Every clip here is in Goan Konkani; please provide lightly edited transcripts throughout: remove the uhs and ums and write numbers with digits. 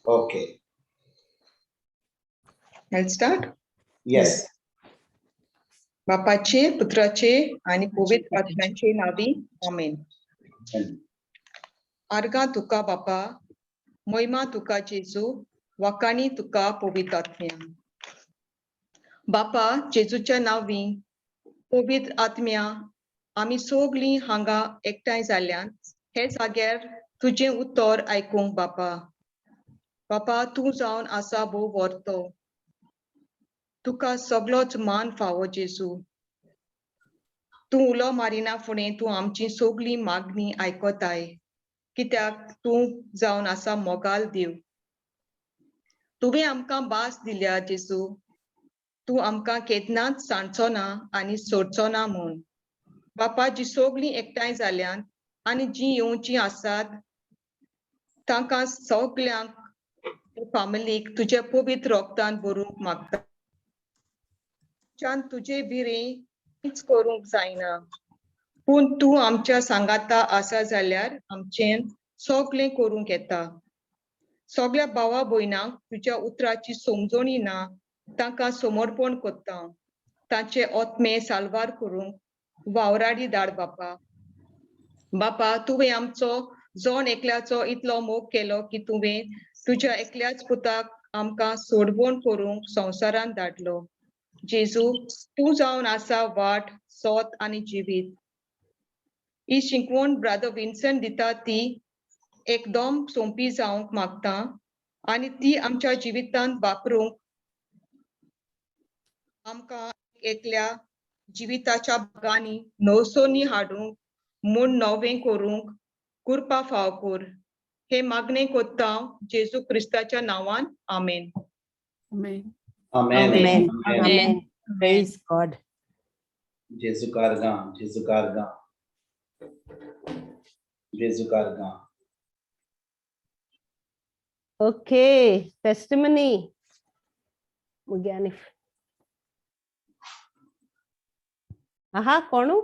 Okay. I'll start. Yes. बापाचे, पुत्राचे आणि पवित्र आत्म्याचे नावी, आमेन. आर्गां तुका बापा, मोयमा तुका जेजू, वाकाणी तुका पवित्र आत्म्या. बापा जेजूच्या नावी, पवित्र आत्म्या, आमी सगळीं हांगा एकठांय जाल्यान हे जाग्यार तुजें उतर आयकूंक बापा. बापा, तूं जावन आसा भोव व्हरतो. तुका सगळोच मान फावो जेजू. तूं उलो मारिना फुडें तूं आमची सगळी मागणी आयकताय, कित्याक तूं जावन आसा मोगाल देव. तुवें आमकां भास दिल्या जेजू, तूं आमकां केन्नाच सांडचो ना आनी सोडचो ना म्हूण. बापा, जी सगळीं एकठांय जाल्यात आनी जीं येवचीं आसात तांकां सगल्यांक, फामिलीक तुज्या पवित्र रोगतान भरूंक मागता. तुजे भिरें कांयच करूंक जायना, पूण तूं आमच्या सांगाता आसा जाल्यार आमचें सगळें करूंक येता. सगळ्या भावा भयणांक तुज्या उतराची समजणी ना, तांकां समर्पण करता. तांचे आत्मे साल्वार करूंक वावराडी धाड बापा. बापा, तुवें आमचो जण एकल्याचो इतलो मोग केलो की तुवें तुज्या एकल्याच पुताक आमकां सोडवण करूंक संवसारांत धाडलो. जेजू, तूं जावन आसा वाट, सोत आनी जिवीत. ही शिकवण ब्रादर विन्सन दिता ती एकदम सोंपी जावंक मागता आनी ती आमच्या जिवितांत वापरूंक आमकां एकल्या जिविताच्या भागांनी नवसोनी हाडूंक म्हूण नवें करूंक कृपा फाव कर. हे मागणें कोत्ता जेजू क्रिस्ताच्या नांवान, आमेन. Amen. Amen. Amen. Amen. Amen. Praise God. जेजू कारगां, जेजू कारगां, जेजू कारगां. Okay, testimony. मुगे आनी आहा कोणू?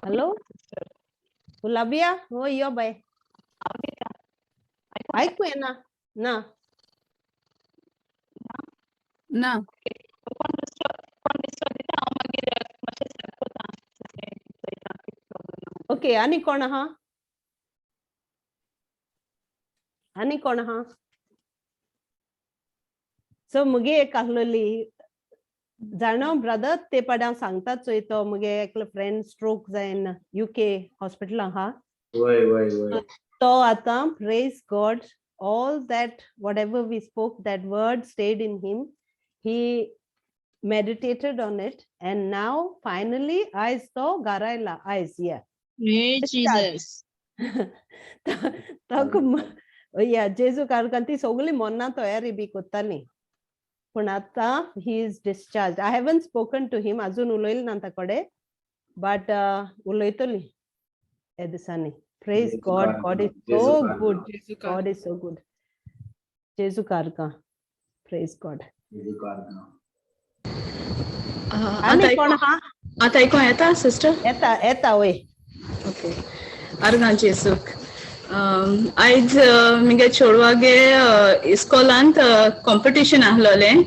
हॅलो, गुलाबिया हो, यो बाय. आयकू येना ना. ना. कोण दुसरो, कोण दुसरो दिता, हांव मागीर मातशें सरकता, पळयता कितें problem. Okay, आनी कोण आहा? आनी कोण आहा? सो मुगे एक आहलोली जाणा ब्रदर, ते पाड हांव सांगता चोय, तो मुगे एकलो फ्रेंड स्ट्रोक जायन युके हॉस्पिटल आहा. वय वय वय. तो आतां, praise God, all that whatever we spoke, that word stayed in him. He meditated on it and now finally आयज तो घरा आयला आयज, yeah. Praise Jesus. ताका या जेजू कारकान ती सगळी मोन्ना तयारी बी कोत्ताली, पूण आतां he is discharge. I haven't spoken to him, अजून उलयले ना ताकडे, बट उलयतली हे दिसांनी. Praise Jesu God. कारकां, God is Jesu so कारकां. good. Jesu God is so good. जेजू कारकां, praise God. जेजू कारगां. आनी आतां कोण आहा? आतां आयको येता सिस्टर? येता येता, वय. ओके, आर्गां जेजूक. आयज मुगे चेडवागे इस्कॉलांत कॉम्पिटिशन आहलोलें,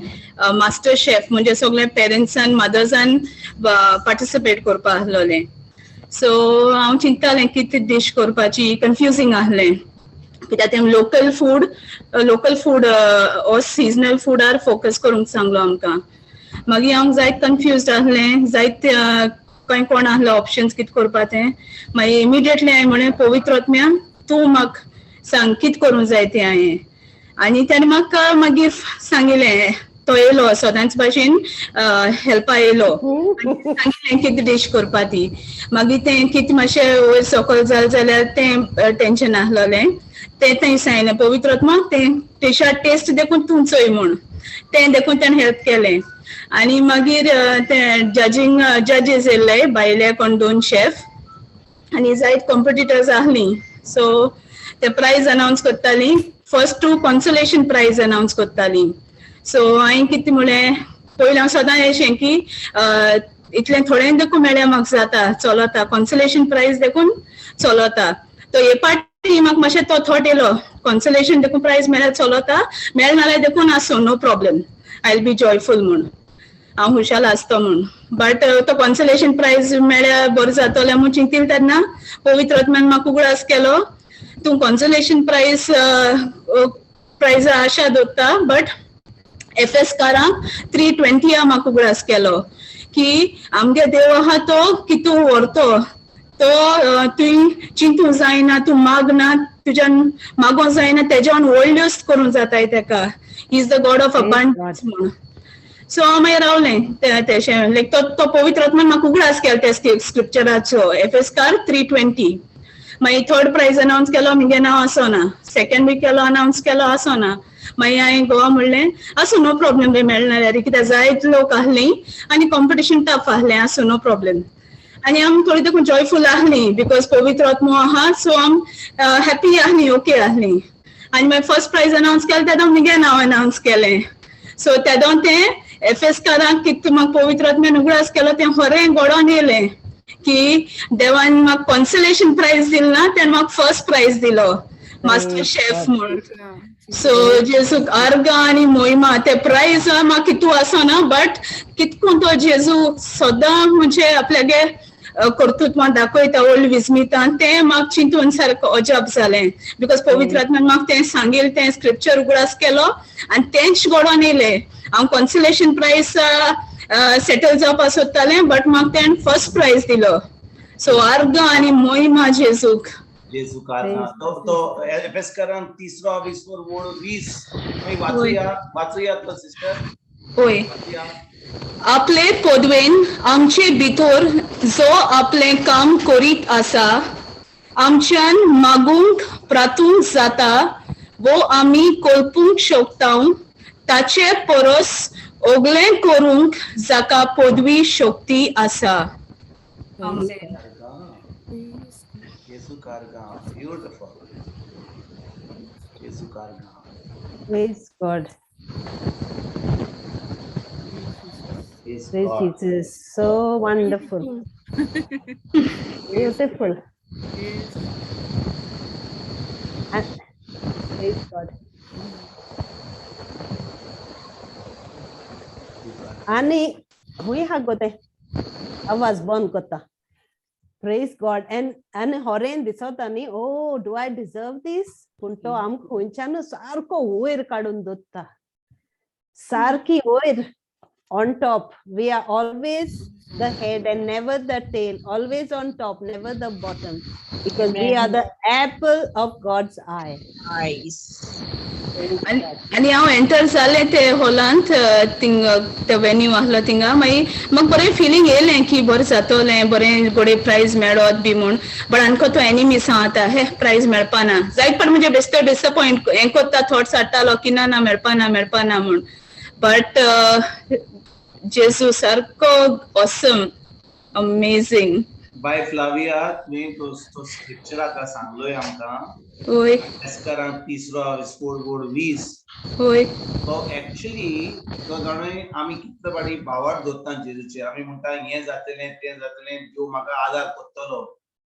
मास्टर शेफ, म्हणजे सगळे पेरंट्सान मदर्सान पार्टिसिपेट करपा आहलोलें. सो हांव चिंततालें कितें डीश करपाची, कन्फ्युजींग आहलें, कित्याक तें local food or seasonal फुडार फोकस करूंक सांगलो आमकां. मागीर हांव जायत कन्फ्युज आहलें, जायत खंय कोण आहलो ऑप्शन्स कितें करपा तें. मागीर इमिडिएटली हांवें म्हणलें, पवित्र आत्म्या, तूं म्हाका सांग कितें करूंक जाय तें हांवें. आनी ताणें म्हाका मागीर सांगिलें. तो येयलो सदांच भाशेन हेल्पा येयलो, सांगिलें कितें डीश करपा ती. मागीर तें कितें मातशें वयर सकयल जालें जाल्यार तें टेंशन आहलोलें. तें थंय सांगलें पवित्र आत्मा, तें टेशा टेस्ट देखून तूं चोय म्हूण. तें देखून तेणें हेल्प केलें. आनी मागीर ते जजींग जजीस येयल्ले, भायले कोण दोन शेफ आनी जायत कॉम्पिटिटर्स आहलीं. सो ते प्रायज अनावन्स करताली, first two consolation prize announce करताली. सो हांवें कितें म्हणलें, पयलीं हांव सदां अशें की इतलें थोडें देखून मेळ्ळ्या म्हाका जाता, चलता. कॉन्सलेशन प्रायज देखून चलता. तो हे पाटी म्हाका मातशें तो थॉट येयलो, कॉन्सलेशन देखून प्रायज मेळ्ळ्यार चलता, मेळना जाल्यार देखून आसूं, no problem, I will be joyful म्हूण, हांव हुशाल आसतो म्हूण. बट तो कॉन्सलेशन प्रायज मेळ्ळ्यार बरें जातलें म्हूण चिंतील तेन्ना पवित्र आत्म्यान म्हाका उगडास केलो, तूं कॉन्सलेशन प्रायजा आशा दवरता, बट एफेसकारांक 3:20 म्हाका उगडास केलो की आमगे देव आहा तो कितू व्हरतो तो, तुवें चिंतूंक जायना, तूं मागना, तुज्यान मागोंक जायना, तेज्यान व्हडल्योच करूंक जाताय तेका. He is the God of abundance म्हणून. सो हांव मागीर रावलें तेशें, लायक तो तो पवित्र आत्मान म्हाका उगडास केलो त्या स्क्रिप्चराचो, एफेसकार 3:20. मागीर थर्ड प्रायज अनावन्स केलो, मुगे नांव आसना. सेकंड बी केलो, अनावन्स केलो, आसना. मागीर हांवें घोवा म्हणलें, आसूं, नो प्रॉब्लेम रे, मेळना जाल्यार, कित्याक जायत लोक आहली आनी कॉम्पिटिशन टफ आहलें, आसूं, नो प्रॉब्लेम. आनी आम थोडी देखून जॉयफूल आहली because पवित्र आत्मो आहा, सो आम हॅपी आहली, ओके आहली. आनी मागीर फर्स्ट प्रायज अनावन्स केलें तेदो मुगे नांव अनावन्स केलें. सो तेदो तें एफेसकारांक कितें म्हाका पवित्र आत्म्यान उगडास केलो तें खरें घडोवन येयलें की देवान म्हाका कॉन्सलेशन प्रायज दिल ना, तेणें म्हाका फर्स्ट प्रायज दिलो मास्टर शेफ म्हूण. सो जेजूक अर्गां आनी मोहिमा. ते प्रायज म्हाका कितू आसना, बट कितकून तो जेजू सदां म्हणजे आपल्यागे कर्तृत्वां दाखयता व्हडली विस्मितान, तें म्हाका चिंतून सारको अजाप जालें because पवित्र आत्म्यान म्हाका तें सांगील, तें स्क्रिप्चर उगडास केलो आनी तेंच घडोवन येयलें. हांव कॉन्सलेशन प्रायज सेटल जावपाक सोदतालें, बट म्हाका तेणें फर्स्ट प्रायज दिलो. सो अर्गां आनी मोहिमा जेजूक. जेजू कारगां. तो तो एफेसकारांक तिसरो विसवर वोळ 20. मागीर वाचुया, वाचुया तो सिस्टर. होय. वाचुया. आपले पदवेन आमचे भितर जो आपलें काम करीत आसा, आमच्यान मागूंक प्रातूंक जाता वो आमी कल्पूंक शकता ताचे परस ओगलें करूंक जाका पदवी शक्ती आसा. आमेन. कारगां. जेजू कारगां. ब्युटिफुल. जेजू कारगां. Praise God. Praise Praise God. Jesus. So wonderful. Beautiful. Yes. And praise God. जेजू कारगां. आनी हुंय हा गो तें आवाज बंद करता. Praise God. And आनी होरेन दिसता न्ही, oh, do I deserve this? पूण तो आमकां खंयच्यान सारको वयर काडून दवरता, सारकी वयर, on top. We are always the head and never the tail, always on top, never the bottom, because we are the apple of God's eye. Eyes. Praise आनी God. आनी हांव एंटर जालें ते हॉलांत, थिंग ते वेन्यू आहलो थिंगा, मागीर म्हाका बरें फिलींग येयलें की बरें जातलें, बरें गोडे प्रायज मेळत बी म्हूण. बट आमकां तो एनिमी सांगता, हे प्रायज मेळपाना जायत, पण म्हणजे बेश्टे डिसपॉयंट हें कोत्ता, थॉट्स हाडटालो की ना ना, मेळपाना, मेळपाना म्हूण. बट जेजू सारको ऑसम, अमेझींग. बाय फ्लाविया, तुवें तो तो स्क्रिप्चर आतां सांगलोय आमकां, होय. एफेसकारांक तिसरो विस्फोट वोळ 20. होय. तो एक्चुअली तो जाणूय आमी कितले फाटी भावार्थ दवरता जेजूचेर, आमी म्हणटा हें जातलें, तें जातलें, देव म्हाका आदार करतलो.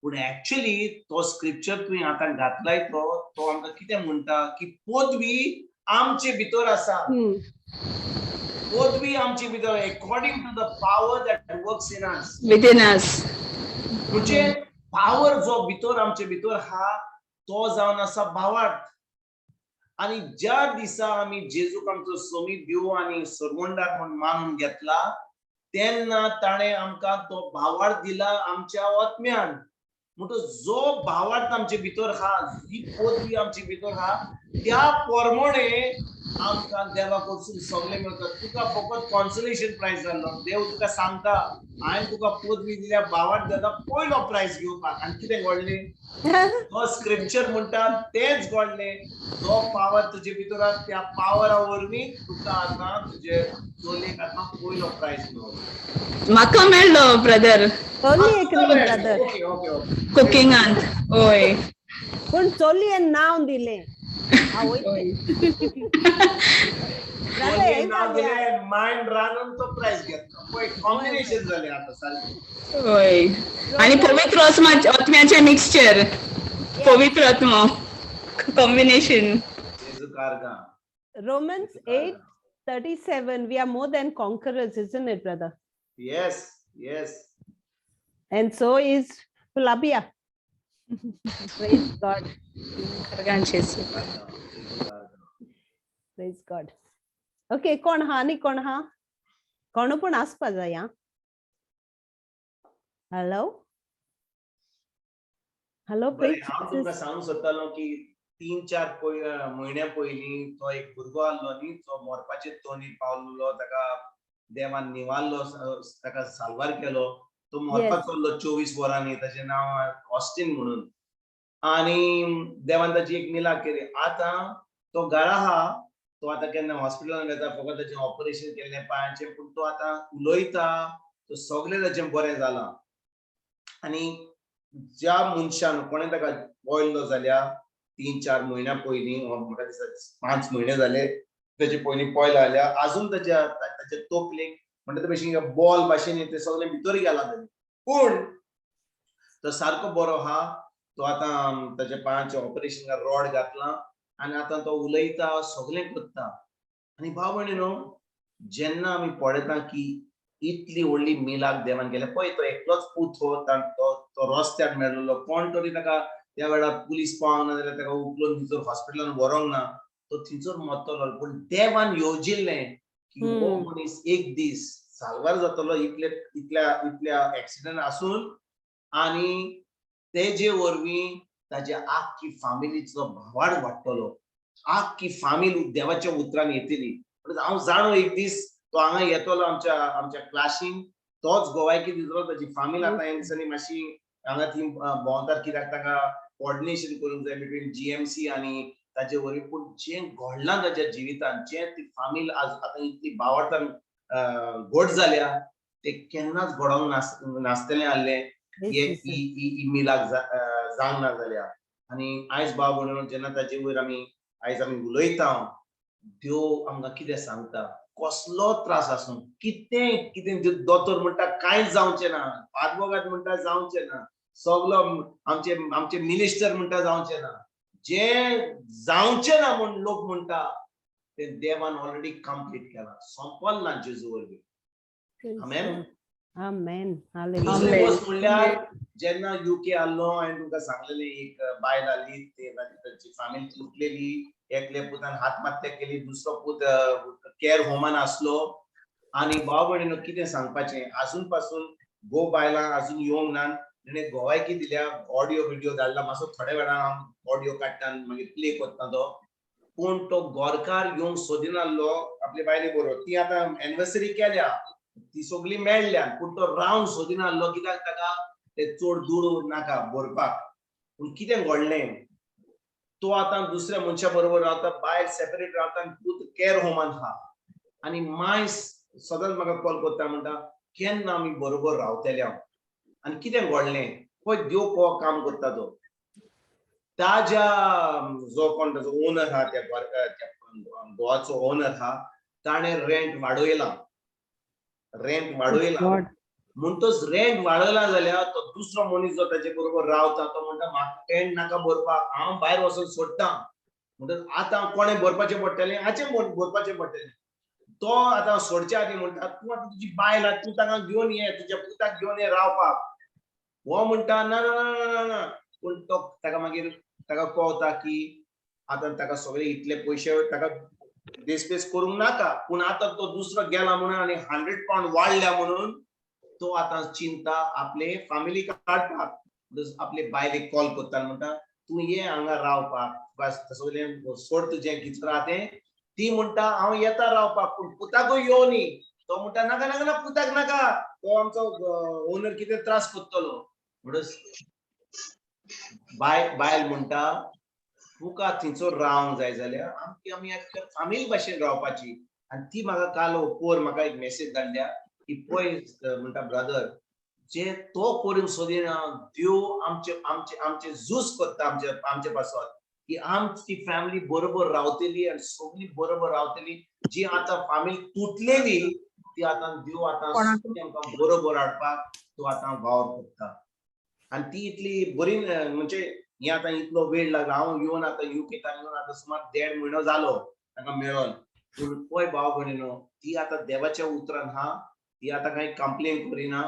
पूण एक्चुअली तो स्क्रिप्चर तुवें आतां घातलाय तो तो आमकां कितें म्हणटा की पदवी आमचे भितर आसा. पदवी आमचे भितर, according to the power that works in us. Within us. म्हणजे पावर जो भितर आमचे भितर हा तो जावन आसा भावार्थ. आनी ज्या दिसा आमी जेजूक आमचो समी देव आनी सरवंडार म्हूण मानून घेतला, तेन्ना ताणें आमकां तो भावार्थ दिला आमच्या आत्म्यान. म्हणटच जो भावार्थ आमचे भितर हा, जी पदवी आमचे भितर हा, त्या प्रमाणे आमकां देवा कडसून सगळें मेळटा. तुका फकत कॉन्सलेशन प्रायज जाल्लो, देव तुका सांगता, हांवें तुका पदवी दिल्या, भावार्थ दिला पयलो प्रायज घेवपाक. आनी कितें घडलें? तो स्क्रिप्चर म्हणटा तेच घडलें. जो पावर तुजे भितर आहा, त्या पावरा वरवीं तुका आतां तुजे चलयेक आतां पयलो प्रायज मेळ्ळो. म्हाका मेळ्ळो ब्रदर. चलयेक न्ही ब्रदर. ओके ओके ओके कुकिंगांत, होय. पूण चलयेन नांव दिलें. आवय हय. ब्रदर हें नांव जालें. दिलें मायन रांदून तो प्रायज घेतलो पळय कॉम्बिनेशन जालें आतां सारकें. हय आनी पवित्र आत्म्याचें मिक्सचर, पवित्र आत्मो कॉम्बिनेशन. जेजू कारगां. Romans 8:37, we are more than conquerors, isn't it, brother? Yes. And so is Flavia. Praise God. आर्गां जेजू. Praise God. Okay, कोण हा आनी कोण हा? कोण पूण आसपा जाय. हा, हॅलो हॅलो. बरें, हांव तुमकां सांगूंक सोदतालो की 3-4 म्हयन्या पयलीं तो एक भुरगो आहलो न्ही, तो मरपाचे तोंडीर पावल्लो. ताका देवान निवारलो, ताका साल्वार केलो. तो मरपाक चल्लो 24 वरांनी. ताचें नांव ऑस्टीन म्हणून आनी देवान ताची एक मिलाक केली. आतां तो घरा आहा. तो आतां केन्ना हॉस्पिटलान वेता. फकत ताचें ऑपरेशन केल्लें पांयाचें, पूण तो आतां उलयता. तो सगळें ताचें बरें जालां. आनी ज्या मनशान कोणें ताका पळयल्लो जाल्यार 3-4 म्हयन्या पयलीं, म्हाका दिसता 5 म्हयने जाले तेजे पयलीं पळयलो जाल्यार, आजून ताच्या ताच्या तकलेक म्हणटा ते भशेन बॉल भाशेन ते सगळें भितर गेलां तेजें, पूण तो सारको बरो आहा. तो आतां ताच्या पांयाचें ऑपरेशन रॉड घातलां आनी आतां तो उलयता, सगळें करता. आनी भाव भयणीनो, जेन्ना आमी पळयता की इतली व्हडली मिलाक देवान केल्या, पळय, तो एकलोच पूत हो. तो तो रस्त्यार मेळलेलो. कोण तरी ताका त्या वेळार पुलीस पावंक ना जाल्यार ताका उखलून थंयसर हॉस्पिटलान व्हरोंक ना, तो थंयसर मरतलो. पूण देवान येवजिल्लें की हो मनीस एक दीस साल्वार जातलो इतले इतल्या इतल्या एक्सिडंट आसून आनी तेजे वरवीं ताच्या आख्खी फामिलीचो भावार्थ वाडटलो, आख्खी फामील देवाच्या उतरान येतली. म्हणून हांव जाणो, एक दीस तो हांगा येतलो आमच्या आमच्या क्लासीन, तोच गोवायकी दितलो. ताची फामील आतां ह्या दिसांनी मातशी हांगा ती भोंवतात, कित्याक ताका कॉर्डिनेशन करूंक जाय बिटवीन जीएमसी आनी ताचे वरवीं. पूण जें घडलां ताच्या जिवितान, जें ती फामील आज आतां इतली भावार्थान घट जाल्या, ते केन्नाच घडोवंक नासतलें आहलें हे ही ही ही मिलाक जावंक ना जाल्यार. आनी आयज भाव भयणीनो, जेन्ना ताचे वयर आमी आयज आमी उलयता, देव आमकां कितें सांगता? कसलो त्रास आसूं, कितें कितें, दोतोर म्हणटा कांयच जावचें ना, आदवोगाद म्हणटा जावचें ना, सगलो आमचे आमचे मिनिस्टर म्हणटा जावचें ना, जें जावचें ना म्हूण लोक म्हणटा तें देवान ऑलरेडी कंप्लीट केलां, सोंपल जेजू वरवीं. Amen. Amen. दुसरी Hallelujah. गोश्ट म्हणल्यार, जेन्ना युके आसलो, हांवें तुमकां सांगलेलें, एक बायल आहली, ते तांची फामील तुटलेली. एकल्या पुतान आत्महत्या केली, दुसरो पूत केअर होमान आसलो. आनी भाव भयणीनो, कितें सांगपाचें, आजून पासून गो बायलां अजून येवंक ना. तेणें गोवायकी दिल्या, ऑडियो विडियो धाडला. मातसो थोड्या वेळान हांव ऑडियो काडटा आनी मागीर प्ले करता तो. पूण तो गोरकार येवंक सोदिनासलो आपले बायले बरोबर. ती आतां एनिवर्सरी केल्या, ती सगळी मेळ्ळ्या, पूण तो रावंक सोदिनासलो, कित्याक ताका ते चड दूर नाका भरपाक. पूण कितें घडलें, तो आतां दुसऱ्या मनशा बरोबर रावता, बायल सेपरेट रावता आनी पूत केअर होमान आहा. आनी माय सदांच म्हाका कॉल करता, म्हणटा केन्ना आमी बरोबर रावतले हांव. आनी कितें घडलें पळय, देव को काम करता. तो ताज्या जो कोण ताजो ओनर आहा, त्या त्या गोवाचो ओनर आहा, ताणें रेंट वाडयला, रेंट वाडयला. God. म्हणटच रेंट वाडयला जाल्यार तो दुसरो मनीस जो ताजे बरोबर रावता, तो म्हणटा म्हाका रेंट नाका भरपाक, हांव भायर वचून सोडटा. म्हणटच आतां कोणें भरपाचें पडटलें? हाचें भरपाचें पडटलें. तो आतां सोडच्या आदीं म्हणटा, तूं आतां तुजी बायल आहा, तूं ताका घेवन ये, तुज्या पुताक घेवन ये रावपाक. हो म्हणटा ना ना ना ना ना. पूण तो ताका मागीर ताका कळता की आतां ताका सगळे इतले पयशे ताका देसपेस करूंक नाका. पूण आतां तो दुसरो गेला म्हणून आनी 100 पावंड वाडल्या म्हणून तो आतां चिंता आपले फामिली काडपाक. म्हणटच आपले बायलेक कॉल करता आनी म्हणटा, तूं ये हांगा रावपाक, तुका सगळें सोड तुजें कितें आहा तें. ती म्हणटा हांव येता रावपाक, पूण पुताकूय येवनी. तो म्हणटा नाका नाका ना, पुताक नाका, तो आमचो ओनर कितें त्रास करतलो. म्हणटच बायल म्हणटा, तुका थंयसर रावंक जाय जाल्यार आमची आमी फामील भाशेन रावपाची. आनी ती म्हाका काल पोर म्हाका एक मेसेज धाडल्या की पळय म्हणटा, ब्रदर, जे तो करूंक सोदिना, देव आमचे आमचे आमचे झूज करता आमचे आमचे पासत. की आमची फॅमिली बरोबर रावतली आनी सगळी बरोबर रावतली. जी आतां फामिली तुटलेली ती आतां देव आतां आमकां बरोबर हाडपाक तो आतां वावर करता. आनी ती इतली बरी, म्हणजे हे आतां इतलो वेळ लागला. हांव येवन आतां युकेतान येवन आतां सुमार 1.5 म्हयनो जालो ताका मेळोन. पूण पळय भाव भयणीनो, ती आतां देवाच्या उतरान हा, ती आतां कांय कंप्लेन करिना,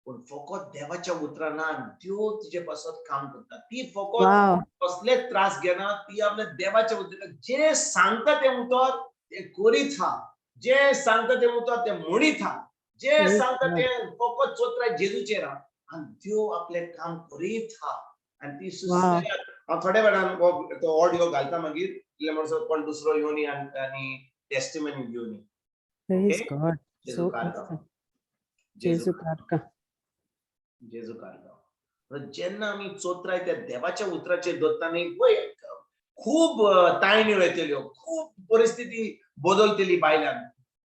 पूण फकत देवाच्या उतरान हा देव तिजे पासत काम करता. ती फकत कसलेच त्रास घेना, ती आपल्या देवाच्या उतरान जे सांगता तें उतर तें करीत हा, जे सांगता तें उतर तें म्हणीत हा, जे सांगता तें फकत चोत्राय जेजूचेर हा आनी देव आपलें काम करीत हा. आनी ती हांव थोड्या वेळान तो ऑडियो घालता, मागीर इल्ले म्हणसर कोण दुसरो येवनी आनी टेस्टिमनी घेवनी. Praise God. जेजू कारगांव. जेजू कारगांव. जेजू कारगांव. जेन्ना आमी चोत्राय त्या देवाच्या उतराचेर दवरता न्ही, पळय खूब ताळण्यो येतल्यो, खूब परिस्थिती बदलतली. बायलान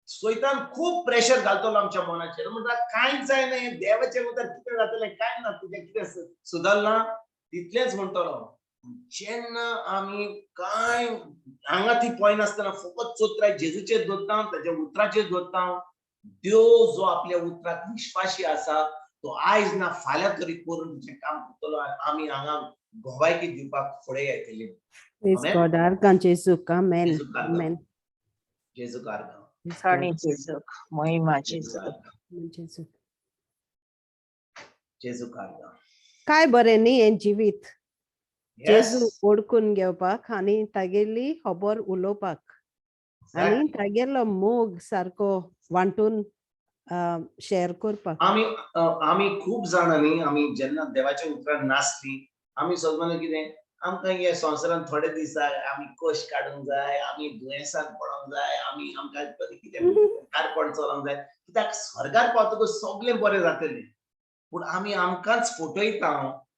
स्वयतान खूब प्रेशर घालतलो आमच्या मनाचेर, म्हणटा कांयच जायना, हें देवाचें उतर कितें जातलें, कांय ना, तुजें कितें सुदारना तितलेंच म्हणटलो. जेन्ना आमी कांय हांगा ती पळयनासतना फकत चोत्राय जेजूचेर दवरता, ताच्या उतराचेर दवरता, देव जो आपल्या उतराक विश्वासी आसा तो आयज ना फाल्यां तरी करून तुजें काम करतलो आनी आमी हांगा गोवायकी दिवपाक फुडें येतली. Praise God. आर्गां जेजूक. आमेन. आमेन. जेजू कारगांव. थणी जेजूक, महिमा जेजूक. जेजू. जेजू कारगांव. काय बरें न्ही हें जिवीत, जेजू ओळखून घेवपाक आनी तागेली खबर उलोवपाक आनी तागेलो मोग सारको वांटून शेअर करपाक. आमी आमी खूब जाणां न्ही, आमी जेन्ना देवाच्या उतरान नासली आमी सजमाने कितें आमकां हे संवसारान थोडे दीस जाय, आमी कश्ट काडूंक जाय, आमी दुयेंसान पडोंक जाय, आमी आमकां कितें कारपण चलोवंक जाय, कित्याक स्वर्गार पावतकूच सगळें बरें जातलें. पूण आमी आमकांच फटयता,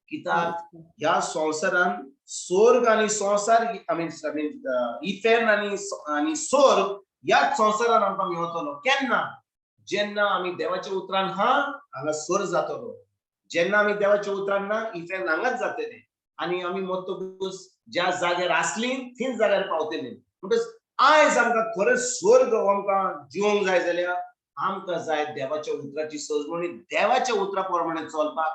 कित्याक ह्या संवसारान स्वर्ग आनी संवसार, I mean I mean इफेर्न आनी स्वर्ग ह्याच संवसारान आमकां मेवतलो. केन्ना? जेन्ना आमी देवाच्या उतरान हा हांगा स्वर्ग जातलो. जेन्ना आमी देवाच्या उतरान ना इफेर्न हांगाच जातलें आनी आमी मरतकूच ज्या जाग्यार आसली थंयच जाग्यार पावतली. म्हणटच आयज आमकां खरेंच स्वर्ग आमकां जिवंक जाय जाल्यार आमकां जाय देवाच्या उतराची सजमणी, देवाच्या उतरा प्रमाणे चलपाक.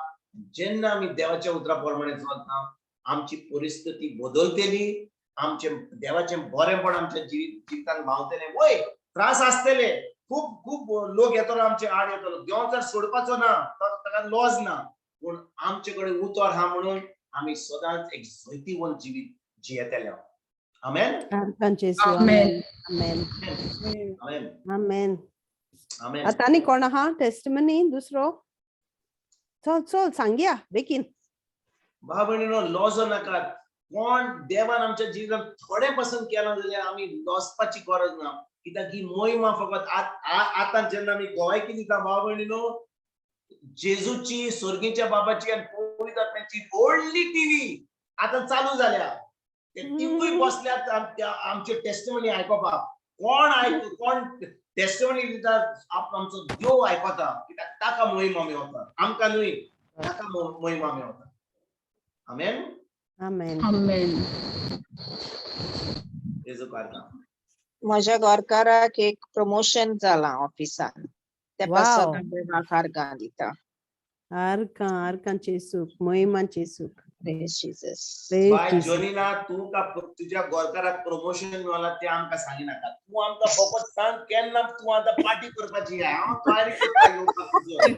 जेन्ना आमी देवाच्या उतरा प्रमाणे चलता आमची परिस्थिती बदलतली, आमचे देवाचें बरेंपण आमच्या जिवितान भावतलें. वय त्रास आसतले, खूब खूब लोक येतलो आमचे आड येतलो, देव जर सोडपाचो ना ताका लॉज ना, पूण आमचे कडेन उतर आहा म्हणून आमी सदांच एक जैतिवंत जिवीत जियेतले. आमेन. आमेन. आमेन. आमेन. आमेन. आमेन. आतां आनी कोण आहा टेस्टमनी दुसरो? चल चल सांगया बेगीन. भाव भयणीनो, लॉजो नाकात. कोण देवान आमच्या जिवितांत थोडें पसून केलां जाल्यार आमी लॉसपाची गरज ना, कित्याक ही मोहिमा फकत आतां जेन्ना आमी गोवायकी दिता भाव भयणीनो, जेजूची स्वर्गीच्या बाबाची आनी पवित्र आत्म्याची व्हडली टिव्ही आतां चालू जाल्या, ते तिवूय बसल्यात आमचे टेस्टिमनी आयकोपाक. कोण कोण टेस्टिमनी दिता आमचो देव आयकता, कित्याक ताका मोहिमा मेवता, आमकां न्हय, ताका मोहिमा मेवता. आमेन. आमेन. आमेन. जेजू कारगांव. म्हज्या घरकाराक एक प्रमोशन जालां ऑफिसान, ते पासत देवाक आर्गां दिता. आर्गां, आर्गां जेजूक, मोहिमा जेजूक. Praise Jesus. बाय जोनीना, तूं का तुज्या गोरकाराक प्रमोशन मेळ्ळां तें आमकां सांगिनाका. तूं आमकां फकत सांग केन्ना तूं आतां पार्टी करपाची, हांव तयारी करता येवपाक तुजो.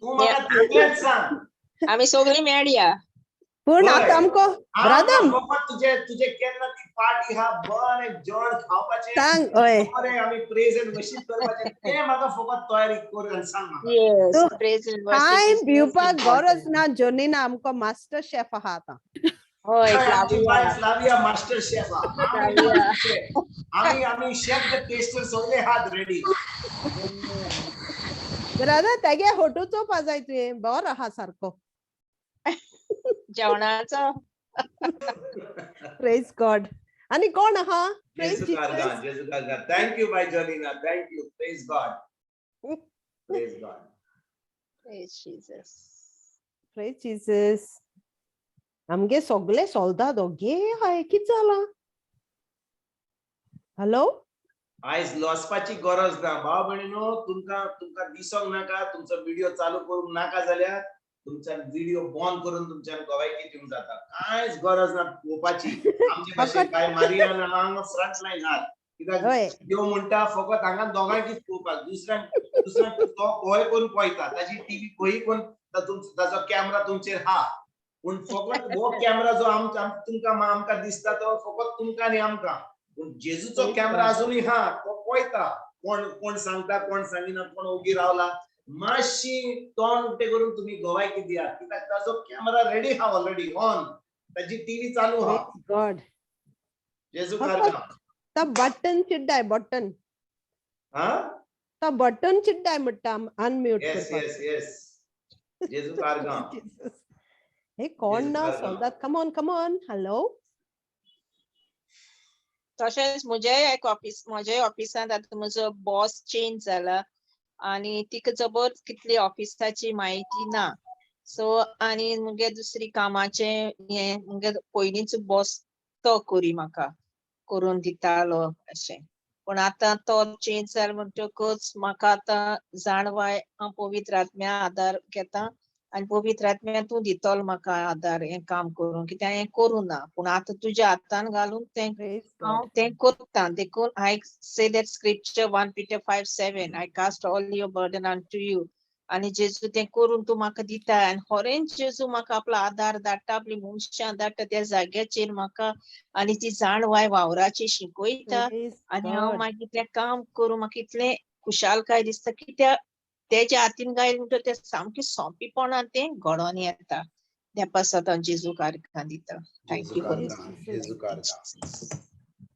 तूं म्हाका तितलेंच सांग. आमी सगळीं मेळया. पूण आतां आमकां ब्रदर फकत तुजे तुजे केन्ना ती पार्टी हा, बरें जेवण खावपाचें सांग. हय बरें आमी प्रेज एंड वर्शीप करपाचें, तें म्हाका फकत तयारी कर आनी सांग म्हाका. Yes, praise and worship कांय is most भिवपाक गरज important. ना जोनीना, आमकां मास्टर शेफ आहा आतां. हय, आमची बाय फ्लाविया. Flavia master chef Flavia. आमी आमी शेफ टेस्टर सगळे हात रेडी. ब्रदर तेगे फोटो चोवपा जाय तुवें, बरो आहा सारको. जेवणाचो. प्रेज गॉड. आनी कोण आहा? प्रेज जेजू कारगांव, जेजू कारगांव. Thank you bye Jonina, thank you. Praise God. Praise God. Praise Jesus. Praise Jesus. आमगे सगळे सोल्दाद ओगे हाय, कित जालां? हॅलो. आयज लॉसपाची गरज ना भाव भयणीनो. तुमकां तुमकां दिसोंक नाका, तुमचो व्हिडिओ चालू करूंक नाका जाल्यार तुमच्यान व्हिडिओ बंद करून तुमच्यान गवायकी दिवंक जाता. कांयच गरज ना पळोवपाची. आमचे भाशेन काय मारिया ना हांगा फ्रंट लायन आहात कित्याक देव म्हणटा फकत हांगा दोगांयकीच पळोवपाक, दुसऱ्यांक दुसऱ्यांक तो खंय करून पळयता, ताची टीव्ही खंय करून ताचो कॅमेरा तुमचेर हा, पूण फकत हो कॅमेरा जो तुमकां आमकां दिसता तो फकत तुमकां आनी आमकां. पूण जेजूचो कॅमेरा अजुनूय हा, तो पळयता कोण कोण सांगता, कोण सांगिना, कोण ओगी रावला. मातशी तोंड उक्तें करून तुमी गवायकी दियात कित्याक ताचो कॅमेरा रेडी हा, ऑलरेडी ऑन, ताची टीव्ही चालू हा. गॉड. जेजू फकत कारगांव. ता बटन चिड्डाय, बटन. हा. ता बटन चिड्डाय म्हणटा अनम्यूट येस. करपाक. येस येस, जेजू कारगांव. Jesus. हे कोण जेजू ना कारगांव. सोल्दाद, come on, come on, hello. तशेंच म्हजेय एक ऑफिस, म्हज्याय ऑफिसांत आतां म्हजो बॉस चेंज जाला आनी तिका जबर कितली ऑफिसाची म्हायती ना. सो आनी मुगे दुसरी कामाचें हें मुगे पयलींच बॉस तो करी म्हाका करून दितालो अशें, पूण आतां तो चेंज जाला म्हणटकच म्हाका आतां जाणवाय, हांव पवित्र आत्म्या आदार घेता आनी पवित्र आत्म्या तूं दितलो म्हाका आदार हें काम करूंक, कित्याक हें करूं ना, पूण आतां तुज्या हातान घालून तें Praise हांव God. तें करता. देखून I say that scripture 1 Peter 5:7, I cast all your burden unto you. आनी जेजू तें करून तूं म्हाका दिता आनी खरेंच जेजू म्हाका आपलो आदार धाडटा, आपली मनशां धाडटा त्या जाग्याचेर म्हाका आनी ती जाणवाय वावराची शिकयता Praise आनी हांव God. मागीर तें काम करूं म्हाका इतलें खुशालकाय दिसता कित्याक तेज्या हातीन गायलें म्हणटकीर तें सामकें सोंपेपणान तें घडोवन येता. त्या पासत हांव जेजूक आर्गां दिता. Thank you. जेजू कारगांव, जेजू कारगांव.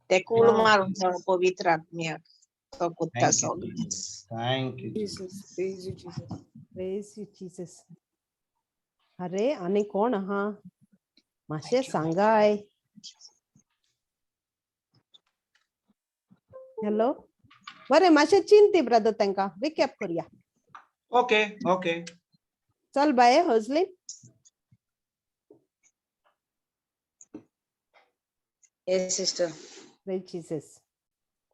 ते कूल Wow. मारून जावं पवित्र आत्म्याक तो कोत्ता Thank you, सगळें. Jesus. Thank you. Jesus, praise you, Jesus. Praise you, Jesus. अरे आनी कोण आहा मातशें सांगाय. हॅलो, बरें, मातशें चिंती ब्रदर, तांकां रिकॅप करुया. Okay okay. चल बाये हजली. Yes, sister. Praise Jesus.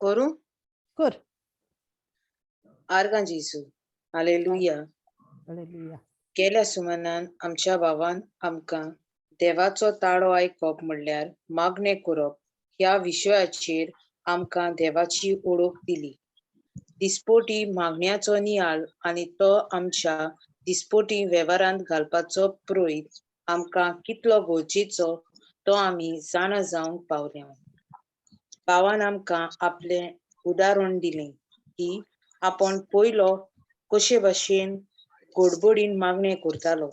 करूं? कर. आर्गां जेजू. हालेलुया. हालेलुया. गेल्या सुमनान आमच्या भावान आमकां देवाचो ताळो आयकप म्हणल्यार मागणें करप ह्या विशयाचेर आमकां देवाची ओळख दिली. दिसपोटी मागण्याचो नियाळ आनी तो आमच्या दिसपोटी वेव्हारांत घालपाचो प्रोयत आमकां कितलो गरजेचो तो आमी जाणा जावंक पावल्या. भावान आमकां आपलें उदाहरण दिलें की आपूण पयलो कशे भाशेन गडबडीन मागणें करतालो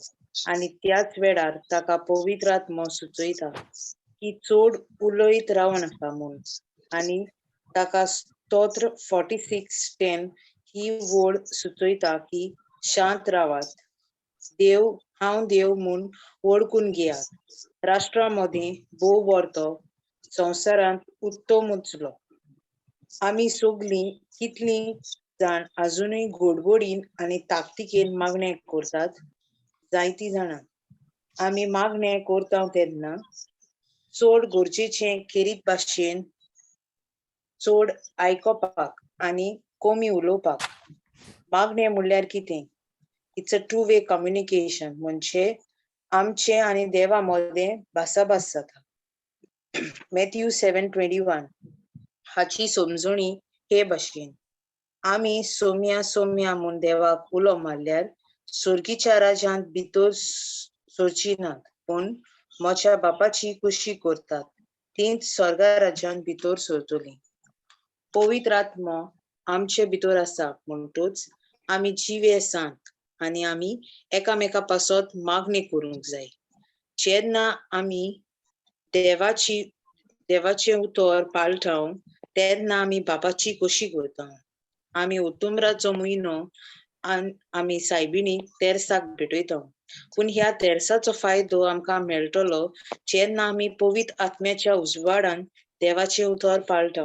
आनी त्याच वेळार ताका पवित्र आत्मो सुचयता की चड उलयत रावं नाका म्हूण आनी ताका स्तोत्र 46:10 ही वळ सुचयता की शांत रावात, देव हांव देव म्हूण वळखून घेयात. राष्ट्रा मदीं भोव वर्तो संवसारांत उत्तम उचलो. आमी सगलीं कितलीं जाण आजुनूय गोडबोडीन आनी ताकतिकेन मागणें करतात? जायतीं जाणां. आमी मागणें करता तेन्ना चड गरजेचें खेरीत भाशेन चड आयकोपाक आनी कमी उलोवपाक. मागणें म्हणल्यार कितें? It's a two way communication, म्हणजे आमचें आनी देवा मदें भासाभास जाता. मॅथ्यू 7:21 हाची समजणी हे भाशेन: आमी सोम्या सोम्या म्हूण देवाक उलो मारल्यार सोर्गीच्या राज्यांत भितर सरची नात, पूण म्हज्या बापाची खुशी करतात तींच स्वर्गा राज्यांत भितर सरतलीं. पवित्र आत्मो आमचे भितर आसा म्हणटूच आमी जिवे आसात आनी आमी एकामेका पासत मागणी करूंक जाय. जेन्ना आमी देवाची देवाचें उतर पाळटा तेन्ना आमी बापाची खोशी करता. आमी उतुमराचो म्हयनो आमी सायबिणीक तेर्साक भेटयता, पूण ह्या तेर्साचो फायदो आमकां मेळटलो जेन्ना आमी पवित्र आत्म्याच्या उजवाडान देवाचें उतर पाळटा.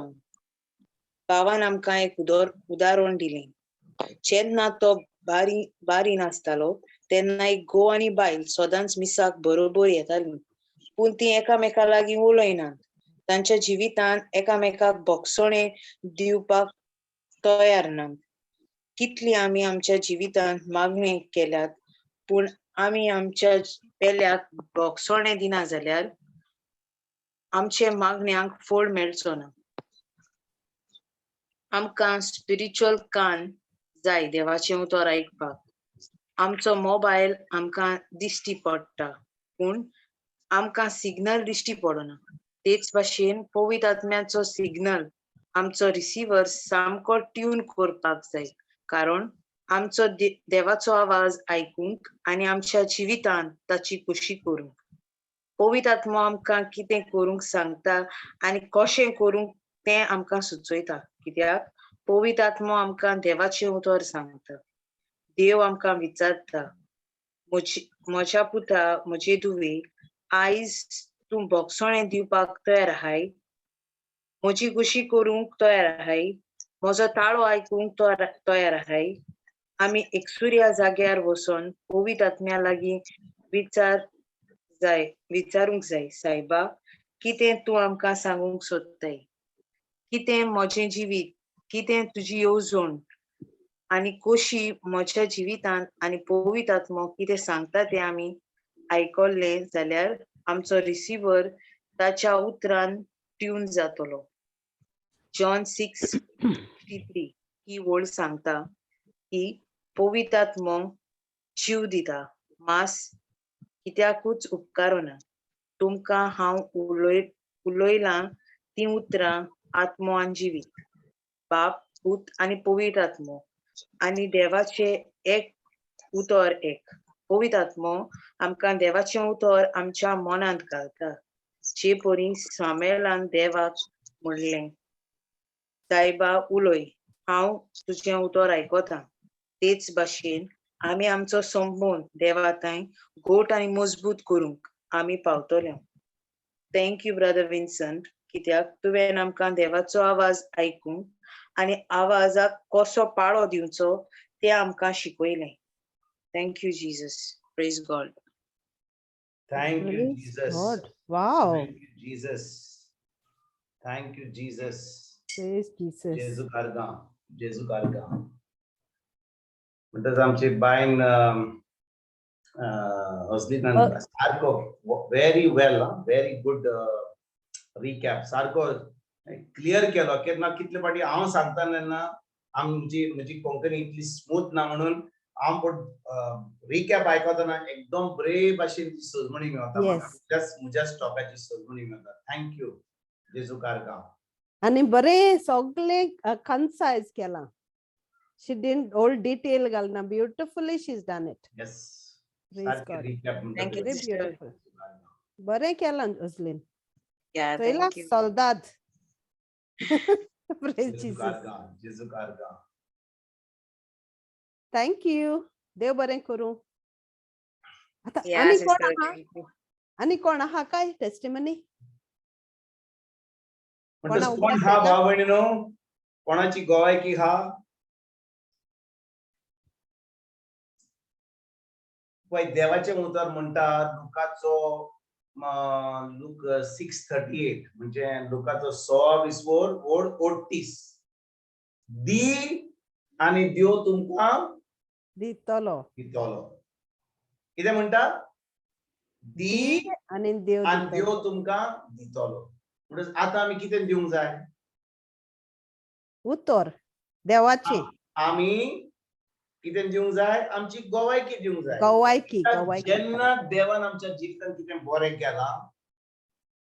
बाबान आमकां एक उदाहरण दिलें. जेन्ना तो बारी बारी नासतालो तेन्ना एक घोव आनी बायल सदांच मिसाक बरोबर येताली. पूण तीं एकामेका लागीं उलयनात. तांच्या जिवितांत एकामेकाक भोगसणें दिवपाक तयार नात. कितली आमी आमच्या जिवितांत मागणें केल्यात, पूण आमी आमच्या पेल्याक भोगसणें दिना जाल्यार आमचे मागण्यांक फळ मेळचो ना. आमकां स्पिरिच्युअल कान जाय देवाचें उतर आयकपाक. आमचो मोबायल आमकां दिश्टी पडटा, पूण आमकां सिग्नल दिश्टी पडना. तेच भाशेन पवित्र आत्म्याचो सिग्नल आमचो रिसिवर सामको ट्यून करपाक जाय, कारण आमचो देवाचो आवाज आयकूंक आनी आमच्या जिवितांत ताची खुशी करूंक. पवित्र आत्मो आमकां कितें करूंक सांगता आनी कशें करूंक तें आमकां सुचयता, कित्याक पवित्र आत्मो आमकां देवाचें उतर सांगता. देव आमकां विचारता, म्हज्या पुता, म्हजे धुवे, आयज तूं भोगसणें दिवपाक तयार आहाय? म्हजी खुशी करूंक तयार आहाय? म्हजो ताळो आयकूंक तयार आहाय? आमी एकसुऱ्या जाग्यार वचोन पवित्र आत्म्या लागीं विचारूंक जाय, सायबा, कितें तूं आमकां सांगूंक सोदताय? कितें म्हजें जिवीत, कितें तुजी येवजण आनी कशी म्हज्या जिवितांत आनी पवित्र आत्मो कितें सांगता तें आमी आयकल्लें जाल्यार आमचो रिसिवर ताच्या उतरान ट्यून जातलो. जॉन 6:53 ही ओळ सांगता की पवित्र आत्मो जीव दिता, मांस कित्याकूच उपकारना. तुमकां हांव उलयलां तीं उतरां आत्मो आनी जिवीत. बाप, पूत आनी पवित्र आत्मो आनी देवाचें एक उतर एक. पवित्र आत्मो आमकां देवाचें उतर आमच्या मनांत घालता. जे परी सामेलान देवाक म्हणलें, सायबा उलय, हांव तुजें उतर आयकतां. तेच भाशेन आमी आमचो संबंद देवा थंय घट आनी मजबूत करूंक आमी पावतले. Thank you brother Vincent, कित्याक तुवें आमकां देवाचो आवाज आयकूंक आनी आवाजाक कसो पाळो दिवचो तें आमकां शिकयलें. Thank you Jesus. Praise God. Thank you Praise Jesus. God. Wow. Thank you Jesus. Thank you Jesus. Praise Jesus. जेजू कारगां, जेजू कारगां. म्हणटच आमची बायन हसलीन सारको very well, very good recap, सारको क्लियर केलो. केन्ना कितले फावटी हांव सांगता तेन्ना आमची म्हजी कोंकणी इतली स्मूथ ना म्हणून हांव पूण रिकॅप आयकतना एकदम बरे भाशेन ती सजमणी मेळता म्हाका. म्हज्या स्टॉकाची सजमणी मेळता. Thank you, जेजू कारगांव. आनी बरें सगळें कन्सायज केलां. शी डिडंट ओल्ड डिटेल घालना, beautifully she is done it. Praise God. Recap. Thank you, very sister. Beautiful. बरें केलां ओजलीन. Yeah, चोयला thank you. सोल्दाद. Praise Jesus. जेजू कारगांव. Thank you. देव बरें करूं. आतां Yeah, आनी कोण sister, आहा? thank you. आनी कोण आहा काय टेस्टिमनी? म्हणटच कोणा कोण उगडास हा येता? भाव भयणीनो, कोणाची गोवायकी हा? पळय, देवाचें उतर म्हणटा, लुकाचो लूक 6:38, म्हणजे लुकाचो 26 ओड 38, दी आनी देव तुमकां दितलो. दितलो. कितें म्हणटा? दी आनी देव आनी दितलो. देव तुमकां दितलो. म्हणटच आतां आमी कितें दिवंक जाय? उतर देवाचें. आमी कितें दिवंक जाय? आमची गोवायकी दिवंक जाय. गवायकी, गवायकी. जेन्ना देवान आमच्या जिवितांत कितें बरें केलां,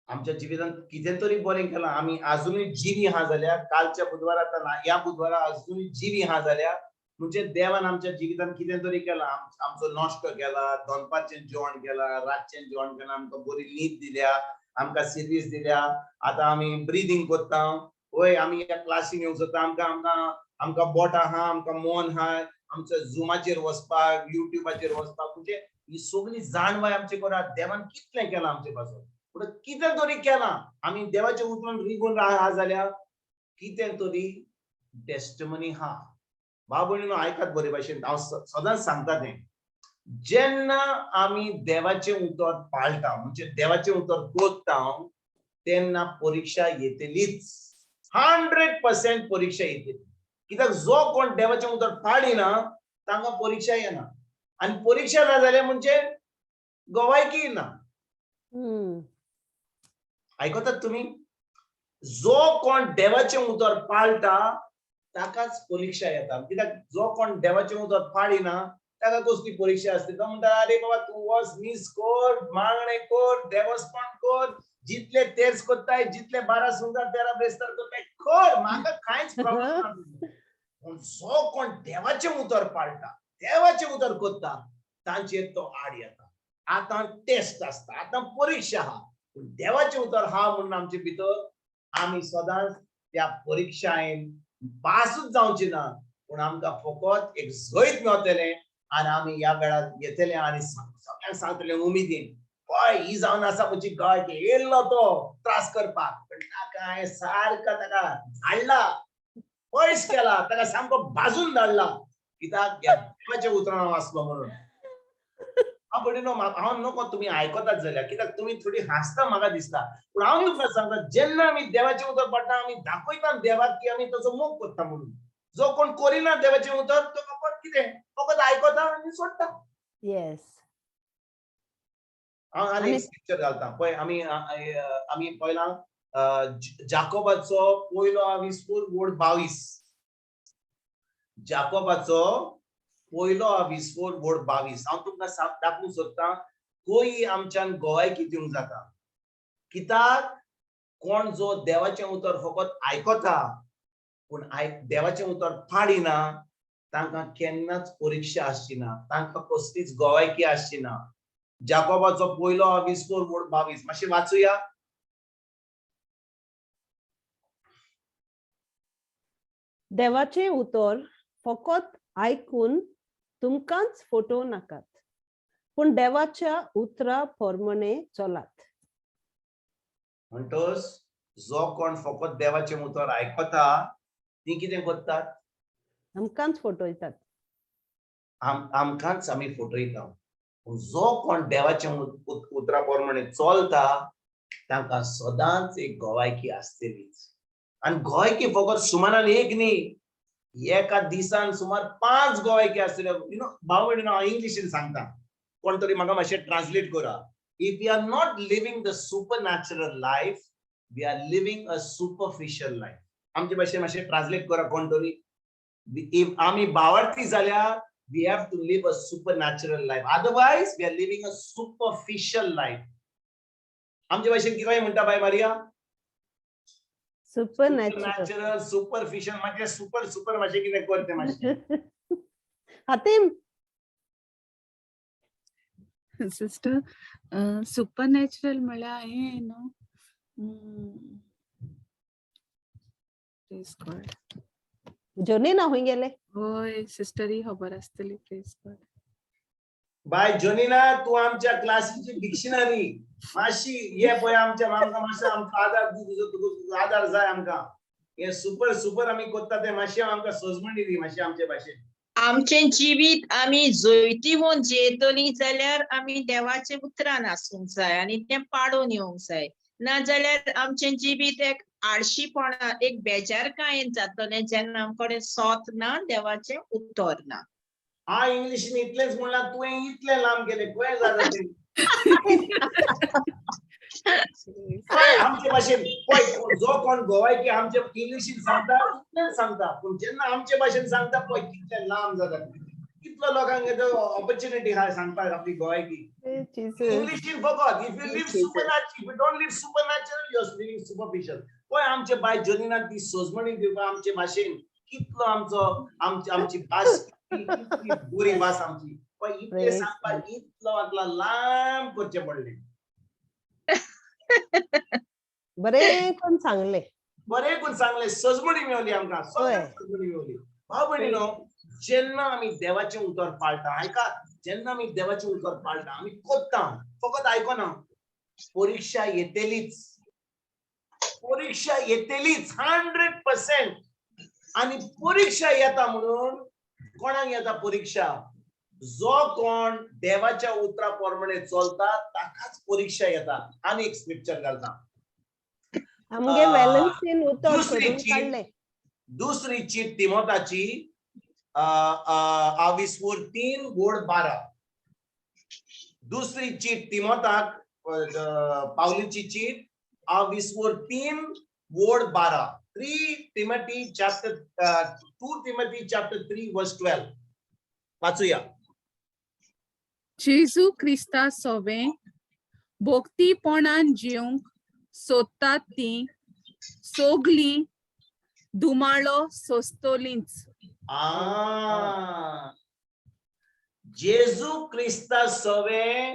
आमच्या जिवितांत कितें तरी बरें केलां, आमी आजुनूय जिवी आहा जाल्यार, कालच्या बुधवारा आतां ना, ह्या बुधवारा आजुनूय जिवी आहा जाल्यार, म्हणजे देवान आमच्या जिवितांत कितें तरी केलां. आमचो नाश्तो केला, दनपारचें जेवण केलां, रातचें जेवण केलां, आमकां बरी न्हीद दिल्या, आमकां सिर्वीस दिल्या, आतां आमी ब्रिदींग करता, वय आमी ह्या क्लासीन येवंक सोदता, आमकां आमकां आमकां बोट आहा, आमकां मन आहा, आमच्या झुमाचेर वचपाक, युट्यूबाचेर वचपाक, म्हणजे ही सगळी जाणवाय आमचे कडेन. देवान कितलें केलां आमचे पासून, पूण कितें तरी केलां. आमी देवाच्या उतरान रिगून आहा जाल्यार कितें तरी टेस्टमनी आहा. भाव भयणीनो, आयकात बरे भाशेन, हांव सदांच सांगता तें. जेन्ना आमी देवाचें उतर पाळटा, म्हणजे देवाचें उतर कोत्ता, तेन्ना परिक्षा येतलीच. 100% परिक्षा येतली. कित्याक जो कोण देवाचें उतर पाळिना तांकां परिक्षा येना, आनी परिक्षा ना जाल्यार म्हणजे गवायकी ना. आयकतात तुमी? जो कोण देवाचें उतर पाळटा ताकाच परिक्षा येता. कित्याक जो कोण देवाचें उतर पाळिना ताका कसली परिक्षा आसता? तो म्हणटा, अरे बाबा तूं वच मीस कर, मागणें कर, देवस्पण कर, जितले तेर्स करताय, जितले 12 सुंगटां 13 बेस्तार करताय कर, म्हाका कांयच प्रॉब्लेम ना. पूण जो कोण देवाचें उतर पाळटा, देवाचें उतर करता, तांचेर तो आड येता. आतां टेस्ट आसता, आतां परिक्षा आहा, पूण देवाचें उतर आहा म्हणून आमचे भितर आमी सदांच त्या परिक्षायेन पासूच जावची ना, पूण आमकां फकत एक जैत मेवतलें आनी आमी ह्या वेळार येतले आनी सगळ्यांक सांगतले उमेदीन, पळय ही जावन आसा म्हजी गाय, येयल्लो तो त्रास करपाक, पण ताका हांवें सारको ताका धाडला, पयस केला, ताका सामको बाजून धाडला, कित्याक देवाच्या उतरान हांव आसलो म्हणून. हांव भयणीनो, हांव नको तुमी आयकतात जाल्यार, कित्याक तुमी थोडी हांसता म्हाका दिसता, पूण हांव तुमकां सांगता, जेन्ना आमी देवाचें उतर पडटा आमी दाखयता देवाक की आमी ताचो मोग करता म्हणून. जो कोण करिना देवाचें उतर तो फकत कितें, फकत आयकता आनी सोडटा. येस. हांव आनी एक स्क्रिप्चर घालता पळय. आमी आमी पयला जाकोबाचो पयलो आविस्पूर वोड 22, जाकोबाचो पयलो आविस्पूर वोड 22. हांव तुमकां दाखोवंक सोदता कोई आमच्यान गोवायकी दिवंक जाता. कित्याक कोण जो देवाचें उतर फकत आयकता पूण देवाचें उतर पाडिना तांकां केन्नाच परिक्षा आसची ना, तांकां कसलीच गोवायकी आसची ना. जाकोबाचो पयलो आविस्पूर वोड 22, मातशें वाचुया. देवाचें उतर फकत आयकून तुमकांच फटोवं नाकात, पूण देवाच्या उतरा प्रमाणे चलात. म्हणटच जो कोण फकत देवाचें उतर आयकता ती कितें करतात? आमकांच फटयतात. आमकांच आमी फटयता. पूण जो कोण देवाच्या उतरा प्रमाणे चलता तांकां सदांच एक गोवायकी आसतलीच. आनी गोवायकी फकत सुमारान एक न्ही, एका दिसान सुमार 5 गोवायकी आसतल्यो. You know भाव भयणीनो, हांव इंग्लिशीन सांगता, कोण तरी म्हाका मातशें ट्रान्सलेट करा. If we are not living the supernatural life, we are living a superficial life. आमचे भाशेन मातशें ट्रान्सलेट करा कोण तरी. If आमी भावार्थी जाल्यार we have to live a supernatural life, otherwise we are living a superficial life. आमचे भाशेन कितें म्हणटा बाय मारिया? सुपरनॅचरल, सुपरनॅचरल, सुपरफिशियल, मातशें सुपर सुपर मातशें कितें कर तें मातशें. हातीम सिस्टर, सुपर नॅचरल म्हळ्यार हें न्हू, प्रेज गॉड. जोनी ना खंय गेले? हय सिस्टरी खबर आसतली. Praise God. बाय जोनिना, तूं आमच्या क्लासीची डिक्शनरी, मातशी ये पळय आमच्या, आमकां मातसो आमकां आदार दी, तुजो तुजो आदार जाय आमकां. हे सुपर सुपर आमी करता तें मातशें आमकां सजमणी दी मातशें आमचे भाशेन. आमचें जिवीत आमी जैती होवन जियेतली जाल्यार आमी देवाचे उतरान आसूंक जाय आनी तें पाडून येवंक जाय. नाजाल्यार आमचें जिवीत एक आळशीपणा, एक बेजारकायेन जातलें जेन्ना आमकडेन सोत ना, देवाचें उतर ना. हांव इंग्लिशीन इतलेंच म्हणलां, तुवें इतलें लांब केलें, खंय जाता तें? पळय आमचे भाशेन पळय, जो कोण गोवायकी आमचे इंग्लिशीन सांगता इतलेंच सांगता, पूण जेन्ना आमचे भाशेन सांगता पळय कितलें लांब जाता, कितलो लोकांक ऑपॉर्च्युनिटी आहा सांगपाक आपली गोवायकी. इंग्लिशीन फकत if you live supernatural, if you don't live supernatural, you are living superficial. पळय आमचे बाय जोनिनान ती सोजमणी दिवपाक आमचे भाशेन कितलो आमचो आमची भास कितली बरी भास आमची, पळय इतलें सांगपाक इतलो आमकां लांब करचें पडलें. बरें कोण सांगलें, बरें कोण सांगलें, सजमणी मेवली आमकां, सगळ्यांक सजमणी मेवली. भाव भयणीनो, जेन्ना आमी देवाचें उतर पाळटा, आयका, जेन्ना आमी देवाचें उतर पाळटा, आमी कोत्ता, फकत आयकना, परिक्षा येतलीच, परीक्षा येतलीच 100%. आनी परीक्षा येता म्हणून कोणाक येता परीक्षा? जो कोण देवाच्या उतरा प्रमाणे चलता ताकाच परिक्षा येता. आनी एक स्क्रिप्चर घालता. आमगे वेलन्सीन उतर दुसरी सोदून चीट. काडलें. दुसरी चीट तिमोताची आविसवूर 3 वोड 12. दुसरी चीट तिमोताक, पावलीची चीट, आविसवूर 3 वोड 12. 3 Timothy chapter, 2 Timothy chapter 3 verse 12 वाचूया. जेजू क्रिस्ता सोवे भोक्तीपणान जिवंक सोदतात ती सोगली धुमाळो सोंसतलींच. आ, जेजू क्रिस्ता सवे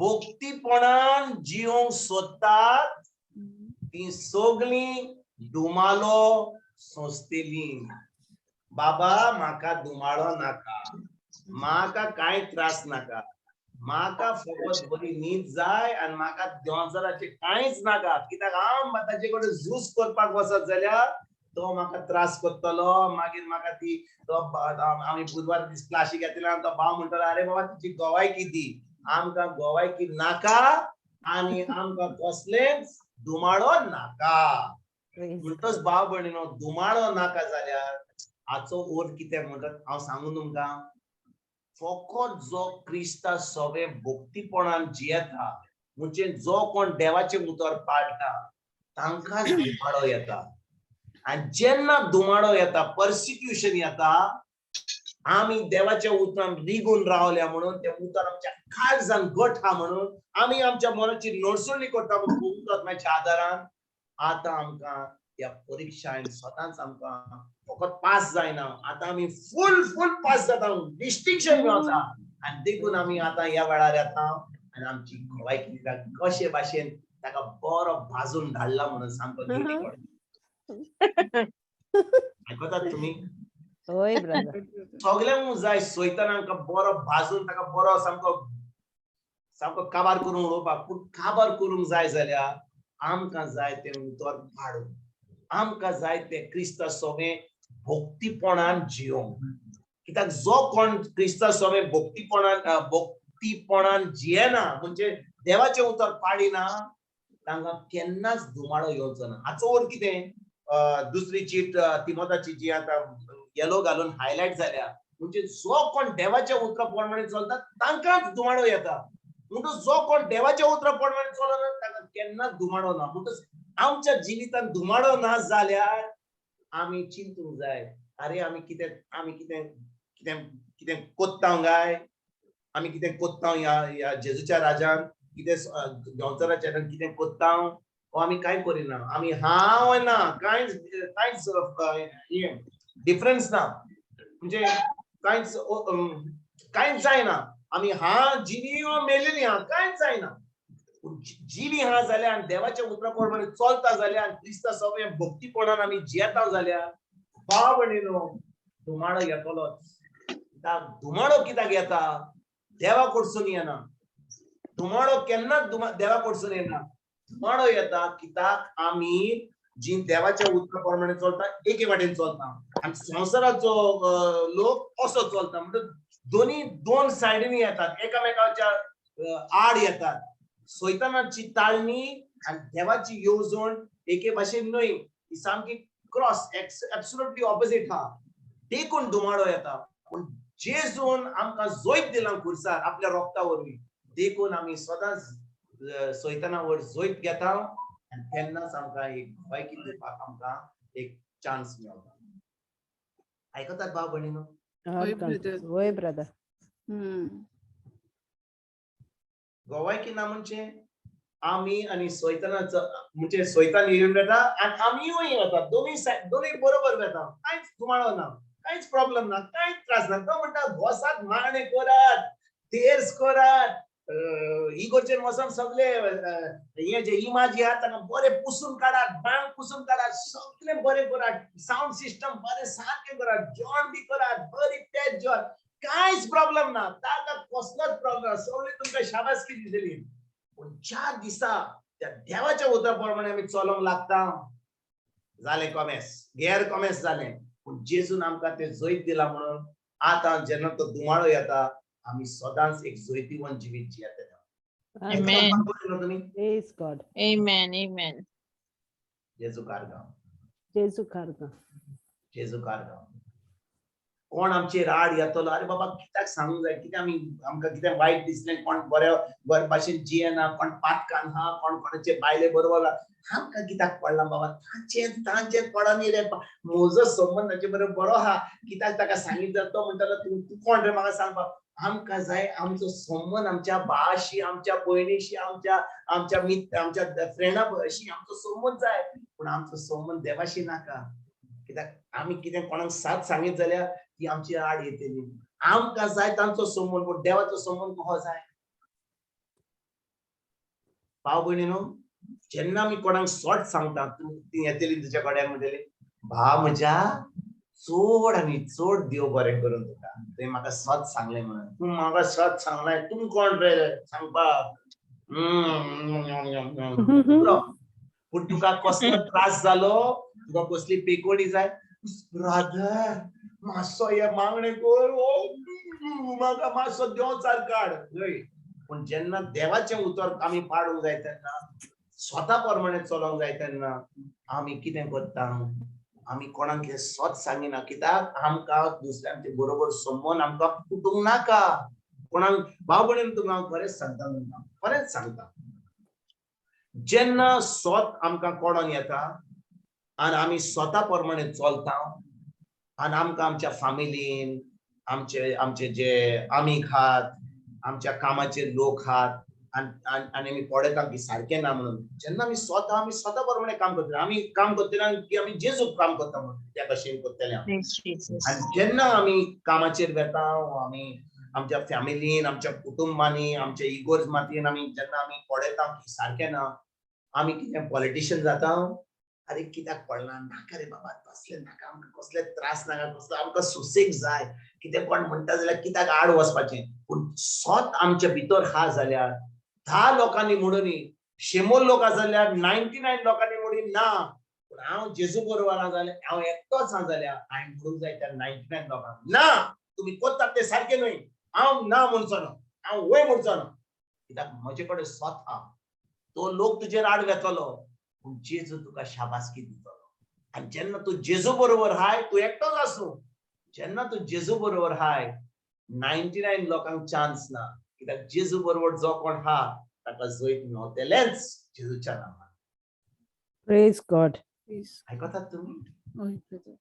भक्तीपणान जिवंक सोदतात ती सगळीं धुमालो सोंसतली. बाबा, म्हाका धुमाळो नाका, म्हाका कांय त्रास नाका, म्हाका फकत बरी न्हीद जाय आनी म्हाका देंवचाराचें कांयच नाका. कित्याक हांव ताचे कडेन झूज करपाक वचत जाल्यार तो म्हाका त्रास करतलो. मागीर म्हाका ती तो आमी बुधवार दीस क्लासीक घेतला आनी तो भाव म्हणटलो, "अरे बाबा, तुजी गोवायकी दी." आमकां गोवायकी नाका आनी आमकां कसलेंच धुमाळो नाका. Praise. म्हणटच भाव भयणीनो, धुमाळो नाका जाल्यार हाचो अर्थ कितें म्हणटात हांव सांगू तुमकां. फकत जो क्रिस्ता सवे भक्तीपणान जियेता, म्हणजे जो कोण देवाचें उतर पाळटा, तांकांच धुमाळो येता. आनी जेन्ना धुमाळो येता, पर्सिक्युशन येता, आमी देवाच्या उतरान रिगून रावल्या म्हणून, तें उतर आमच्या काळजान घट आहा म्हणून, आमी आमच्या मनाची नडसुणी करता म्हणून पवित्र आदारान आतां आमकां ह्या परिक्षान सदांच आमकां फकत पास जायना, आतां आमी फूल फूल पास जाता, डिस्टिंक्शन मेळता. आनी देखून आमी आतां ह्या वेळार येता आनी आमची गोवायकी दिता, कशे भाशेन ताका बरो भाजून धाडला म्हणून सामको गेटी कडेन. आयकतात तुमी? होय ब्रदर. सगल्यांक जाय सोयताना आमकां बरो भाजून ताका बरो सामको सामको काबार करून उडोवपाक. पूण काबार करूंक जाय जाल्यार आमकां जाय तें उतर पाडूंक, आमकां जाय तें क्रिस्ता सोवे भक्तीपणान जियोंक. कित्याक जो कोण क्रिस्ता सोवे भक्तीपणान जियेना, म्हणजे देवाचें उतर पाडिना, तांकां केन्नाच धुमाळो येवचो ना. हाचो अर्थ कितें? दुसरी चीट तिमोताची जी आतां येलो घालून हायलायट जाल्या, म्हणजे जो कोण देवाच्या उतरा प्रमाणे चलता तांकांच धुमाळो येता. म्हणटच जो कोण देवाच्या उतरा प्रमाणे चलना ताका केन्नाच धुमाळो ना. म्हणटच आमच्या जिवितांत धुमाळो ना जाल्यार आमी चिंतूंक जाय, अरे, आमी कितें कितें कितें कोत्ता काय? आमी कितें कोत्ता ह्या ह्या जेजूच्या राजान? कितें देंवचाराच्या राजान कितें कोत्ता वो आमी कांय करिना? आमी हांव ना, कांयच कांयच हें डिफरन्स ना, म्हणजे कांयच कांयच जायना. आमी हा जिवी वा मेलेली हा, कांयच जायना. पूण जिवी हा जाल्यार आनी देवाच्या उतरा प्रमाणे चलता जाल्यार आनी क्रिस्ता सगळें भक्तीपणान आमी जियेता जाल्यार, भाव भयणीनो, धुमाळो येतलोच. कित्याक धुमाळो कित्याक येता? देवा कडसून येना धुमाळो केन्नाच. देवा कडसून येना धुमाळो. येता कित्याक आमी जी देवाच्या उतरा प्रमाणे चलता एके वाटेन चलता आनी संवसाराचो लोक असो चलता. म्हणजे दोन्ही दोन सायडीनी येतात, एकामेकाच्या आड येतात. सैतानाची ताळणी आनी देवाची येवजण एके भाशेन न्हय, ही सामकी क्रॉस, एब्सोल्युटली ऑपोजिट हा. देखून धुमाळो येता. पूण जेजून आमकां जैत दिलां खुर्सार आपल्या रोगता वरवीं, देखून आमी सदांच सैताना वयर जैत घेता आनी तेन्नाच आमकां एक भलायकी दिवपाक आमकां एक चान्स मेळटा. आयकतात भाव भयणीनो? होय brother. होय ब्रदर. गोवायकी ना म्हणजे आमी आनी सैतानाचो, म्हणजे सैतान येवन वेता आनी आमीय वता, दोनूय सायड दोनूय बरोबर वेता. कांयच धुमाळो ना, कांयच प्रॉब्लम ना, कांयच त्रास ना. तो म्हणटा, वसात, मागणें करात, तेर्स करात, इगोर्जेन वचोन सगळे हे जे इमाजी आहा तांकां बरें पुसून काडात, बांक पुसून काडात, सगळें बरें करात, सावंड सिस्टम बरें सारकें करात, जेवण बी करात, बरी पेज जेवण, कांयच प्रॉब्लम ना. ताका कसलोच प्रॉब्लम ना, सगळी तुमकां शाबासकी दितली. पूण ज्या दिसा त्या देवाच्या उतरा प्रमाणे आमी चलोंक लागता, जालें, कॉमेस गेर कॉमेस जालें. पूण जेजून आमकां तें जैत दिलां म्हणून. आतां जेन्ना तो धुमाळो येता आमी सदांच एक जैतिवंत जिवीत जियेतले. Amen. तुमी Praise God. Amen, amen. जेजू कारगांव. जेजू कारगांव. जेजू कारगांव. कोण आमचेर आड येतलो, अरे बाबा कित्याक सांगूंक जाय, कित्याक आमी आमकां कितें वायट दिसलें, कोण बरे बरे भाशेन जियेना, कोण पातकान आहा, कोण कोणाचे बायले बरोबर, आमकां कित्याक पडलां बाबा, तांचें तांचें पडनी रे, म्हजो संबंद ताचे बरोबर बरो आहा, कित्याक ताका सांगितलं तो म्हणटालो तूं तूं कोण रे म्हाका सांगपाक. आमकां जाय आमचो संबंद आमच्या भाशी, आमच्या भयणीशी, आमच्या आमच्या मित्र, आमच्या फ्रेंडा शी आमचो संबंद जाय, पूण आमचो संबंद देवाशी नाका. कित्याक आमी कितें कोणाक साथ सांगीत जाल्यार ती आमची आड येतली. आमकां जाय तांचो संबंद, पूण देवाचो संबंद कसो जाय? भाव भयणीनो, जेन्ना आमी कोणाक सट सांगता, ती येतली तुज्या कडेन म्हणटली, भा म्हज्या चड आनी चड देव बरें करून तुका, तुवें म्हाका सत सांगलें म्हणून. तूं म्हाका सत सांगलें, तूं कोण रे सांगपाक? पूण तुका कसलो त्रास जालो, तुका कसली पेकोडी जाय, ब्रदर मातसो हे मागणें कर, म्हाका मातसो देंवचार काड. हय, पूण जेन्ना देवाचें उतर आमी पाडूंक जाय तेन्ना, स्वता प्रमाणे चलोवंक जाय तेन्ना आमी कितें करता? आमी कोणाक कितें सत सांगिना, कित्याक आमकां दुसऱ्यांचे बरोबर संबंद आमकां तुटूंक नाका कोणाक. भाव भयणीन, तुमकां हांव खरेंच सांगता, तुमकां खरेंच सांगता, जेन्ना सत आमकां कळोन येता आनी आमी स्वता प्रमाणे चलता आनी आमकां आमच्या फामिलीन, आमचे आमचे जे आमीग आहात, आमच्या कामाचेर लोक आहात, आनी आनी आमी पळयता की सारकें ना म्हणून, जेन्ना आमी स्वता आमी स्वता प्रमाणे काम करतले, आमी काम करतले की आमी जेजूक काम करता म्हणून त्या भशेन करतले. आनी जेन्ना आमी कामाचेर वेता, आमी आमच्या फॅमिलीन, आमच्या कुटुंबांनी, आमच्या इगोर्ज मातयेन आमी जेन्ना आमी पळयता की सारकें ना, आमी कितें पॉलिटिशियन जाता? अरे कित्याक पडला, नाका रे बाबा, तसलें नाका आमकां, कसले त्रास नाका, कसलो आमकां सुसेग जाय, कितें कोण म्हणटा जाल्यार कित्याक आड वचपाचें? पूण सत आमच्या भितर आहा जाल्यार 10 लोकांनी म्हणून 100 लोक आसा जाल्यार 99 लोकांनी म्हणून ना, पूण हांव जेजू बरोबर आहा जाल्यार, हांव एकटोच आहा जाल्यार हांवें म्हणूंक जाय त्या 99 लोकांक, ना, तुमी करतात तें सारकें न्हय, हांव ना म्हणचो ना, हांव वय म्हणचो ना, कित्याक म्हजे कडेन सत आहा. तो लोक तुजेर आड वेतलो, पूण जेजू तुका शाबासकी दितलो. आनी जेन्ना तूं जेजू बरोबर हाय, तूं एकटोच आसूं, जेन्ना तूं जेजू बरोबर हाय, 99 लोकांक चान्स ना, कित्याक जेजू बरोबर जो कोण आहा ताका जैत मेवतलेंच जेजूच्या नांवान. Praise God. आयकतात तुमी? हय ब्रदर.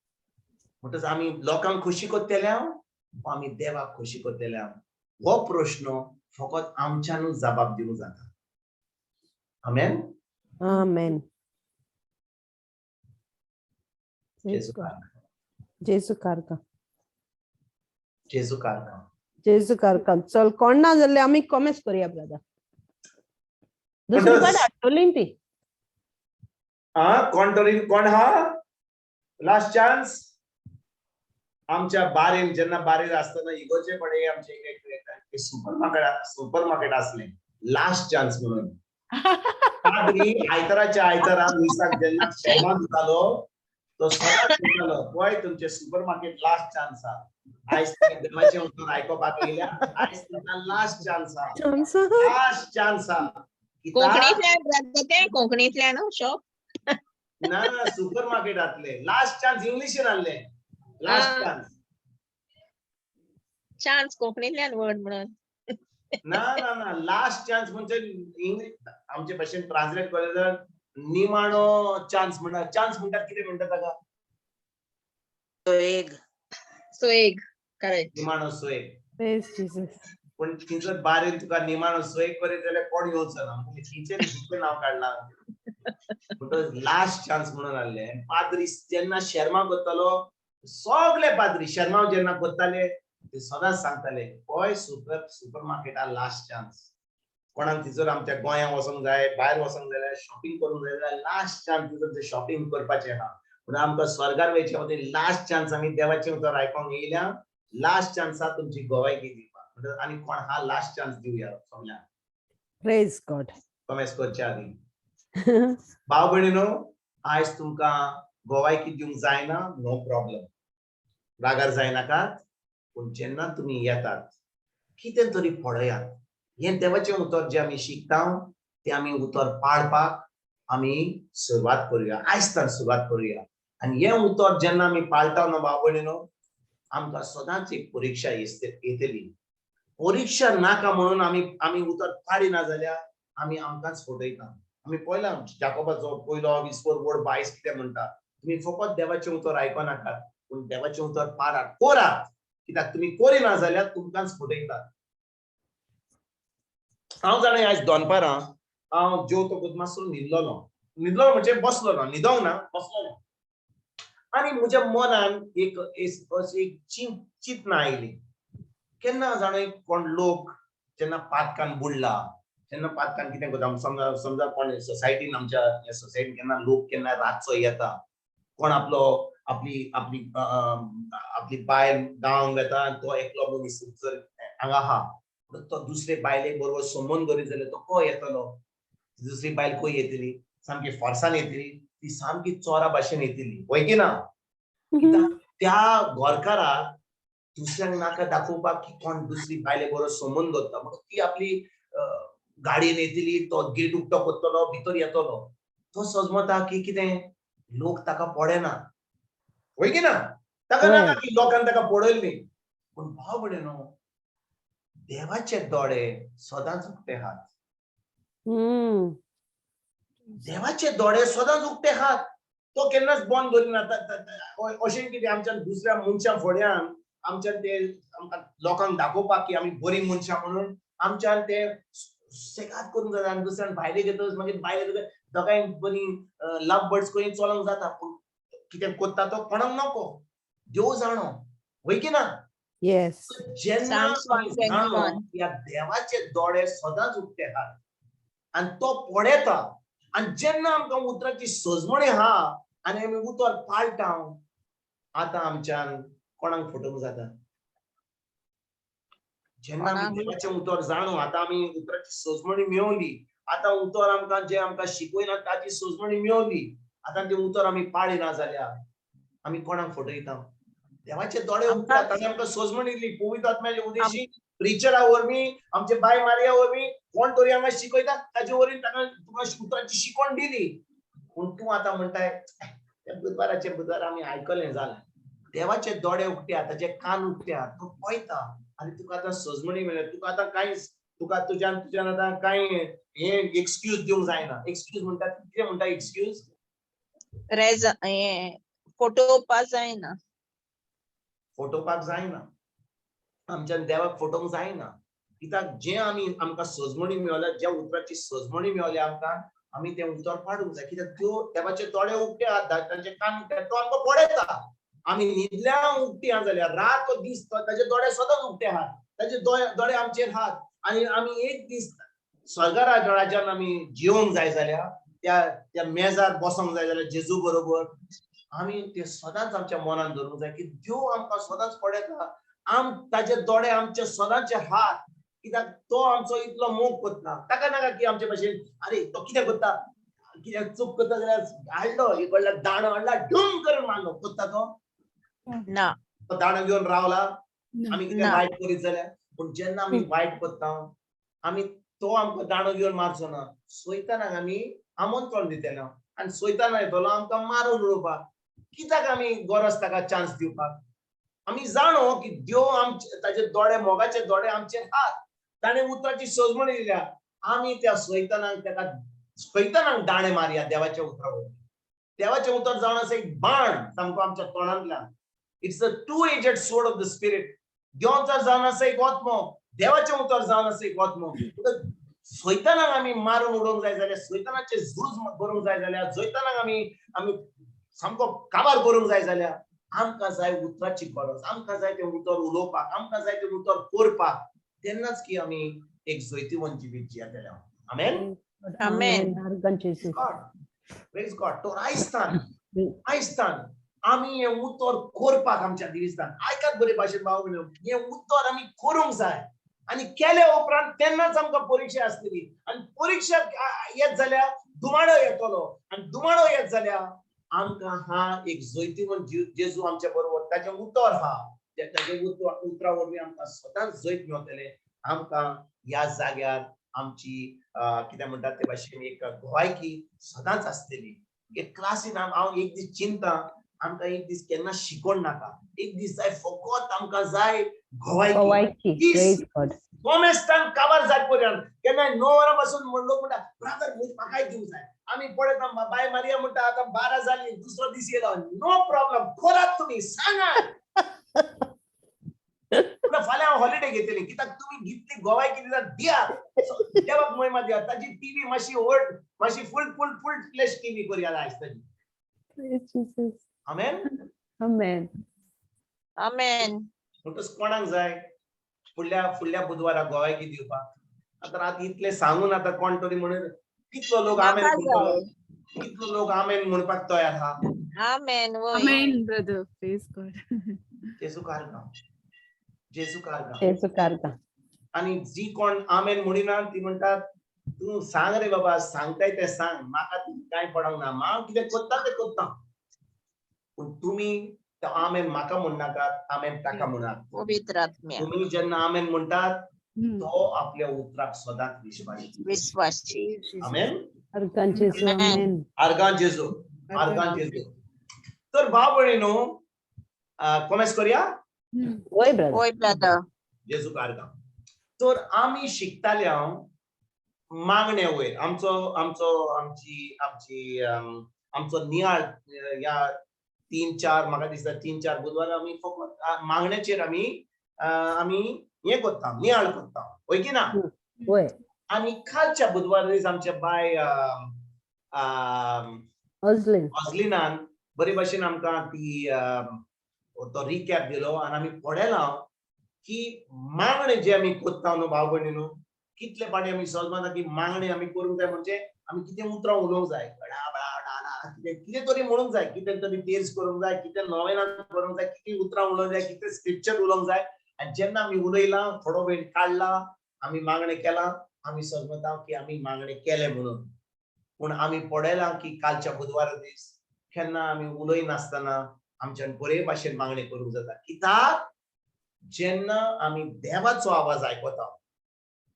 म्हणटच आमी लोकांक खोशी करतले वा आमी देवाक खोशी करतले, हो प्रश्न फकत आमच्यानूच जबाब दिवंक जाता. आमेन. Amen. Praise जेजू God. जेजू कारगांव. जेजू कारगांव. जेजू कारगांव. चल, कोण ना जाल्यार आमी कॉमेस करूया ब्रदर. दुसरी पाट हाडटली ती. हा, कोण तरी कोण हा लास्ट चान्स? आमच्या बारीन, जेन्ना बारीर आसतना इगोर्जे कडेन आमचे एक सुपर मार्केट आसलें, लास्ट चान्स म्हणून. पाद्री आयताराच्या आयतारा मिसाक जेन्ना शेर्मांव दितालो तो सदांच म्हणटालो, पळय तुमचे सुपर मार्केट लास्ट चान्स आहा, आयज तुमी देवाचें उतर आयकोपाक येयल्या, आयज तुमकां लास्ट चान्स आहा, चान्स. लास्ट चान्स आहा. कित्याक? कोंकणीतल्यान ब्रदर, तें कोंकणीतल्यान शॉप? ना, सुपर मार्केटातले लास्ट चान्स इंग्लिशीन आहले लास्ट चान्स. चान्स कोंकणीतल्यान वर्ड म्हणून. ना ना ना, लास्ट चान्स म्हणजे इंग्लिश आमचे भाशेन ट्रान्सलेट केले जाल्यार निमाणो चान्स म्हणटा. चान्स म्हणटात कितें म्हणटा ताका? एक. सो एक करेक्ट. निमाणो सोय. Praise Jesus. पण थंयसर बारीन तुका निमाणो सोय करीत जाल्यार कोण येवचो ना, खंयचें खंयचें नांव काडलां? म्हणटकच लास्ट चान्स म्हणून आहले. पाद्री जेन्ना शेर्मांव करतालो, सगळे पाद्री शेर्मांव जेन्ना करताले ते सदांच सांगताले, पळय सुपर मार्केटार लास्ट चान्स, कोणाक थंयसर आमच्या गोंयांत वचोंक जाय, भायर वचोंक जाय जाल्यार, शॉपिंग करूंक जाय जाल्यार लास्ट चान्स थंयसर शॉपिंग करपाचें आहा. पूण आमकां स्वर्गार वयचे खातीर लास्ट चान्स, आमी देवाचें उतर आयकोंक येयल्या, लास्ट चान्सा तुमची गोवायकी दिवपाक. म्हणटकच आनी कोण हा लास्ट चान्स दिवया सगल्यांक? Praise God. कॉमेस करच्या आदी, भाव भयणीनो, आयज तुमकां गोवायकी दिवंक जायना, नो प्रॉब्लम, रागार जायनाकात. पूण जेन्ना तुमी येतात कितें तरी पळयात. हें देवाचें उतर जें आमी शिकता तें आमी उतर पाळपाक आमी सुरवात करुया, आयज सुरवात करुया. आनी हें उतर जेन्ना आमी पाळटा न्हू भाव भयणीनो, आमकां सदांच एक परिक्षा येतली. परिक्षा नाका म्हणून आमी आमी उतर पाळिना जाल्यार आमी आमकांच फटयता. आमी पळयला जाकोबाचो पयलो विस्पोर वड 22 कितें म्हणटा, तुमी फकत देवाचें उतर आयकनाकात पूण देवाचें उतर पाळात, करात. कित्याक तुमी करिना जाल्यार तुमकांच फटयतात. हांव जाणा आयज दनपारां हांव जेवतकूच मातसो न्हिदलोलो, न्हिदलो म्हणजे बसलो ना, न्हिदोंक ना, बसलोलो. आनी म्हज्या मनान एक एक चिंतना आयली. केन्ना जाणा कोण लोक जेन्ना पातकान बुडला, जेन्ना पातकान कितें करता, समजा समजा कोण सोसायटीन, आमच्या ह्या सोसायटीन केन्ना लोक केन्ना रातचो येता, कोण आपलो आपली आपली आपली बायल गांवांक वेता आनी तो एकलो मनीस जर हांगा आहा, तो दुसरे बायले बरोबर संबंद दवरीत जाल्यार तो खंय येतलो? दुसरी बायल खंय येतली? सामकी फोर्सान येतली, ती सामकी चोरा भाशेन येतली, वय की ना? त्या गोरकाराक दुसऱ्यांक नाका दाखोवपाक की कोण दुसरी बायले बरोबर संबंद दवरता, म्हणून ती आपली गाडयेन येतली, तो गेट उक्तो करतलो, भितर येतलो. तो सजमता की कितें लोक ताका पळयना, वय की ना? ताका नाका की लोकांक ताका पळयल्ली. पूण भाव भयणीनो, देवाचे दोळे सदांच उक्ते आहात. देवाचे दोळे सदांच उक्ते आहात, तो केन्नाच बंद दवरिना. अशें कितें आमच्यान दुसऱ्या मनशां फुड्यान आमच्यान ते आमकां लोकांक दाखोवपाक की आमी बरी मनशां म्हणून आमच्यान ते सेगात करूंक जाता. आनी दुसऱ्यान भायले घेतच मागीर भायले दोगांय बरी लव बर्ड्स करून चलोंक जाता. पूण कितें करता तो कोणाक नको, देव जाणो, वय की ना? येस. जेन्ना ह्या देवाचे दोळे सदांच उक्ते आहात आनी तो पळयता, आनी जेन्ना आमकां उतराची सजमणी आहा आनी आमी उतर पाळटा, आतां आमच्यान कोणाक फटोवंक जाता? जेन्ना आमी देवाचें उतर जाणू, आतां आमी उतराची सजमणी मेवली, आतां उतर आमकां जें आमकां शिकयना ताची सजमणी मेवली, आतां तें उतर आमी पाळिना जाल्यार आमी कोणाक फटयता? देवाचे दोळे उगतात, ताणें आमकां सजमणी दिली. पवित्र आत्म्याचे उद्देशी प्रिचरा वरवीं, आमचे बाय मारिया वरवीं, कोण तरी हांगा शिकयता ताचे वरवीं ताका तुका उतराची शिकवण दिली. पूण तूं आतां म्हणटाय बुधवाराचे बुधवार आमी आयकलें जालें. देवाचे दोळे उक्ते, ताचे कान उक्ते, तो पळयता आनी तुका आतां सजमणी मेळ्ळी. तुका आतां कांयच, तुका तुज्यान तुज्यान आतां कांय हे एक्सक्यूज दिवंक जायना. एक्सक्यूज म्हणटा कितें म्हणटा एक्सक्यूज? फटोवपाक जायना, फटोवपाक जायना, आमच्यान देवाक फटोवंक जायना. कित्याक जें आमी आमकां सजमणी मेवल्या, ज्या उतराची सजमणी मेवल्या आमकां, आमी तें उतर पाडूंक जाय. कित्याक त्यो देवाचे दोळे उक्ते आहात, तांचे कान उक्ते, तो आमकां पळयता. आमी न्हिदल्या उक्ती आहा जाल्यार रात दीस ताचे दोळे सदांच उक्ते आहात, ताचे दोळे आमचेर आहात. आनी आमी एक दीस स्वर्गा राज्यान आमी जिवंक जाय जाल्यार, त्या त्या मेजार बसोंक जाय जाल्यार जेजू बरोबर आमी ते सदांच आमच्या मनान धरूंक जाय की देव आमकां सदांच पळयता. ताचे दोळे आमचे सदांचे हात, कित्याक तो आमचो इतलो मोग करता. ताका नाका की आमचे भाशेन अरे तो कितें करता, कितें चूक करता जाल्यार हाडलो इकडल्या दांडो हाडला ढूम करून मारलो, करता तो ना, तो दांडो घेवन रावला आमी कितें वायट करीत जाल्यार. पूण जेन्ना आमी वायट करता आमी तो आमकां दांडो घेवन मारचो ना, सोयतानाक आमी आमंत्रण दितले आनी सोयताना येतलो आमकां मारून उडोवपाक. कित्याक आमी गरज ताका चान्स दिवपाक? आमी जाणो की देव आमचे, ताचे दोळे मोगाचे दोळे आमचेर आहात, ताणें उतराची सजमणी दिल्या. आमी त्या सोयतानाक ताका सोयतानाक दाणे मारया देवाच्या उतरा वरवीं. देवाचें उतर जावन आसा एक बाण सामको आमच्या तोंडांतल्यान. It's a two edged sword of the spirit. देवाचो जावन आसा एक आत्मो, देवाचें उतर जावन आसा एक आत्मो. सोयतानाक आमी मारून उडोवंक जाय जाल्यार, सोयतानाचें झूज करूंक जाय जाल्यार, जैतानाक आमी आमी सामको काबार करूंक जाय जाल्यार आमकां जाय उतराची गरज, आमकां जाय तें उतर उलोवपाक, आमकां जाय तें उतर करपाक. तेन्नाच की आमी एक जैतिवंत जिवीत जियेतले. आमेन. आमेन. Praise God. तो आयस्तान आयस्तान आमी हें उतर करपाक आमच्या दिविस्तान. आयकात बरे भाशेन भाव भयणीनो, हें उतर आमी करूंक जाय आनी केल्या उपरांत तेन्नाच आमकां परिक्षा आसतली. आनी परिक्षा येत जाल्यार दुमाडो येतलो आनी दुमाडो येत जाल्यार आमकां हा एक जैतिवंत जेजू आमच्या बरोबर, ताचें उतर हा, ताजे उतरां वरवीं आमकां सदांच जैत मेवतलें. आमकां ह्या जाग्यार आमची कितें म्हणटात ते भाशेन एक गोवायकी सदांच आसतली. एक क्लासीन हांव एक दीस चिंता, आमकां एक दीस केन्ना शिकोण नाका, एक दीस जाय फकत आमकां जाय गोवायकी. गोवायकी. दीस. Praise God. कोमेस्तान काबार जायत पर्यंत केन्नाय 9 वरां पासून लोक म्हणटा ब्रादर म्हाकाय दिवंक जाय. आमी पळयता बाय मारिया म्हणटा आतां 12 जाली, दुसरो दीस येयलो, नो प्रॉब्लम, करात तुमी, सांगात. म्हणटा फाल्यां हांव हॉलिडे घेतली, कित्याक तुमी कितली गोवायकी दितात दियात, देवाक महिमा दियात. ताची टिवी मातशी व्हड, मातशी फूल फूल फूल फ्लॅश टिवी करया आयज ताजी. Praise Jesus. Amen. Amen. Amen. म्हणटच कोणाक जाय फुडल्या फुडल्या बुधवारा गोवायकी दिवपाक? आतां आतां इतलें सांगून आतां कोण तरी म्हणून कितलो लोक आमेन म्हाका म्हणटलो? जाय. कितलो लोक आमेन म्हणपाक तयार आहा? आमेन. वय. Amen brother, praise God. जेजू कारगांव, जेजू कारगांव. जेजू कारगांव. आनी जी कोण आमेन म्हणिना ती म्हणटात तूं सांग रे बाबा, सांगताय तें सांग, म्हाका तूं कांय पडोंक ना, हांव कितें कोत्ता तें कोत्ता, पूण तुमी तो आमेन म्हाका म्हणनाकात, आमेन ताका म्हणात. पवित्र आत्म्या. तुमी जेन्ना आमेन म्हणटात तो आपल्या उतराक सदांच विश्वासी. विश्वासी. आमेन. अर्गां जेजू. Amen. Amen. आर्गां जेजू, आर्गां जेजू. तर भाव भयणीनो, कोमेस करया. वय ब्रदर. वय ब्रदर. जेजू आर्गां. तर आमी शिकताले हांव मागणे वयर आमचो आमचो आमची आमची आमचो नियाळ ह्या 3-4, म्हाका दिसता 3-4 बुधवार आमी फकत मागण्याचेर आमी आमी हें कोत्ता, नियाळ कोत्ता, वय की ना? वय. आनी कालच्या बुधवार दीस आमच्या बाय अजलीन, ऑजलिनान बरे भाशेन आमकां ती तो रिकॅप दिलो आनी आमी पळयलां की मागणे जे आमी कोत्ता न्हू भाव भयणी न्हू, कितले फावटी आमी समजना की मागणे आमी करूंक जाय म्हणजे आमी कितें उतरां उलोवंक जाय, डा बडा डा डा कितें कितें तरी म्हणूंक जाय, कितें तरी तेज करूंक जाय, कितें नोवेनां करूंक जाय, कितें उतरां उलोवंक जाय, कितें स्क्रिप्चर उलोवंक जाय. आनी जेन्ना आमी उलयलां, थोडो वेळ काडला, आमी मागणें केलां, आमी समजता की आमी मागणें केलें म्हणून. पूण आमी पळयलां की कालच्या बुधवारा दीस केन्ना आमी उलयनासतना आमच्यान बरे भाशेन मागणें करूंक जाता. कित्याक जेन्ना आमी देवाचो आवाज आयकता,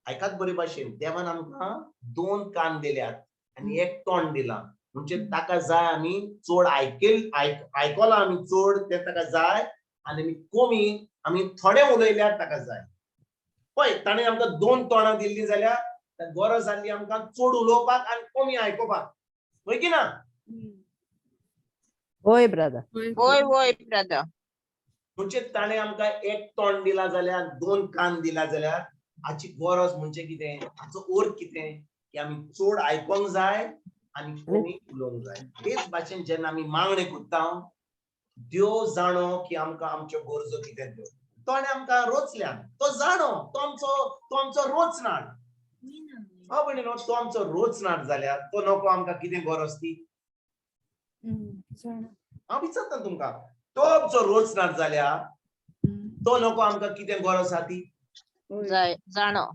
आयकात बरे भाशेन, देवान आमकां 2 कान दिल्यात आनी 1 तोंड दिलां, म्हणजे ताका जाय आमी चड आयकेल, आयकलां आमी चड तें ताका जाय, आनी आमी कमी आमी थोडे उलयल्यार ताका जाय. पळय ताणें आमकां 2 तोंडां दिल्लीं जाल्यार गरज जाल्ली आमकां चड उलोवपाक आनी कमी आयकुपाक, वय की ना? वय ब्रदर. वय वय ब्रदर. म्हणजे ताणें आमकां 1 तोंड दिला जाल्यार, 2 कान दिला जाल्यार हाची गरज म्हणजे कितें, हाचो अर्थ कितें की आमी चड आयकोंक जाय आनी कमी उलोवंक जाय. तेच भाशेन जेन्ना आमी मागणें करता, देव जाणो की आमकां आमच्यो गरजो कितें त्यो, ताणें आमकां रोचल्यात, तो जाणो, तो आमचो रोचनाट. हांव म्हणिन तो आमचो रोचनाट जाल्यार तो नको आमकां कितें गरज ती. हांव विचारता तुमकां, तो आमचो रोचनाट जाल्यार तो नको आमकां कितें गरज आसा ती जाणो.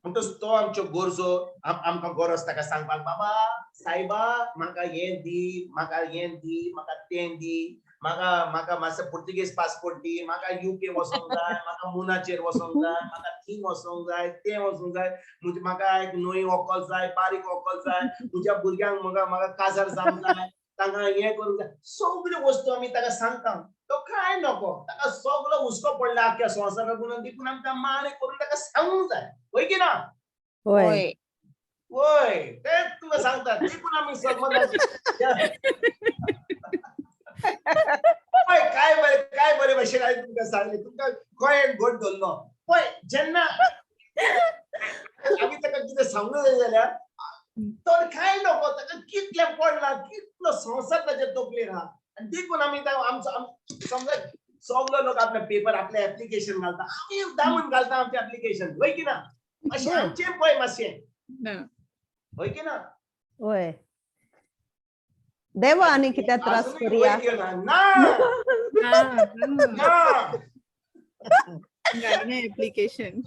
म्हणटच तो आमच्यो गरजो आमकां गरज ताका सांगपाक, बाबा सायबा म्हाका हें दी, म्हाका हें दी, म्हाका तें दी, म्हाका म्हाका मातसो पुर्तुगेज पासपोर्ट दी, म्हाका युके वचोंक जाय, म्हाका मुनाचेर वचोंक जाय, म्हाका थींग वचोंक जाय, तें वचोंक जाय, म्हणजे म्हाका एक न्हंय व्हंकल जाय, बारीक व्हंकल जाय, म्हज्या भुरग्यांक म्हाका म्हाका काजार जावंक जाय, तांकां हें करूंक जाय. सगल्यो वस्तू आमी ताका सांगता, तो कांय नको, ताका सगलो हुस्को पडला आख्या संवसाराक म्हणून, देखून आमकां मागणें करून ताका सांगूंक जाय, वय की ना? वय. वय, तेंच तुका सांगता, देखून आमी समज. पळय काय बरें, काय बरे भाशेन हांवें तुमकां सांगलें, तुमकां गोंयांत घट धरलो. पळय जेन्ना आमी ताका कितें सांगूंक जाय जाल्यार तो कांय नको, ताका कितलें पडलां, कितलो संवसार ताच्या तकलेर आहा. आनी देखून आमी आमचो समजा सगलो लोक आपले पेपर, आपलें एप्लिकेशन घालता, आमी दामून घालता आमचें एप्लिकेशन, वय की ना? अशें आमचें पळय मातशें, वय की ना? वय. देवा आनी कित्याक त्रास अजुनूय करुया? वय की ना? ना. ना. एप्लिकेशन.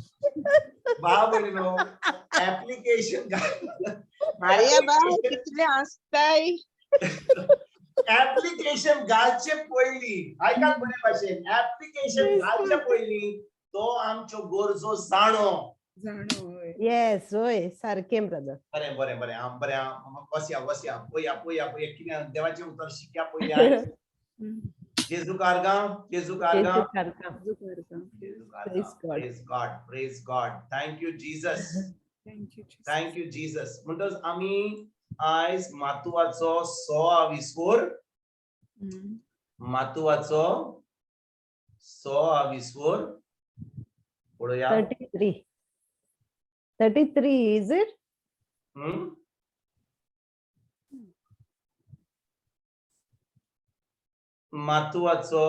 बाबा एप्लिकेशन मारिया बाय कितले आसताय. ऍप्लिकेशन घालचे पयली, आयकात बरे भाशेन, ऍप्लिकेशन घालचे पयली तो आमच्यो गरजो जाणो. जाणो हय. येस, वय, सारकें ब्रदर. बरें बरें बरें, आं बरें, आं, बसया बसया, पळया पळया पळया कितें देवाचें उतर शिकया पळया. जेजू कारगां, जेजू कारगां. जेजू कारगां. Praise God. Praise God, praise God, thank you Jesus. Thank you. Thank you Jesus. म्हणटच आमी आयज मातुवाचो 26 विस्वोर, मातुवाचो 26 विस्वोर पळोवया. 33, 33, is it? हम्म? मातुवाचो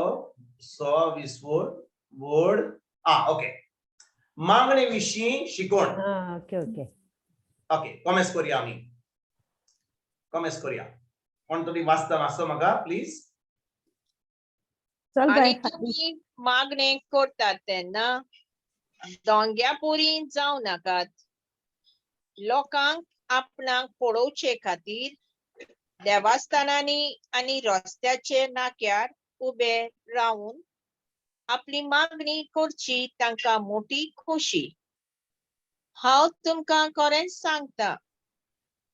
26 विस्वोर वड आ ओके, मागणे विशीं शिकवण. हा, ओके ओके. ओके, कॉमेस करूया आमी, कॉमेस करूया. कोण तरी वाचता मातसो म्हाका प्लीज? चल आनी बाय. तुमी मागणे करतात तेन्ना दोंग्या पुरी जावं नाकात. लोकांक आपणाक पळोवचे खातीर देवस्थानांनी आनी रस्त्याचे नाक्यार उबे रावन आपली मागणी करची तांकां मोटी खोशी. हांव तुमकां खरेंच सांगता,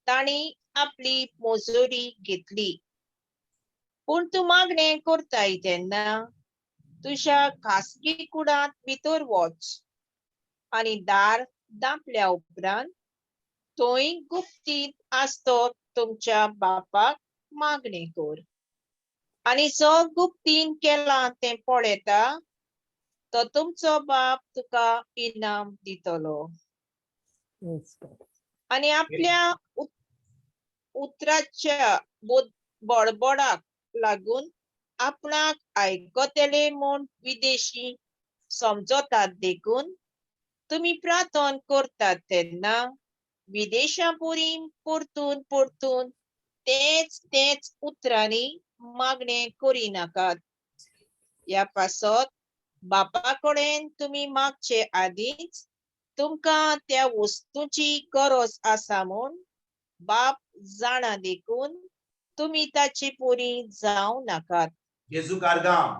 तांणी आपली मजुरी घेतली. पूण तूं मागणें करताय तेन्ना तुज्या खासगी कुडांत भितर वच आनी दार दांपल्या उपरांत थंय गुप्तीत आसतो तुमच्या बापाक मागणें कर आनी जो गुप्तीन केलां तें पळयता तो तुमचो बाप तुका इनाम दितलो. Praise God. आनी आपल्या उतराच्या बडबडाक लागून आपणाक आयकतले म्हूण विदेशी समजतात देखून तुमी प्रार्थना करतात तेन्ना विदेशां पुरी परतून परतून तेच तेच उतरांनी मागणें करिनाकात. ह्या पासत बापा कडेन तुमी मागचे आदींच तुमकां त्या वस्तूची गरज आसा म्हूण बाप जाणा देखून तुमी ताची पुरी जावं नाकात. जेजू कारगांव,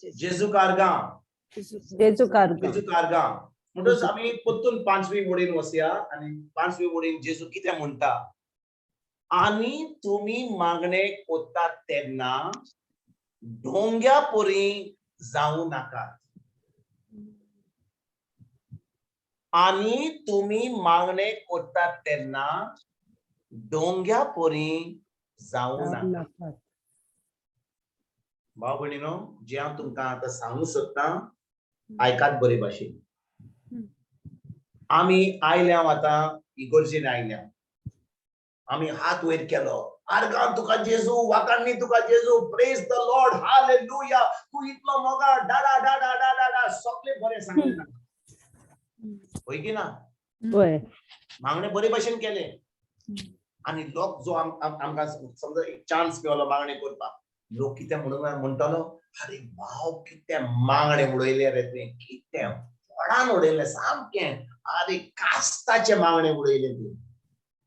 जेजू कारगांव. जेजू कारगांव. जेजू कारगांव. म्हणटच आमी परतून पांचवी वडीन वसया आनी पांचवी वडीन जेजू कितें म्हणटा? आनी तुमी मागणे कोत्तात तेन्ना ढोंग्या परी जावं नाकात. आनी तुमी मागणे कोत्तात तेन्ना ढोंग्या परी जावं नाकात. नाकात. भाव भयणीनो, जे हांव तुमकां आतां सांगूंक सोदतां, आयकात बरे भाशेन. आमी आयल्या आतां इगोर्जेन आयल्या, आमी हात वयर केलो, आर्गां तुका जेजू, वाकांनी तुका जेजू, प्रेज the Lord, hallelujah, तूं इतलो मोगाळ, डाडा डाडा डाडा डा, सगळें बरें सांगलें, हय की ना? वय. मागणे बरे भाशेन केले आनी लोक जो आमकां समजा एक चान्स मेवलो मागणे करपाक, लोक कितें म्हणून म्हणटलो? अरे वाव, कितें मागणे उडयले रे तुवें, कितें फोडान उडयलें सामकें, अरे कास्ताचे मागणे उडयले तूं.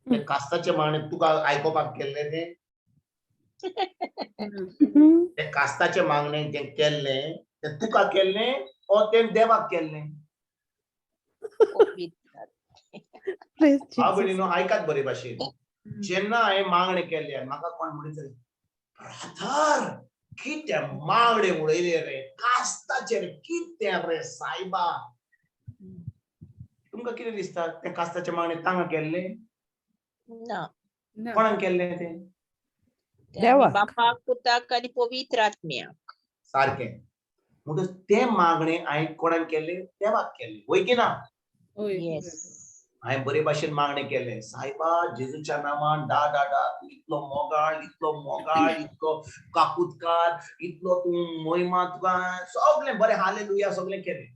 ते कास्ताचे मागणे तुका आयकोपाक केल्ले ते? ते कास्ताचे मागणे जें केल्लें तें तुका केल्लें ओ तें देवाक केल्लें? Praise भाव Jesus. भयणीनो, आयकात बरे भाशेन. जेन्ना हांवें मागणें केल्लें, म्हाका कोण म्हणीत जाल्यार, ब्रादर, कितें मागणें उडयलें रे, कास्ताचें रे, कितें रे सायबा, तुमकां कितें दिसता? तें कास्ताचें मागणें तांगा केल्लें? ना. ना. कोणाक केल्लें तें? ते आमी देवाक. बापाक, पुताक आनी पवित्र आत्म्याक. सारकें. म्हणटच तें मागणें हांवें कोणाक केल्लें? देवाक केल्लें, वय की ना? हय. येस. हांवें बरे भाशेन मागणें केलें, सायबा जेजूच्या नामान, डा डा डा, तूं इतलो मोगाळ, इतलो मोगाळ, इतलो काकुतकार, इतलो तूं मोहिमा तुका, सगळें बरें, हालेलुया, सगळें केलें.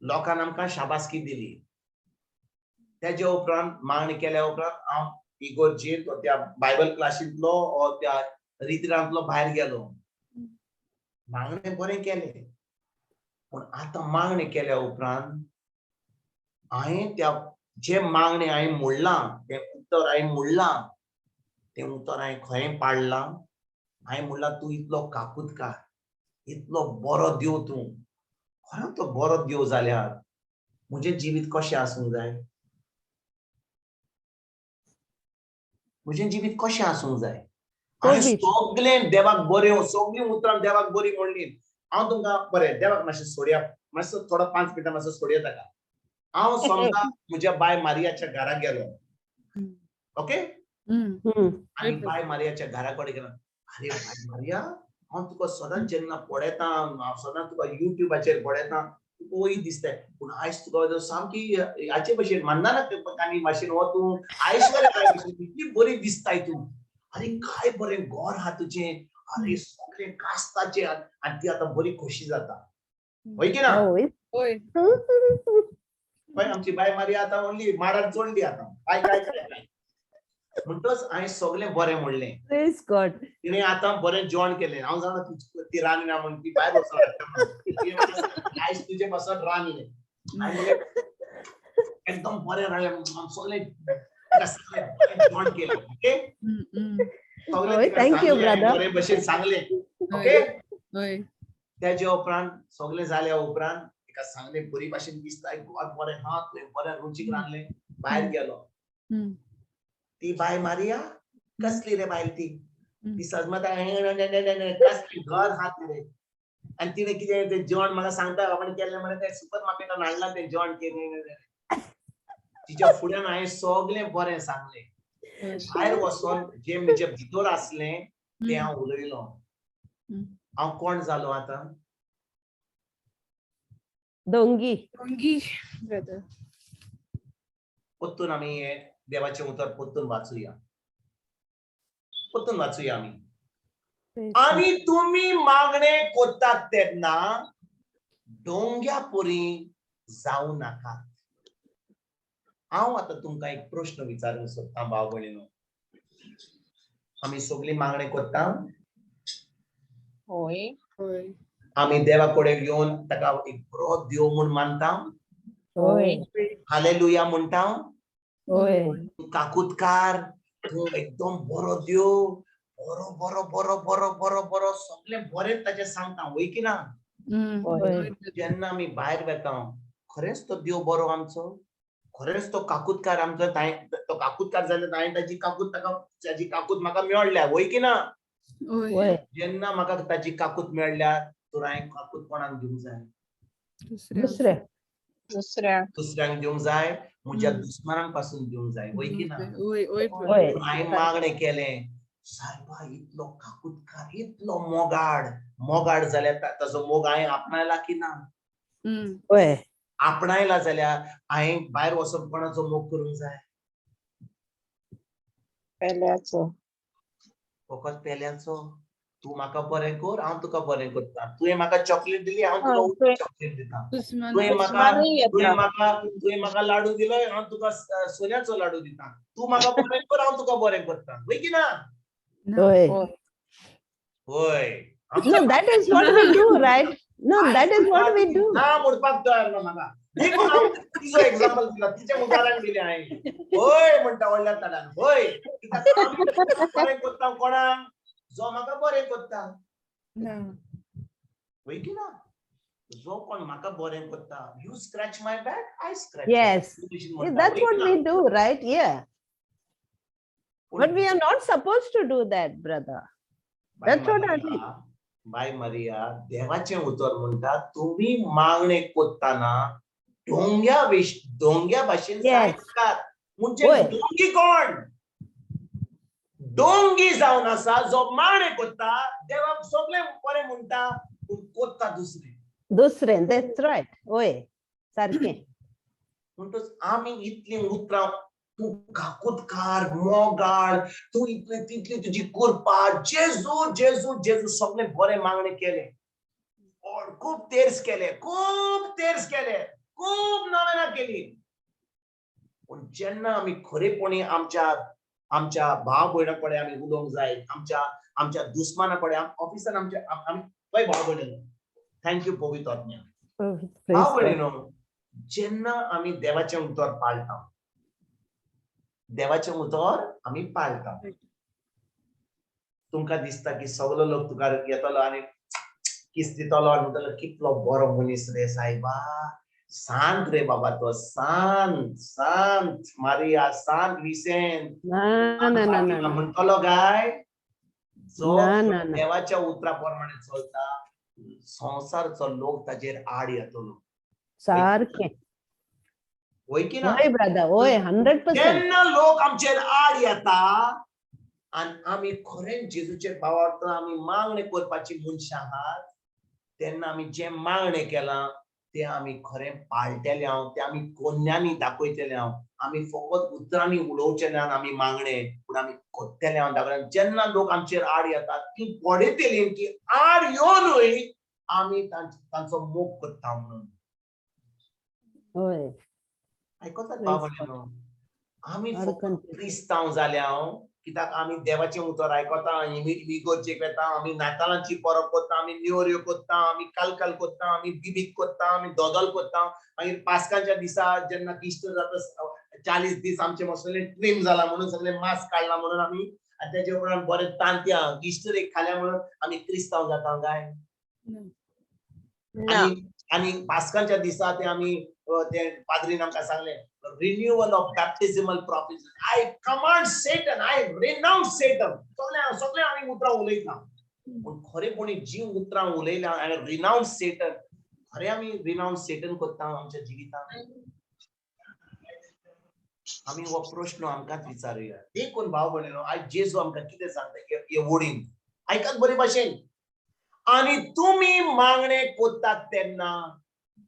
लोकान आमकां शाबासकी दिली. तेजे उपरांत, मागणी केल्या उपरांत हांव इगोर्जेंत त्या बायबल क्लासींतलो ओ त्या रितिरांतलो भायर गेलो. मागणें बरें केलें, पूण आतां मागणें केल्या उपरांत हांवें त्या जे मागणें हांवें म्हणलां, तें उतर हांवें म्हणलां तें उतर हांवें खंय पाडलां? हांवें म्हणलां तूं इतलो काकुतकार, इतलो बरो देव, तूं खरो तो बरो देव जाल्यार म्हजें जिवीत कशें आसूंक जाय? म्हजें जिवीत कशें आसूंक जाय? हांवें सगळें देवाक बरें, सगळीं उतरां देवाक बरीं म्हणलीं. हांव तुमकां बरें देवाक मातशें सोडया, मातसो थोडो 5 मिनटां मातसो सोडया ताका. हांव समजा म्हज्या बाय मारियाच्या घरा गेलो, ओके, आनी बाय मारियाच्या घरा कडेन गेलो. अरे बाय मारिया, हांव तुका सदांच जेन्ना पळयता, हांव सदांच तुका युट्यूबाचेर पळयता, तुका वयर दिसता, पूण आयज तुका सामकी हाचे भशेन मानना कानी भाशेन हो तूं ऐश्वर्या राय भशेन इतली बरी दिसताय तूं. अरे काय बरें घर आहा तुजें, अरे सगळें कास्ताचें. आनी ती आतां बरी खोशी जाता, हय की ना? हय. हय, आमची बाय मारिया आतां म्हणली माडार चडली आतां काय काय काय म्हणटच हांवें सगळें बरें म्हणलें. Praise God. तिणें आतां बरें जेवण केलें. हांव जाणा ती रांदना म्हण, ती भायर वचून आयज तुजे पासत रांदलें. हांवें म्हणलें एकदम बरें रांदलें, सगळें जेवण केलें. ओके, सगळें thank you brother, बरे भशेन सांगलें. ओके, तेजे उपरांत सगळें जाल्या उपरांत तिका सांगलें बरी भाशेन दिसता, घर बरें हा, तुवें बरें रुचीक रांदलें. भायर गेलो. ती बाय मारिया कसली रे बायल ती, ती सजमता कसली घर हात रे. आनी तिणें कितें तें जेवण म्हाका सांगता, बाबांनी केल्लें म्हळ्यार तें सुपर मार्केटान हाडलां तें जेवण केलें. तिच्या फुड्यान हांवें सगळें बरें सांगलें. भायर वचोन जें म्हजे भितर आसलें तें हांव उलयलो. हांव कोण जालो आतां? दोंगी. दोंगी ब्रदर. परतून आमी हे देवाचें उतर परतून वाचुया, परतून वाचुया आमी. आनी तुमी मागणे करतात तेन्ना डोंग्या परी जावं नाकात. हांव आतां तुमकां एक प्रश्न विचारूंक सोदतां भाव भयणीनो. आमी सगळीं मागणें करता? हय. आमी देवा कडेन येवन ताका एक बरो देव म्हूण मानता? हय. हालेलुया म्हणटा? हय. तूं काकुतकार, तूं एकदम बरो देव, बरो बरो बरो बरो बरो बरो सगळें बरें ताचें सांगता, वय की ना? जेन्ना आमी भायर वेता खरेंच तो देव बरो आमचो, खरेंच तो काकुतकार आमचो. तो काकुतकार जाल्यार हांवें ताची काकूत ताका, ताची काकूत म्हाका मेळ्ळ्या, वय की ना? जेन्ना म्हाका ताची काकूत मेळ्ळ्या तर हांवें काकूत कोणाक दिवंक जाय? दुसऱ्या दुसऱ्यांक दिवंक जाय, म्हज्या दुस्मानांक पासून दिवंक जाय, वय की ना? हांवें मागणें केलें, सायबा इतलो काकुतकार, इतलो मोगाड, मोगाड जाल्यार ताचो मोग हांवें आपणायला की ना? आपणायला जाल्यार हांवें भायर वचून कोणाचो मोग करूंक जाय? पेल्याचो. फकत पेल्याचो. तूं म्हाका बरें कर, हांव तुका बरें करता. तुवें म्हाका चॉकलेट दिली, हांव तुका चॉकलेट दिता. तुवें म्हाका लाडू दिलो, हांव तुका सोन्याचो लाडू दिता. तूं म्हाका बरें कर, हांव तुका बरें करता, वय की ना? हय. हय. No, that is what we do, right? No, that is what we do. ना म्हणपाक तयार ना म्हाका. देखून हांव तिचो एग्जाम्पल दिला, तिचें उदाहरण दिलें हांवें. हय म्हणटा व्हडल्या ताडान, हय बरें करता कोणाक? जो म्हाका बरें करता, वय की ना? जो कोण म्हाका बरें करता, you scratch my back, I scratch. Yes, that's what we do, right? Yeah. But we are not supposed to do that, brother. That's what I mean. By Maria, देवाचें उतर म्हणटा तुमी मागणें करतना डोंग्या डोंग्या भाशेन जायनाकात. म्हणजे डोंगी कोण? डोंगी जावन आसा जो मागणें करता, देवाक सगळें बरें म्हणटा, पूण करता दुसरें. दुसरें, that's right. हय, सारकें. म्हणटच आमी इतलीं उतरां, तूं काकुतकार, मोगाळ, तूं इतली तितली तुजी कृपा, जेजू जेजू जेजू सगळें बरें मागणें केलें, खूब तेर्स केले, खूब तेर्स केले, खूब नवेनां केली. पूण जेन्ना आमी खरेपणी आमच्या आमच्या भाव भयणां कडेन आमी उलोवंक जाय, आमच्या आमच्या दुस्माना कडेन, ऑफिसान आमच्या आमी पळय भाव भयणीनो, thank you पवित्र आत्म्या. भाव भयणीनो, जेन्ना आमी देवाचें उतर पाळटा, देवाचें उतर आमी पाळटा, तुमकां दिसता की सगलो लोक तुका येतलो आनी किस दितलो आनी म्हणटलो कितलो बरो मनीस रे सायबा, सांत रे बाबा तो, सांत सांत मारिया, सांत विसेंत ना ना ना ना ना. म्हणटलो काय? जो ना ना ना. देवाच्या उतरा प्रमाणे चलता संवसारचो लोक ताचेर आड येतलो. सारकें. वय की ना? हय ब्रदर, हय, 100%. जेन्ना लोक आमचेर आड येता आनी आमी खरेंच जेजूचेर भावार्थ आमी मागणें करपाची मनशां आहात तेन्ना आमी जें मागणें केलां तें आमी खरें पाळटेले हांव, तें आमी कोन्यांनी दाखयतले हांव. आमी फकत उतरांनी उलोवचें ना आमी मागणें, पूण आमी कोत्तेले हांव दाखयले. जेन्ना लोक आमचेर आड येतात ती पळयतली की आड येवनूय आमी तांचो मोग करता म्हणून. हय. आयकतात Praise बाबा, आमी फकत अर्गन जेजू. क्रिस्तांव जाल्या हांव कित्याक आमी देवाचें उतर आयकता, इगोर्जेक वेता, आमी नातालांची परब करता, आमी नेवऱ्यो करता, आमी कालकाल करता, आमी बिबीक करता, आमी दोदोल करता. मागीर पास्कांच्या दिसा जेन्ना इश्ट जाता 40 दीस आमचे मसले ट्रीम जाला म्हणून सगळे मास्क काडला म्हणून आमी, आनी तेजे उपरांत बरें तांतयां इश्टर एक खाल्या म्हणून आमी क्रिस्तांव जाता काय? ना. आनी पास्कांच्या दिसा ते आमी ते पाद्रीन आमकां सांगलें renewal of baptismal prophecy. I command Satan, I renounce Satan. सगळे सगळे आमी उतरां उलयता, पूण खरेपणी जी उतरां उलयल्या आनी रिनाउन्स सेटन, खरें आमी रिनाउन्स सेटन करता आमच्या जिवितांत? आमी हो प्रश्न आमकांच विचारुया. देखून भाव भयणीनो, आयज जेजू आमकां कितें सांगता हे ओडीन आयकात बरे भाशेन. आनी तुमी मागणें करतात तेन्ना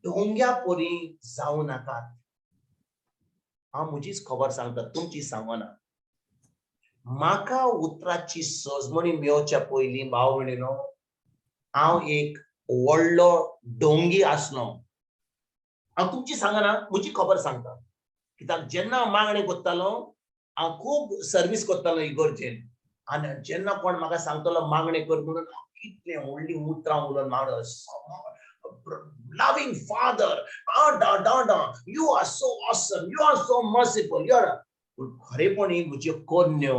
ढोंग्या परी जावं नाकात. हांव म्हजीच खबर सांगता, तुमची सांगना. म्हाका उतराची सजमणी मेळच्या पयलीं भाव भयणीनो, हांव एक व्हडलो डोंगी आसलो. हांव तुमची सांगना, म्हजी खबर सांगता. कित्याक जेन्ना हांव मागणें करतालो हांव खूब सर्वीस करतालो इगोर्जेन, आनी जेन्ना कोण म्हाका सांगतलो मागणें कर म्हणून, हांव कितलें व्हडलीं उतरां उलोवन मागणें, loving father, da da da, you are so awesome, you are so merciful, you are. पूण खरेपणी म्हज्यो करण्यो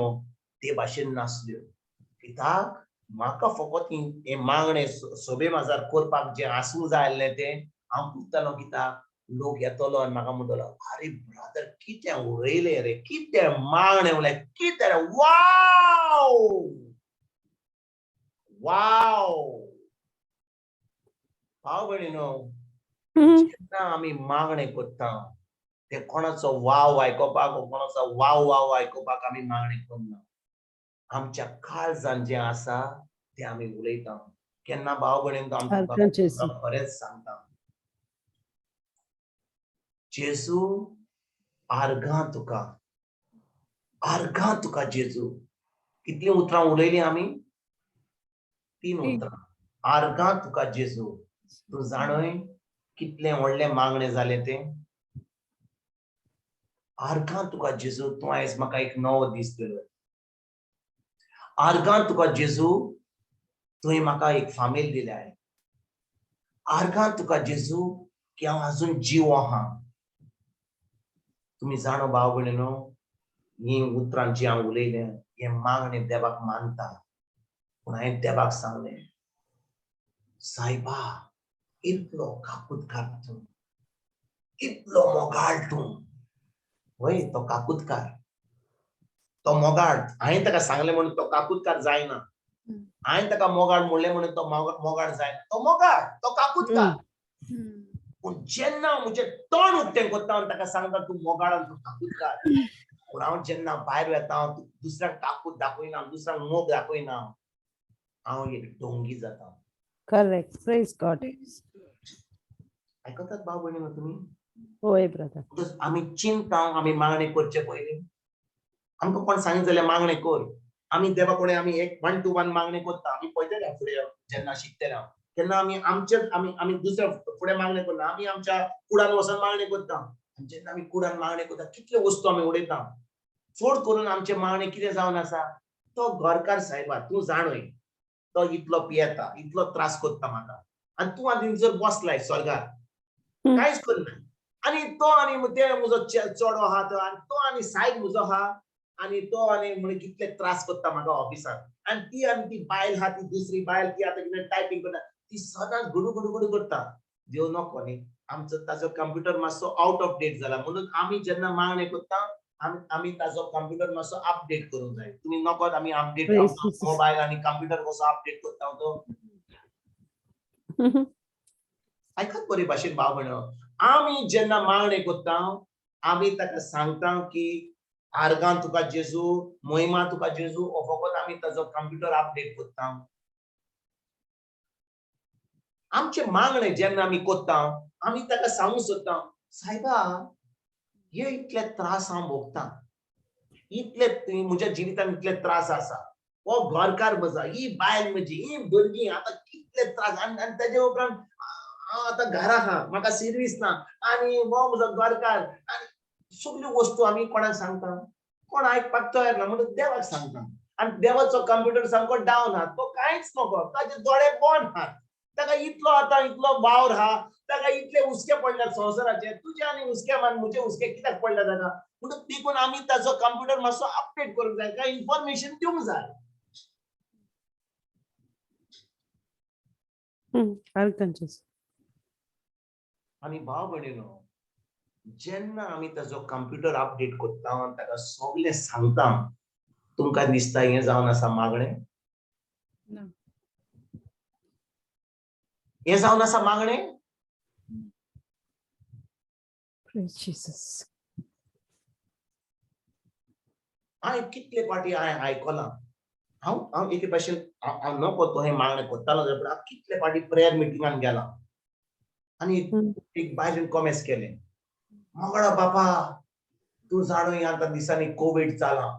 ते भाशेन नासल्यो. कित्याक म्हाका फकत हें मागणें सभे माजार करपाक जें आसूं जाय आसलें तें हांव करतालो. कित्याक लोक येतलो आनी म्हाका म्हणटलो, आरे ब्रदर कितें उलयलें रे, कितें मागणें उलयलें, कितें रे, वाव वाव. भाव भयणीनो, जेन्ना आमी मागणें करता ते कोणाचो वाव आयकोपाक, कोणाचो वाव वाव आयकोपाक आमी मागणें करना. आमच्या काळजान जें आसा तें आमी उलयता. केन्ना भाव भयणीन अर्गन जेजू. खरेंच सांगता, जेजू आर्गां तुका, आर्गां तुका जेजू. कितलीं उतरां उलयलीं आमी? 3 उतरां. आर्गां तुका जेजू. तूं जाणय कितलें व्हडलें मागणें जालें तें? आर्गां तुका जेजू, तूं आयज म्हाका एक नवो दीस दिलो. आर्गां तुका जेजू, तुवें म्हाका एक फामील दिल्या. आर्गां तुका जेजू की हांव आजून जिवो आहा. तुमी जाणो भाव भयणीनो, हीं उतरां जी हांव उलयलें हें मागणें देवाक मानता. पूण हांवें देवाक सांगलें, सायबा इतलो काकुतकार तूं, इतलो मोगाळ तूं. वय तो काकुतकार, तो मोगाळ. हांवें ताका सांगलें म्हणून तो काकुतकार जायना. हांवें ताका मोगाळ म्हणलें म्हणून तो मोगाळ जायना. तो मोगाळ, तो काकुतकार. पूण जेन्ना म्हजें तोंड उक्तें करता आनी ताका सांगता तूं मोगाळ आनी तूं काकुतकार, पूण हांव जेन्ना भायर वेता हांव दुसऱ्यांक काकूत दाखयना, दुसऱ्यांक मोग दाखयना, हांव एक डोंगी जाता. Correct. Praise God. आयकतात भाव भयणीनो तुमी? हय ब्रदर. Because आमी चिंता, आमी मागणें करचे पयलीं आमकां कोण सांगित जाल्यार मागणें कर, आमी देवा कडेन आमी एक 1 to 1 मागणें करता. आमी पळयतले फुडें जेन्ना शिकतले हांव तेन्ना आमी आमचे आमी आमी दुसऱ्या फुडें मागणें करना, आमी आमच्या कुडान वचोन मागणें करता. आनी जेन्ना आमी कुडान मागणें करता कितल्यो वस्तू आमी उडयता. चड करून आमचें मागणें कितें जावन आसा, तो घरकार सायबा तूं जाणय, तो इतलो पियेता, इतलो त्रास करता म्हाका, आनी तूं आनी जर बसलाय स्वर्गार कांयच करना, आनी तो आनी ते म्हजो चेडो आहा तो, आनी तो आनी सायब म्हजो आहा, आनी तो आनी म्हण कितले त्रास करता म्हाका ऑफिसांत. आनी ती आनी ती बायल आहा, ती दुसरी बायल ती आतां कितें टायपींग करता, ती सदांच गुडू गुडू गुडू करता. देव नको न्ही, आमचो ताजो कंप्युटर मातसो आवट ऑफ डेट जाला, म्हणून आमी जेन्ना मागणें करता आमी ताजो कंप्युटर मातसो अपडेट करूंक जाय. तुमी नकोत आमी अपडेट मोबायल आनी कंप्युटर कसो अपडेट करता तो. आयकत बरे भाशेन भाव भयणो, आमी जेन्ना मागणें करता आमी ताका सांगता की आर्गां तुका जेजू, मोहिमा तुका जेजू, हो फकत आमी ताजो कंप्युटर अपडेट करता. आमचे मागणें जेन्ना आमी करता आमी ताका सांगूंक सोदता, सायबा हे इतले त्रास हांव भोगता, इतले म्हज्या जिवितान इतले त्रास आसा, हो घरकार म्हजो, ही बायल म्हजी, ही भुरगीं, आतां कितले त्रास. आनी तेजे उपरांत हांव आतां घरा आहा, म्हाका सिर्वीस ना, आनी हो म्हजो घरकार, आनी सगल्यो वस्तू आमी कोणाक सांगता, कोण आयकपाक तयार ना, म्हणून देवाक सांगता. आनी देवाचो कंप्युटर सामको डावन आहा, तो कांयच नको, ताजे दोळे बंद आहात, ताका इतलो आतां इतलो वावर आहा, ताका इतले हुस्के पडल्यात संवसाराचे, तुजे आनी हुस्के मान म्हजे हुस्के कित्याक पडल्या ताका. म्हणून देखून आमी ताजो कंप्युटर मातसो अपडेट करूंक जाय, काय इन्फॉर्मेशन दिवंक जाय. आनी भाव भयणीनो, जेन्ना आमी ताजो कंप्युटर अपडेट करता आनी ताका सगळें सांगता, तुमकां दिसता हें जावन आसा मागणें? ना. हें जावन आसा मागणें? हांवें कितले फावटी हांवें आयकलां, हांव हांव एके भाशेन हांव नको तो हें मागणें करतालो, पूण हांव कितले फावटी प्रेयर मिटिंगान गेलां आनी एक बायलेन कॉमेस केलें, मंगळा बापा तूं जाणो ह्या आतां दिसांनी कोवीड जालां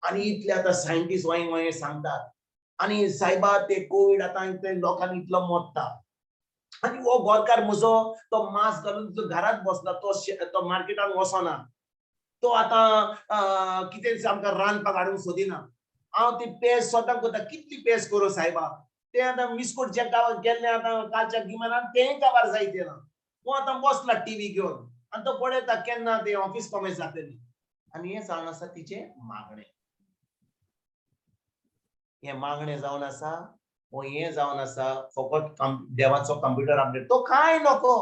आनी इतले आतां सायंटिस्ट वय वय सांगतात, आनी सायबा ते कोवीड आतां इतले लोकांनी इतलो मोडटा, आनी हो गोरकार म्हजो तो मास्क घालून तो घरांत बसला, तो मार्केटान वचना, तो आतां कितें आमकां रांदपाक हाडूंक सोदिना, हांव ती पेज स्वता करता, कितली पेज करूं सायबा, ते आतां मिस्कोट जे गांवांत गेल्ले आतां कालच्या गिमानान तेंय काबार जायत येना, हो आतां बसला टिवी घेवन आनी तो पळयता केन्ना ते ऑफिस कॉमेस जातली. आनी हें जावन आसा तिचें मागणें, हें मागणें जावन आसा, हो हें जावन आसा फकत देवाचो कंप्युटर अपडेट. तो कांय नको,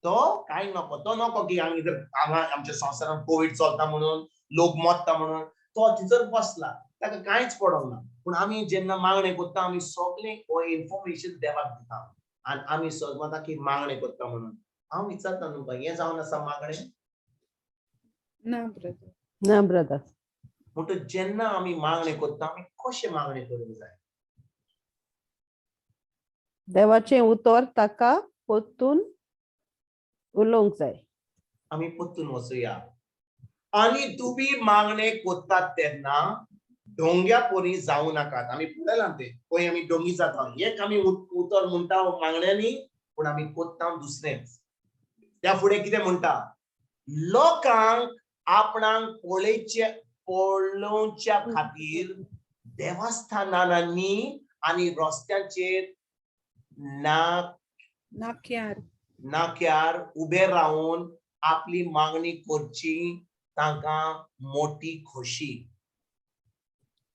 तो कांय नको, तो नको की आमी जर हांगा आमच्या संवसारांत कोवीड चलता म्हणून लोक मरता म्हणून तो थंयसर बसला, ताका कांयच पडोंक ना. पूण आमी जेन्ना मागणें करता आमी सगळें हो इन्फॉर्मेशन देवाक दिता आनी आमी समजता की मागणें करता म्हणून. हांव विचारता तुमकां, हें जावन आसा मागणें? ना ब्रदर. ना ब्रदर. म्हणटच जेन्ना आमी मागणें करता आमी कशें मागणें करूंक जाय? देवाचें उतर ताका परतून उलोवंक जाय. आमी परतून वचुया. आनी तुमी मागणें करतात तेन्ना डोंग्या परी जावं नाकात. आमी पळयलां तें, पळय आमी डोंगी जाता, एक आमी उतर म्हणटा मागण्यांनी, पूण आमी करता दुसरेंच. त्या फुडें कितें म्हणटा, लोकांक आपणाक पळोवच्या खातीर देवस्थानांनी आनी रस्त्यांचेर नाक्यार उबे रावन आपली मागणी करची तांकां मोटी खोशी.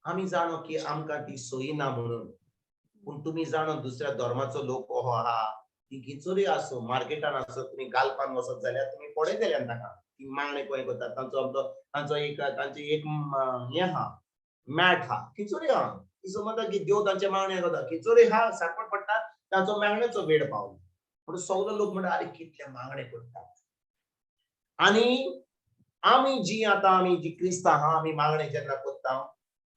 आमी जाणो की आमकां ती सोयी ना म्हणून, पूण तुमी जाणो दुसऱ्या धर्माचो लोक हो आहा, ती खंयसरूय आसूं, मार्केटान आसूं, तुमी गालपान वचत जाल्यार तुमी पळयतले तांकां ती मागणी खंय करतात. तांचो आमचो तांचो एक तांचे एक हें आहा, मॅट आहा, खंयसरूय आहा, ती समजता की देव तांचे मागणे करता, खंयसरूय आहा सांगपट पडटा, तांचो मागण्याचो वेळ पावलो. म्हणून सगलो लोक म्हणटा अरे कितले मागणे करतात. आनी आमी जी आतां आमी जी क्रिस्तांव आहा, आमी मागणे जेन्ना करता,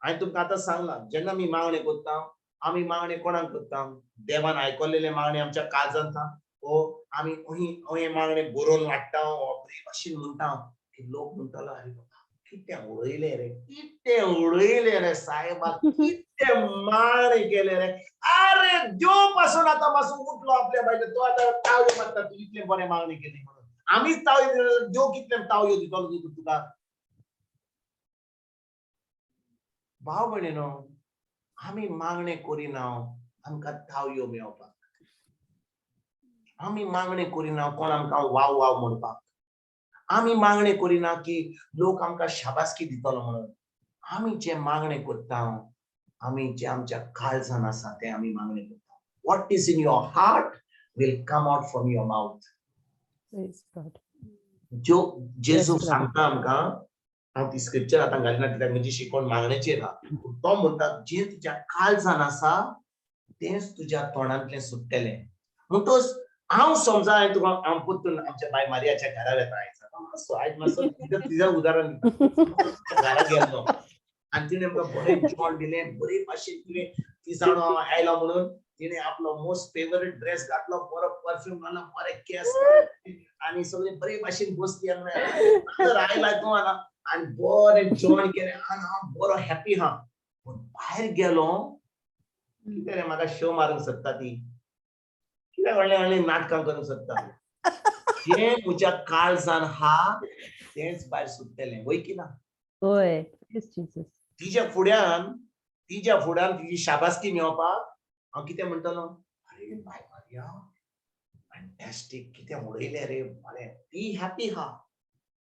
हांवें तुमकां आतां सांगलां, जेन्ना आमी मागणे करता आमी मागणे कोणाक करता? देवान आयकलेले मागणे आमच्या काळजांत हो आमी अहें मागणे बरोवन वाडटा, हो बरे भाशेन म्हणटा की लोक म्हणटलो अरे बाबा कितें उडयलें रे, कितें उडयलें रे सायबा, कितें मागणे केलें रे, अरे देव पासून आतां पासून उठलो आपल्या बायले, तो आतां तावयो मारता, तूं इतलें बरें मागणें केली म्हणून. आमीच तावयो, देव कितलें तावयो दितलो तुका? भाव भयणीनो, आमी मागणें करिना आमकां तावयो मेळपाक, आमी मागणें करिना कोण आमकां वाव वाव म्हणपाक, आमी मागणें करिना की लोक आमकां शाबासकी दितलो म्हणून. आमी जें मागणें करता, आमी जें आमच्या काळजान आसा तें आमी मागणें करता. What is in your heart will come out from your mouth. Praise God. ज्यो जेजू Yes, brother. सांगता आमकां, हांव ती स्क्रिप्चर आतां घालिना कित्याक म्हजी शिकवण मागण्याचेर आहा. पूण तो म्हणटा, जें तुज्या काळजान आसा तेंच तुज्या तोंडांतलें सुट्टलें. म्हणटच हांव समजा हांवें तुका, हांव परतून आमच्या बाय मारियाच्या घरा वेता आयज. मातसो आयज मातसो तिजें उदाहरण दिता. घरा गेल्लो आनी तिणें आमकां बरें जेवण दिलें, बरे भाशेन. तिणें ती जाणो हांव आयलो म्हणून तिणें आपलो मोस्ट फेवरेट ड्रेस घातलो, बरो परफ्यूम घालो, बरे केंस आनी सगळे बरे भाशेन बसली. आनी आयला तूं आतां आनी बरें जेवण केलें आनी हांव बरो हॅपी हा. पूण भायर गेलो, कितें रे, म्हाका शो मारूंक सोदता ती, कितें व्हडलें व्हडलें नाटकां करूंक सोदता. जें म्हज्या काळजान हा तेंच भायर सुट्टलें, वय की ना? होय. Praise Jesus. तिच्या फुड्यान तिची शाबासकी मेळोवपाक हांव कितें म्हणटलो? अरे बाय मारिया, फॅन्टॅस्टीक, कितें उडयलें रे, बरें. ती हॅपी हा,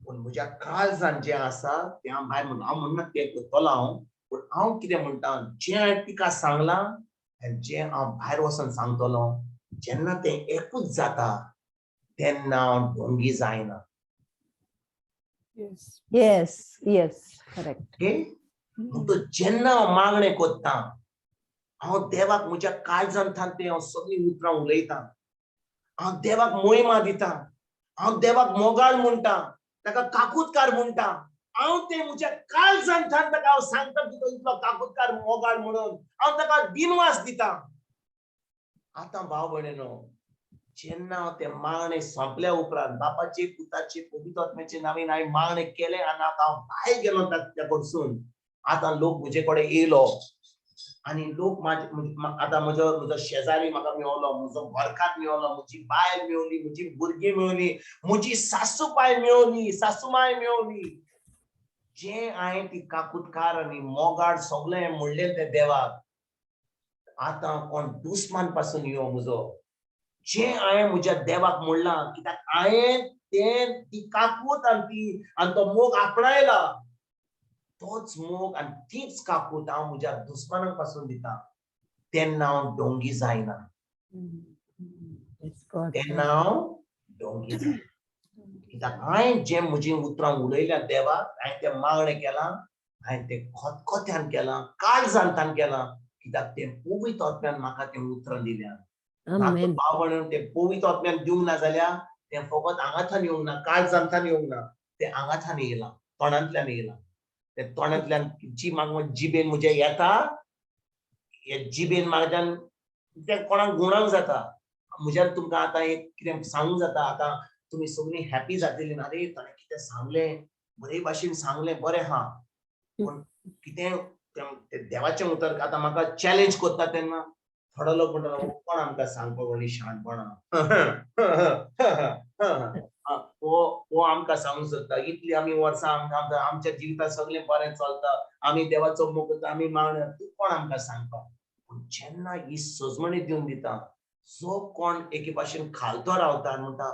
पूण म्हज्या काळजान जें आसा तें हांव भायर म्हणटा. हांव म्हणना तें करतलो हांव, पूण हांव कितें म्हणटा, जें हांवें तिका सांगलां आनी जें हांव भायर वचोन सांगतलो, जेन्ना तें एकूच जाता तेन्ना हांव ढोंगी जायना. Yes, correct. Okay, म्हणटच जेन्ना हांव मागणें करता, हांव देवाक म्हज्या काळजांतल्यान तें हांव सगळीं उतरां उलयतां. हांव देवाक मोहिमा दिता, हांव देवाक मोगाळ म्हणटा, ताका काकूतकार म्हणटा. हांव तें म्हज्या काळजांतल्यान ताका हांव सांगता की तो इतलो काकूतकार, मोगाळ म्हणून. हांव ताका दिनवास दिता. आतां भाव भयणीनो, जेन्ना हांव तें मागणें सोंपल्या उपरांत, बापाचे, पुताचे, पवित्र आत्म्याचे नांवान हांवें मागणें केलें आनी आतां हांव भायर गेलो त्या कडसून. आतां लोक म्हजे कडेन येयलो आनी लोक आतां म्हजो शेजारी म्हाका मेवलो, म्हजो घरकार मेवलो, म्हजी बायल मेवली, म्हजी भुरगीं मेवली, म्हजी सासूबाय मेवली, सासूमाय मेवली. जें हांवें ती काकूतकार आनी मोगाळ सगळें म्हणलें तें देवाक, आतां कोण दुस्मान पासून यो म्हजो, जें हांवें म्हज्या देवाक म्हणलां, कित्याक हांवें तें ती काकूत आनी ती आनी तो मोग आपणायला, तोच मोग आनी तीच काकूत हांव म्हज्या दुस्मानां पासून दिता, तेन्ना हांव डोंगी जायना. Praise God. तेन्ना हांव डोंगी जायना, कित्याक हांवें जें म्हजीं उतरां उलयल्या देवाक, हांवें तें मागणें केलां, हांवें तें खतखत्यान केलां, काळजांतान केलां, कित्याक तें पवित्र आत्म्यान म्हाका तें उतरां दिल्या. Amen. भाव म्हणून तें पवित्र आत्म्यान दिवंक ना जाल्यार तें फकत आंगाथान येवंक ना, काळजांतान येवंक ना, तें आंगाथान येयलां, तोंडांतल्यान येयलां. ते तोंडांतल्यान जी म्हाका जिबेन म्हज्या येता, हे जिबेन म्हाज्यान तें कोणाक गुणांक जाता. म्हज्यान तुमकां आतां एक कितें सांगूंक जाता. आतां तुमी सगळीं हॅपी जातली ना, रे ताणें कितें सांगलें, बरे भाशेन सांगलें, बरें आहा. पूण कितें तें देवाचें उतर आतां म्हाका चॅलेंज करता तेन्ना थोडो लोक म्हणटा, "हो कोण आमकां सांगपाक व्हडली शाणपणां, हो हो आमकां सांगूंक सोदता? इतली आमी वर्सां आमकां आमच्या जिवितांत सगळें बरें चलता, आमी देवाचो मोग करता, आमी मागण्या, तूं कोण आमकां सांगपाक?" पूण जेन्ना ही सजमणी दिवन दिता, जो कोण एके भाशेन खालतो रावता आनी म्हणटा,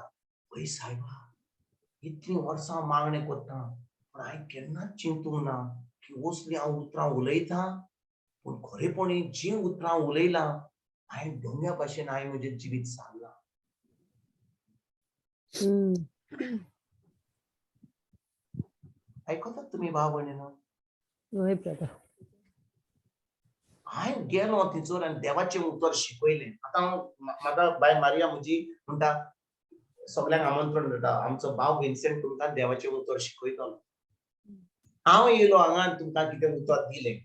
"हय सायबा, इतलीं वर्सां हांव मागणें करता, पूण हांवें केन्नाच चिंतूंक ना की असलीं हांव उतरां उलयतां. पूण खरेपणी जीं उतरां उलयलां हांवें, दोंग्या भाशेन हांवें म्हजें जिवीत सारलां." आयकतात तुमी, भाव भयणीनो? हय ब्रदर. हांवें गेलो थंयसर आनी देवाचें उतर शिकयलें. आतां हांव म्हाका बाय मारिया म्हजी म्हणटा, सगल्यांक आमंत्रण दिता, आमचो भाव विन्सेंट तुमकां देवाचें उतर शिकयतलो. हांव येयलो हांगा आनी तुमकां कितें उतर दिलें,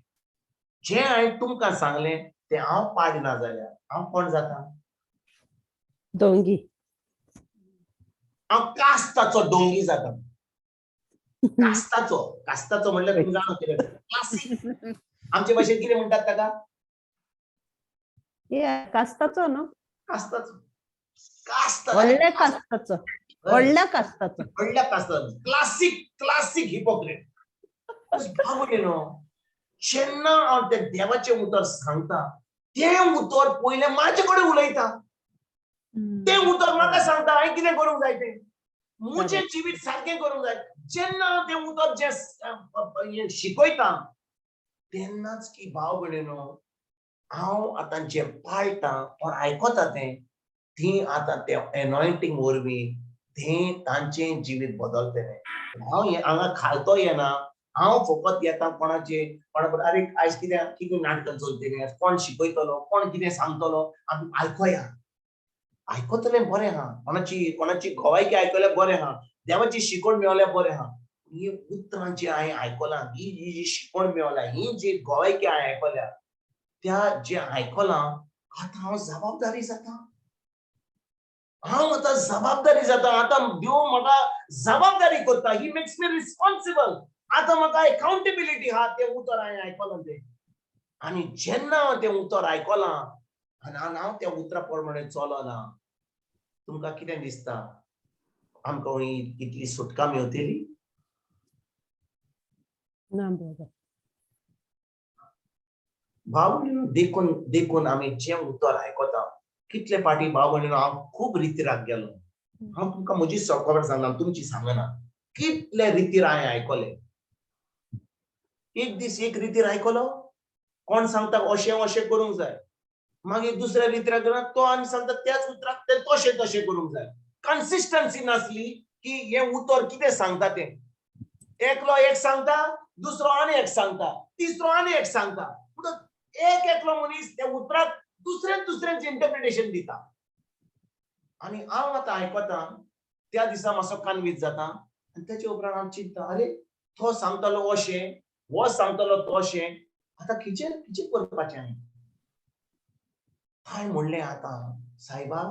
जें हांवें तुमकां सांगलें तें हांव पाळना जाल्यार हांव कोण जाता? दोंगी. हांव कास्ताचो डोंगी जाता, कास्ताचो. कास्ताचो म्हणल्यार तुमी जाणा कितें? क्लासीक. आमचे भाशेन कितें म्हणटात ताका? Yeah, कास्ताचो न्हू. कास्ताचो, कास्ता. व्हडल्या कास्ताचो, व्हडल्या कास्ताचो. व्हडल्या कास्ताचो, क्लासीक, क्लासीक हिपोक्रेट. भाव न्हू, जेन्ना हांव तें देवाचें उतर सांगता, तें उतर पयलें म्हाजे कडेन उलयता. तें उतर म्हाका सांगता हांवें कितें करूंक जाय तें. म्हजें जिवीत सारकें करूंक जाय. जेन्ना हांव तें उतर जें शिकयता तेन्नाच की भाव भयणीनो हांव आतां जें पाळटां or आयकता तें, ती आतां तें एनॉयंटींग वरवीं तें तांचें जिवीत बदलतलें. हांव हें हांगा खालतो येना, हांव फकत येता कोणाचे कोणा अरे आयज कितें कितें नाटकां चलतलीं, कोण शिकयतलो, कोण कितें सांगतलो, आमी आयकोया. आयकतलें बरें आहा, कोणाची कोणाची गवायकी आयकल्यार बरें आहा, देवाची शिकवण मेवल्यार बरें आहा. ही उतरां जी हांवें आयकलां, ही जी जी शिकवण मेवल्या, ही जी गवायकी हांवें आयकल्या, त्या जें आयकलां आतां हांव जबाबदारी जाता. हांव आतां जबाबदारी जाता. आतां देव म्हाका जबाबदारी करता. He makes me responsible. आतां म्हाका अकाउंटेबिलिटी आहा तें उतर हांवें आयकलां तें. आनी जेन्ना हांव तें उतर आयकलां आनी हांव त्या उतरा प्रमाणे चलना, तुमकां कितें दिसता आमकां इतली सुटका मेवतली? ना ब्रदर. भाव भयणीनो, देखून देखून आमी जें उतर आयकता, कितले फाटी भाव भयणीनो हांव खूब रितीराक गेलो. हांव तुमकां म्हजी खबर सांगना, तुमची सांगना. कितले रितीर हांवें आयकले. एक दीस एक रितीर आयकलो, कोण सांगता अशें अशें करूंक जाय, मागीर दुसऱ्या रितीराक गेलो तो आनी सांगता त्याच उतराक तें तशें तशें करूंक जाय. कन्सिस्टन्सी नासली की हें उतर कितें सांगता तें. एकलो एक सांगता, दुसरो आनी एक सांगता, तिसरो आनी एक सांगता. म्हणून एक एकलो मनीस त्या उतराक दुसऱ्यान दुसऱ्यांचे इंटरप्रिटेशन दिता. आनी हांव आतां आयकता त्या दिसा मातसो कन्वीज जाता आनी तेच्या उपरांत हांव चिंतता, अरे तो सांगतालो अशें, हो सांगतालो तशें, आतां खंयचें खंयचें करपाचें हांवें? काय म्हणलें आतां सायबा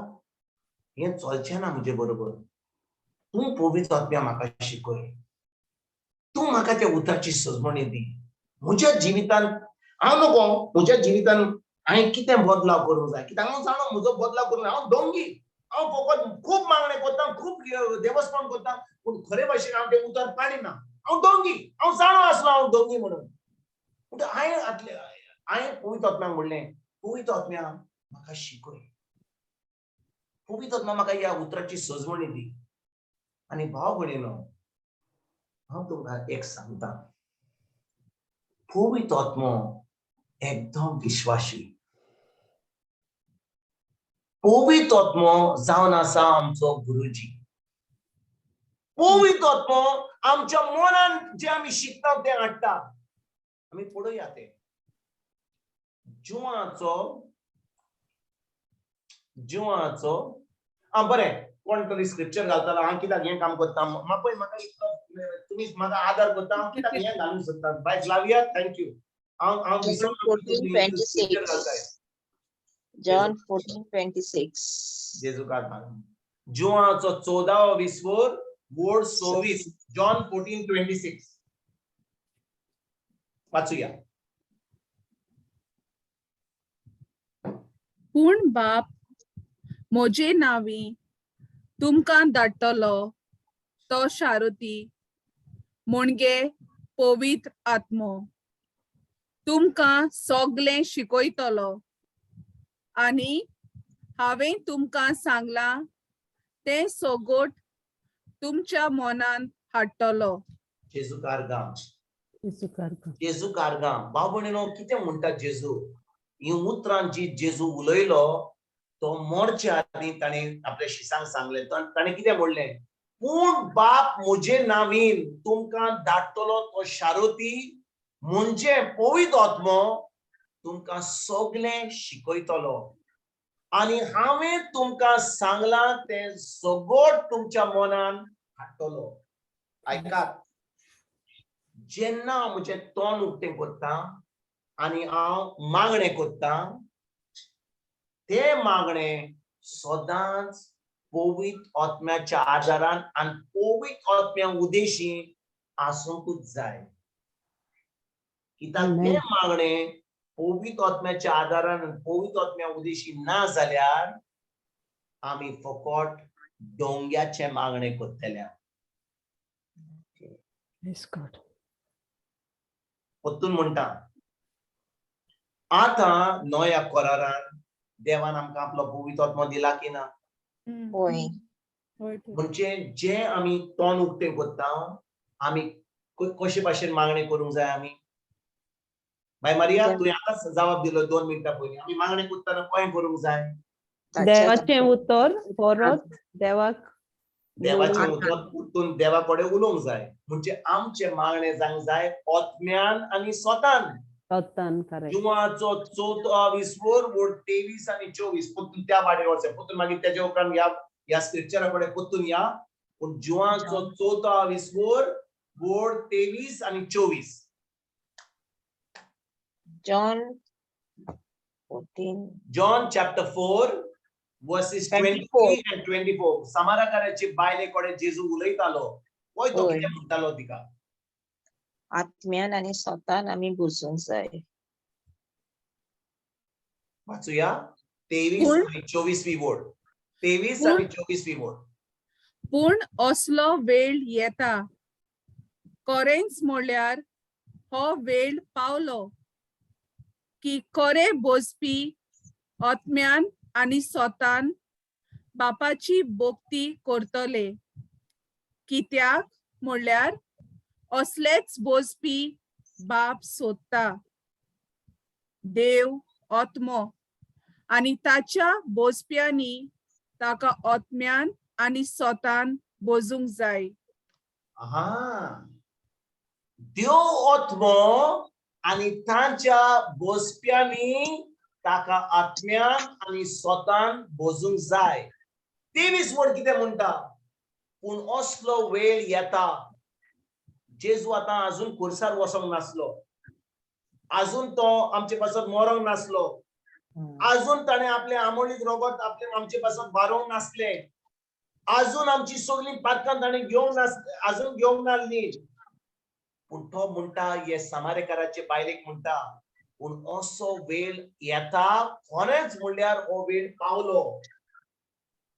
हें चलचें ना म्हजे बरोबर. तूं पवित्र आत्म्या म्हाका शिकय, तूं म्हाका त्या उतराची सजमणी दी. म्हज्या जिवितान हांव नको, म्हज्या जिवितान हांवें कितें बदलाव करूंक जाय, कित्याक हांव जाणो म्हजो बदलाव करूंक जाय. हांव डोंगी, हांव फकत खूब मागणें करता, खूब देवस्पण करता, पूण खरे भाशेन हांव तें उतर पाडिना. हांव डोंगी, हांव जाणो आसलो हांव डोंगी म्हणून. पूण हांवें आतले हांवें पवित्र आत्म्याक म्हणलें, पवित्र आत्म्या म्हाका शिकय, पवित्र आत्मा म्हाका ह्या उतराची सजवणी दी. आनी भाव भयणीनो हांव तुमकां एक सांगता, पवित्र आत्मो एकदम विश्वासी. पवित्र आत्मो जावन आसा आमचो गुरुजी. पवित्र आत्मो आमच्या मनान जे आमी शिकता तें हाडटा. आमी पळोवया तें जुवाचो जुवाचो आं बरें, कोण तरी स्क्रिप्चर घालतालो, हांव कित्याक हें काम करता, पळय म्हाका इतलो तुमी म्हाका आदार करता, हांव कित्याक हें घालूंक सोदता. बाय फ्लाविया, thank you. हांव हांव John 14:26. John 14:26. जेजू कारभार. जुवाचो 14वो विस्वोर वोर्ड 26, जॉन 14:26 वाचूया. पूण बाप म्हजे नांवी तुमकां धाडटलो तो शारुती म्हणजे पवित्र आत्मो, तुमकां सगळें शिकयतलो आनी हांवें तुमकां सांगलां तें सगट तुमच्या मनांत हाडटलो. जेजू कारगाम, जेजू कारगाम. जेजू कारगाम. भाव भयणीनो कितें म्हणटा जेजू? ही उतरां जी जेजू उलयलो तो मरचे आदीं ताणें आपल्या शिसांक सांगलें. ताणें कितें म्हणलें? पूण बाप म्हजे नावीन तुमकां धाडटलो तो शारोती म्हणजे पवित्र आत्मो, तुमकां सगळें शिकयतलो आनी हांवें तुमकां सांगलां तें सगळं तुमच्या मनान हाडटलो. आयकात, जेन्ना हांव म्हजें तोंड उक्तें करता आनी हांव मागणें करता, तें मागणें सदांच पवित्र आत्म्याच्या आदारान आनी पवित्र आत्म्या उदेशी आसूंकूच जाय. कित्याक तें मागणें पवित्र आत्म्याच्या आदारान आनी पवित्र आत्म्या उदेशी ना जाल्यार आमी फकत डोंग्याचें मागणें करतले. Praise God. परतून म्हणटा, आतां नव्या करारान देवान आमकां आपलो पवित्र आत्मो दिला की ना? होय. म्हणजे जे आमी तोंड उक्तें करता, आमी कशे भाशेन मागणें करूंक जाय आमी? बाय मारिया, तुवें आतांच जबाब दिलो 2 मिनटां पयलीं. आमी मागणें करतना कशें करूंक जाय? देवाचें उतर परत देवाक देवाचें उतर परतून देवा कडेन उलोवंक जाय. म्हणजे आमचें मागणें जावंक जाय आत्म्यान आनी स्वतान. स्वतान, करेक्ट. जुवाचो चवथो आविस्वर, वड 23 आनी 24. परतून त्या वाटेर वचें, परतून मागीर तेज्या उपरांत ह्या ह्या स्क्रिप्चरा कडेन परतून या. पूण जुवाचो चवथो आविस्वर, वड 23 आनी 24. John 14. John chapter 4 verses 24. 23 and 24. समाराकाराची बायले कडेन जेजू उलयतालो पळय, तो कितें म्हणटालो तिका. आत्म्यान आनी स्वतान आमी बुजूंक जाय. वाचूया 23 आणि 24वी वड, 23 आणि 24वी वड. पूण असलो वेळ येता, कोरेंच म्हणल्यार हो वेळ पावलो, की कोरे बोजपी आत्म्यान आनी सोतान बापाची भक्ती करतले, कित्याक म्हणल्यार असलेच बोजपी बाप सोदता. देव आत्मो आनी ताच्या बोजप्यांनी ताका आत्म्यान आनी सोतान बोजूंक जाय. हा, देव आत्मो आणि तांच्या बसप्यांनी ताका आत्म्यान आनी स्वतान बोजूंक जाय. 23 वड कितें म्हणटा? पूण असलो वेळ येता. जेजू आतां अजून खुर्सार वचोंक नासलो, अजून तो आमचे पासत मरोंक नासलो, अजून ताणें आपलें आमोलीक रगत आपले आमचे पासत बारोंक नासलें, अजून आमची सगळीं पातकां ताणें घेवंक नास अजून घेवंक नासली. पूण तो म्हणटा, हे समारेकाराचे बायलेक म्हणटा, पूण असो वेळ येता, खरेंच म्हणल्यार हो वेळ पावलो.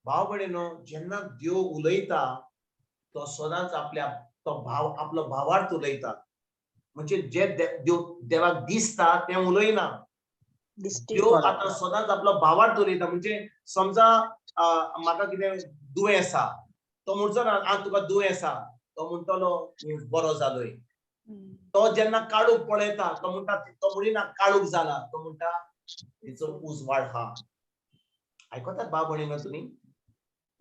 भाव भयणीनो, जेन्ना देव उलयता तो सदांच आपल्या तो भाव आपलो भावार्थ उलयता. म्हणजे जे देव देवाक दिसता तें उलयना. दिश्टी देव पडना. आतां सदांच आपलो भावार्थ उलयता. म्हणजे समजा म्हाका कितें दुयेंस आसा, तो म्हणचो ना, "आ, तुका दुयेंस आसा." तो म्हणटलो, "तूं बरो जालोय." तो जेन्ना काळोख पळयता, तो म्हणटा, तो म्हणिना काळोख जाला, तो म्हणटा तिचो उजवाड हा. आयकतात भाव भयणीनो तुमी?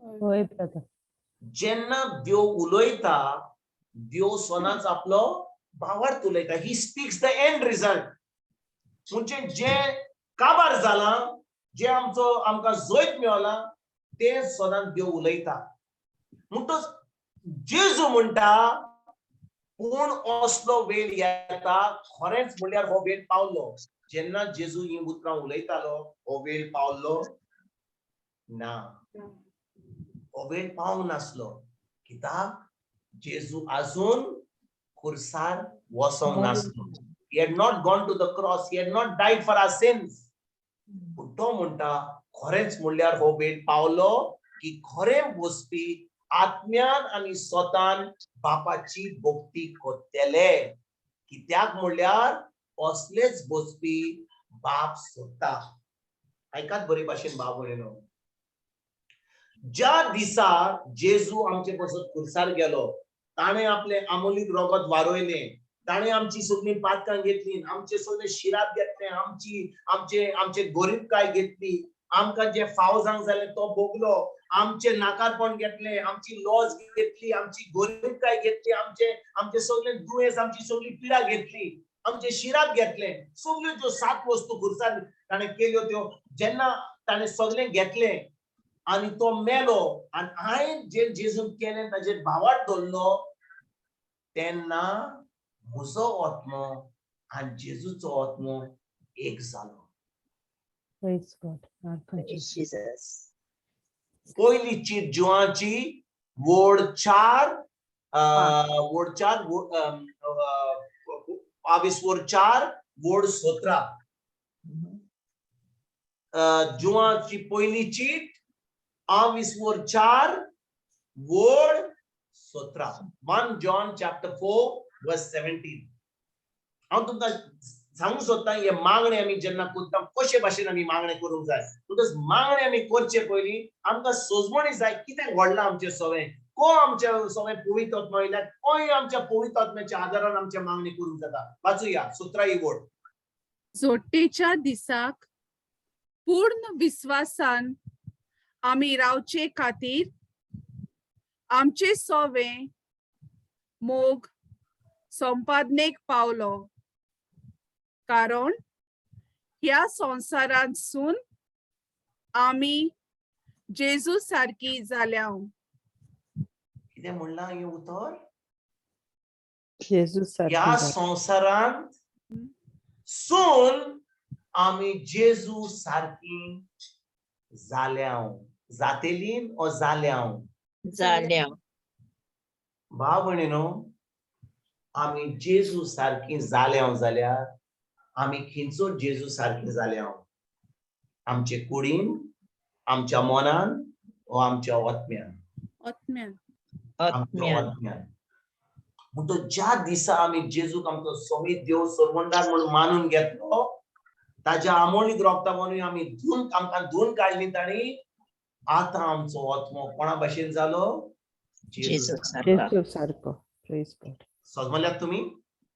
होय ब्रदर. जेन्ना देव उलयता, देव सदांच आपलो भावार्थ उलयता. He speaks the end result. म्हणजे जे काबार जालां, जे आमचो आमकां जैत मेवला, तें सदांच देव उलयता. म्हणटच जेजू म्हणटा, पूण असलो वेळ येता, खरेंच म्हणल्यार हो वेळ पावलो. जेन्ना जेजू ही उतरां उलयतालो, हो वेळ पावलो ना. हो वेळ पावंक नासलो, कित्याक जेजू अजून खुर्सार वचोंक नासलो. He had not gone to the cross. He had not died for our sins. पूण तो म्हणटा, खरेंच म्हणल्यार हो वेळ पावलो की खरें बसपी आत्म्यान आनी स्वतान बापाची भक्ती करतले, कित्याक म्हणल्यार असलेच बसपी बाप सोदता. आयकात बरे भाशेन भाव भयणीनो, ज्या दिसा जेजू आमचे पासत खुर्सार गेलो, ताणें आपलें आमोलीक रगत वारयलें, ताणें आमची सगळीं पातकां घेतली, आमचे सगळे शिराप घेतले, आमची आमचे आमचे गोरीबकाय घेतली, आमकां जे फाव जावंक जालें तो भोगलो, आमचे नाकारपण घेतले, आमची लॉज घेतली, आमची गोरीबकाय घेतली, आमचे आमचे सगळे दुयेंस, आमची सगळी पिडा घेतली, आमचे शिराप घेतले. सगल्यो ज्यो सात वस्तू खुर्सार ताणें केल्यो त्यो जेन्ना ताणें सगळें घेतलें आनी तो मेलो आनी हांवें जे जेजून केलें ताजेर भावार्थ धरलो, तेन्ना म्हजो आत्मो आनी जेजूचो आत्मो एक जालो. Praise God. Our Praise Jesus. पयली चीट जुवाची, वड 4, वड 4, बावीस वर 4, वड 17. जुवाची पयली चीट, बावीस वर 4, वड 17. 1 John chapter 4 verse 17. हांव तुमकां सांगूंक सोदता, हे मागणे आमी जेन्ना करता कशे भाशेन आमी मागणे करूंक जाय. म्हणटकच मागणे आमी करचे पयलीं आमकां सोजमणी जाय कितें घडलां आमचें सवें, को आमच्या सवें पवित्र आत्मा आयल्यार कोय आमच्या पवित्र आत्म्याच्या आदारान आमच्या मागणी करूंक जाता. वाचुया 17 ही वळ. जोडटेच्या दिसाक पूर्ण विस्वासान आमी रावचे खातीर आमचे सोवे मोग संपादनेक पावलो, कारण ह्या संवसारांतसून आमी जेजू सारकी जाल्या. कितें म्हणलां हें उतर? जेजू ह्या सारकी. संवसारांत सून आमी जेजू सारकी जाल्या, जातेली ओ जाल्या. जाल्या. भाव भयणीनो, आमी जेजू सारकी जाल्या जाल्यार आमी खंयचो जेजू सारकी जाल्या? आमचे कुडीन, आमच्या मनान ओ आमच्या आत्म्यान? आत्म्यान. आमच्या आत्म्यान. आत्म्यान. म्हणटो ज्या दिसा आमी जेजूक आमचो समीत देव सरवंडार म्हणून मानून घेतलो, ताज्या आमोलीक रोगता म्हणून आमी धुवन, आमकां धुवन काडली ताणी, आतां आमचो आत्मो कोणा भाशेन जालो? जेजू सारका. जेजू सारको. Praise God. सजमल्यात तुमी?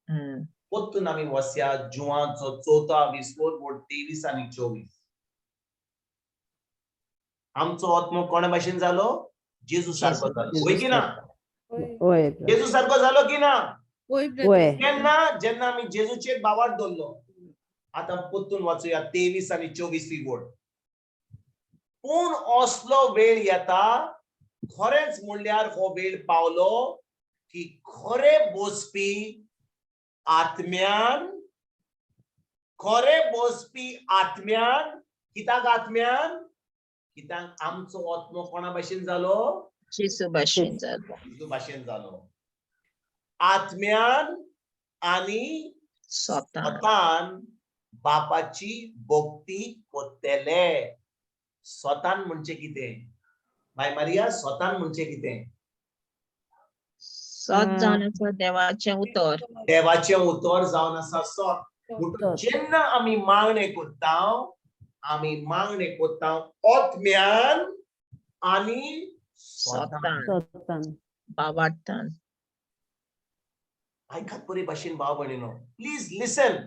हम्म. परतून आमी वसया जुवांचो चवथो विस्कोर बोर्ड 23 आनी 24. आमचो आत्मो कोणा भाशेन जालो? जेजू सारको जालो. वय की ना? वय. जेजू सारको जालो की ना? वय. वय. केन्ना? जेन्ना आमी जेजूचेर बावाट दवरलो. आतां परतून वाचुया 23 आनी 24 ही बोर्ड. पूण असलो वेळ येता, खरेंच म्हणल्यार हो वेळ पावलो की खरे बसपी आत्म्यान, खरे बसपी आत्म्यान, कित्याक आत्म्यान? कित्याक आमचो आत्मो कोणा भाशेन जालो? जेजू भाशेन जालो. जेजू भाशेन जालो. आत्म्यान आनी स्वता स्वतान बापाची भक्ती कोत्तेले. स्वतान म्हणजे कितें बाय मारिया? स्वतान म्हणजे कितें? सत जावन आसा देवाचें उतर. देवाचें उतर जावन आसा सत. म्हणटून जेन्ना आमी मागणें करता, आमी मागणें करता आत्म्यान आनी स्वतान. स्वतान स्वतान. बाबार्थान. आयकात बरे भाशेन भाव भयणीनो, प्लीज लिसन.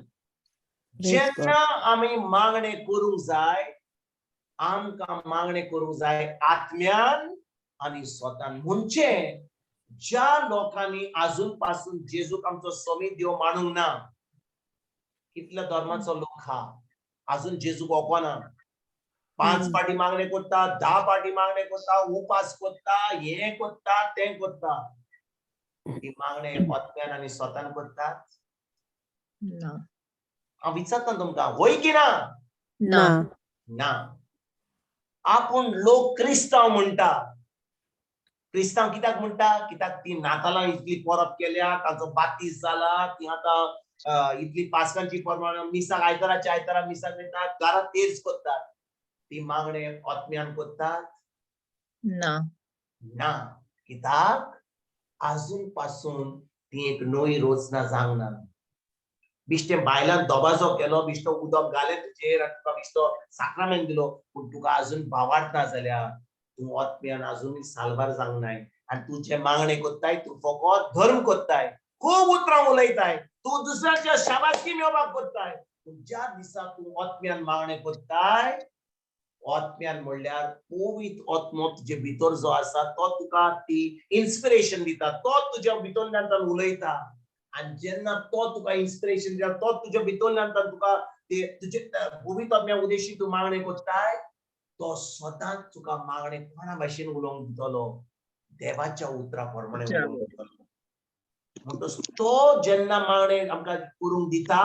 Praise जेन्ना आमी मागणें करूंक जाय, आमकां मागणें करूंक जाय आत्म्यान आनी स्वतान. म्हणजे ज्या लोकांनी आजून पासून जेजूक आमचो समीत देव मानूंक ना, कितल्या धर्माचो लोक हा आजून जेजूक वळखना, 5 पाटी मागणें करता, 10 पाटी मागणें करता, उपास करता, हें करता, तें करता, ती मागणें आत्म्यान आनी स्वतान करतात? ना. हांव विचारता तुमकां, होय की ना? ना. ना. आपूण लोक क्रिस्तांव म्हणटा. क्रिस्तांव कित्याक म्हणटा? कित्याक ती नातालां इतली परब केल्या, तांचो बातीस जाला, ती आतां इतली पासकांची परब, मिसाक आयताराच्या आयतारा मिसाक वयतात, घरांत तेच करतात. ती मागणें आत्म्यान करतात? ना. ना. कित्याक आजून पासून ती एक नवी रचना जावंक ना. बिश्टें बायलान दबाजो केलो, बिश्टो उदक घालें तुजेर आनी तुका बिश्टो साक्रामेंत दिलो, पूण तुका आजून भावार्थ ना जाल्यार तूं आत्म्यान आजुनूय साल्वार जावंक नाय. आनी तूं जें मागणें करताय तूं फकत धर्म करताय, खूब उतरां उलयताय, तूं दुसऱ्याच्या शाबासकी मेळोवपाक करताय. पूण ज्या दिसा तूं आत्म्यान मागणें करताय, आत्म्यान म्हणल्यार पवित्र आत्मो तुजे भितर जो आसा तो तुका ती इन्स्पिरेशन दिता, तो तुज्या भितरल्यान उलयता. आनी जेन्ना तो तुका इन्स्पिरेशन दिता, तो तुज्या भितरल्यान तुका ते तुजे पवित्र आत्म्या उदेशी तूं मागणें करताय, तो सदांच तुका मागणें कोणा भाशेन उलोवंक दितलो? देवाच्या उतरा प्रमाणे उलोवंक दितलो. म्हणटच तो जेन्ना मागणें आमकां करूंक दिता,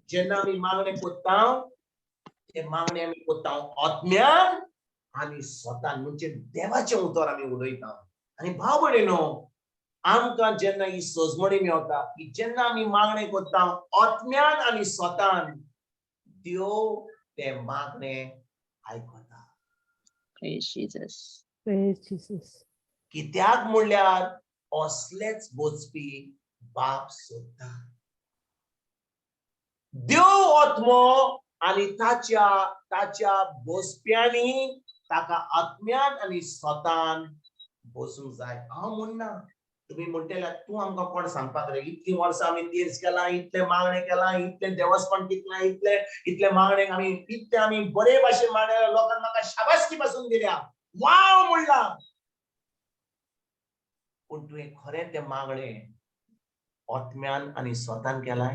जेन्ना आमी मागणें करता, ते मागणें आमी करता आत्म्यान आनी स्वतान, म्हणजे देवाचें उतर आमी उलयता. आनी भाव भयणीनो, आमकां जेन्ना ही सजमणी मेवता की जेन्ना आमी मागणें करता आत्म्यान आनी स्वतान, देव तें मागणें आयकता. Praise Jesus. Praise Jesus. कित्याक म्हणल्यार असलेच बोचपी बाप सोदता. देव आत्मो आनी ताच्या ताच्या बसप्यांनी ताका आत्म्यान आनी स्वतान बसूंक जाय. हांव म्हणना, तुमी म्हणटले तूं आमकां कोण सांगपाक रे, इतलीं वर्सां आमी तीर्स केलां, इतलें मागणें केलां, इतलें देवस्पण कितलें, इतलें इतलें मागणें आमी इतलें आमी बरे भाशेन मागणें, लोकांक म्हाका शाबासकी पासून दिल्या, वाव म्हणला. पूण तुवें खरें तें मागणें आत्म्यान आनी स्वतान केलां?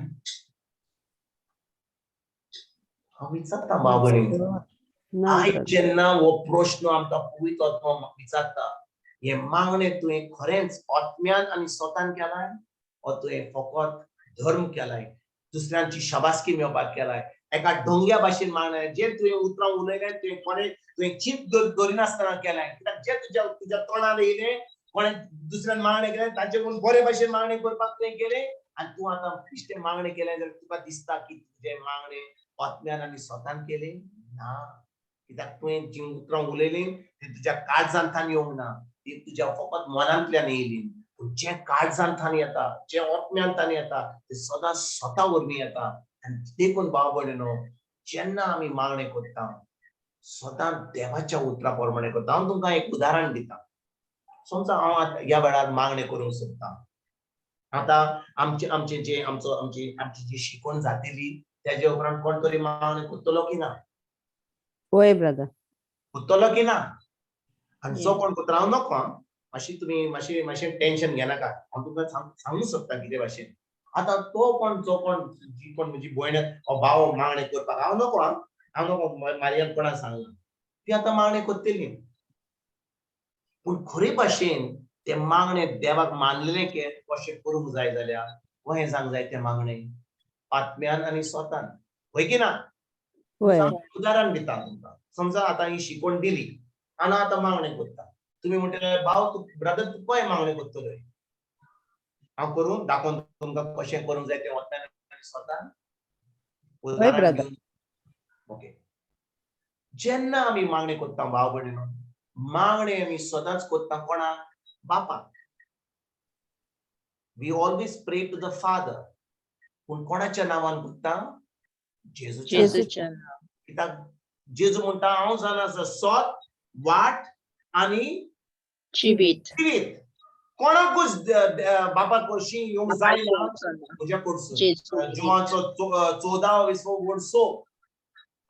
हांव विचारता भाव भयणींनो, ना आयज ब्रदर. जेन्ना हो प्रश्न आमकां पवित्र आत्मो विचारता, हें मागणें तुवें खरेंच आत्म्यान आनी स्वतान केलां ओ तुवें फकत धर्म केलाय, दुसऱ्यांची शाबासकी मेळपाक केलाय, एका ढोंग्या भाशेन मागणें, जे तुवें उतरां उलयलें तुवें कोणें तुवें चीत दवरिनासतना केलाय, कित्याक जे तुज्या तुज्या तोंडार येयलें कोणें दुसऱ्यान मागणें केलें ताचे कडून बरे भाशेन मागणें करपाक तुवें केलें आनी तूं आतां बेश्टें मागणें केलें जाल्यार तुका दिसता की तुजें मागणें आत्म्यान आनी स्वतान केलें ना, कित्याक तुवें जीं उतरां उलयलीं ती तुज्या काळजांतल्यान येवंक ना, ती तुज्या फकत मनांतल्यान येयली. पूण जें काळजांतल्यान येता, जें आत्म्यांतल्यान येता तें सदां स्वता वरवीं येता. आनी देखून भाव भयणीनो, जेन्ना आमी मागणें करता सदां देवाच्या उतरा प्रमाणे करता. हांव तुमकां एक उदाहरण दिता. समजा हांव आतां ह्या वेळार मागणें करूंक सोदता, आतां आमचे आमचे जे आमचो आमची आमची जी शिकवण जातली तेजे उपरांत कोण तरी मागणें करतलो की ना? वय ब्रदर. करतलो की ना? आनी जो Yes. कोण करता, हांव नको आं, मातशी तुमी मातशें मातशें टेंशन घेनाका, हांव तुमकां सांगूंक सोदता कितें भाशेन. आतां तो कोण जो कोण जी कोण म्हजी भयण ओ भाव मागणें करपाक, हांव नको आं, हांव नको, मारियान कोणाक सांगलां, ती आतां मागणें करतली. पूण खरे भाशेन तें मागणें देवाक मानलेलें के कशें करूंक जाय जाल्यार कशें जावंक जाय तें मागणें आत्म्यान आनी स्वतान, हय की ना? वय. उदाहरण दिता तुमकां. समजा आतां ही शिकवण दिली आनी आतां मागणें करता, तुमी म्हणटले भाव तूं ब्रदर तूं कशें मागणें करतलो, हांव करूं दाखोवन तुमकां कशें करूंक जाय तें आत्म्यान आनी स्वतान उदाहरण brother. दिवन. ओके, जेन्ना आमी मागणें करता भाव भयणीनो, मागणें आमी सदांच करता कोणाक? बापाक. We always pray to the Father. पूण कोणाच्या नांवान करता? जेजूच्या. जेजूच्या नांवान. कित्याक जेजू म्हणटा हांव जावन आसा सत, वाट आनी जिवीत. जिवीत. कोणाकूच बापा कडशी येवंक जायना म्हज्या कडसून. जेजू. जुवांचो 14 विसवो वर्स.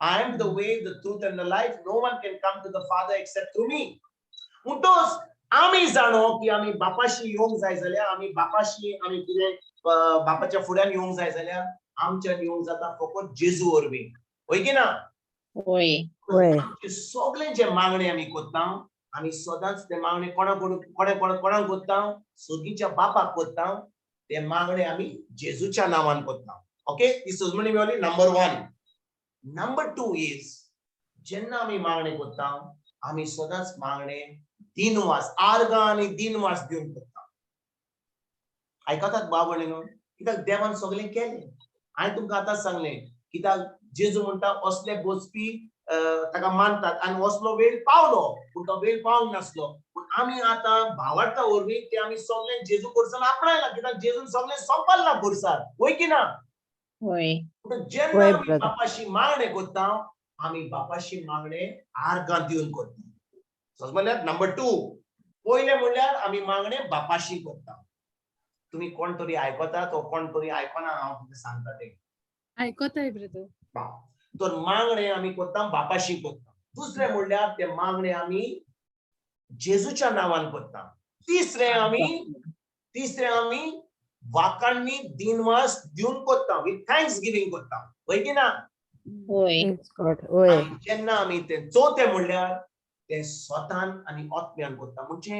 I am the way, the truth and the life. No one can come to the Father except through me. म्हणटोच आमी जाणो की आमी बापाशी येवंक जाय जाल्यार, आमी बापाशी आमी कितें बापाच्या फुड्यान येवंक जाय जाल्यार आमच्यान येवंक जाता फकत जेजू वरवीं, हय की ना? होय. वय. आमचे सगळे जे मागणे आमी करता, आमी सदांच ते मागणे कोणा कोणा कोणा कोणाक करता? सर्गीच्या बापाक करता. ते मागणे आमी जेजूच्या नांवान करता. ओके, ही सजमणी मेवली नंबर 1. नंबर 2 is जेन्ना आमी मागणे करता आमी सदांच मागणे दिनवास, आर्गां आनी दिनवास दिवन करता. आयकतात भाव भयणीनो? कित्याक देवान सगळें केलें. हांवें तुमकां आतांच सांगलें, कित्याक जेजू म्हणटा असले बसपी ताका मानतात आनी असलो वेळ पावलो, पूण तो वेळ पावंक नासलो. पूण आमी आतां भावार्था वरवीं ते आमी सगळें जेजू कडसून आपणायला, कित्याक जेजून सगळें सोंपल्लां खुर्सार, वय की ना? होय. पूण जेन्ना वय, आमी brother. बापाशी मागणें करता, आमी बापाशी मागणें आर्गां दिवन करता. समजल्यात? नंबर 2, पयलें म्हणल्यार आमी मागणें बापाशी करता. तुमी कोण तरी आयकतात ओ कोण तरी आयकना हांव कितें सांगता तें? आयकताय ब्रदर. तर मागणें आमी करता बापाशी करता. दुसरें म्हणल्यार ते मागणें आमी जेजूच्या नांवान करता. तिसरें आमी वाकांनी दिनवास दिवन करता, विथ thanks giving करता, हय की ना? होय. Praise God. वय. आनी जेन्ना आमी ते चवथें म्हणल्यार ते स्वतान आनी आत्म्यान करता. म्हणजे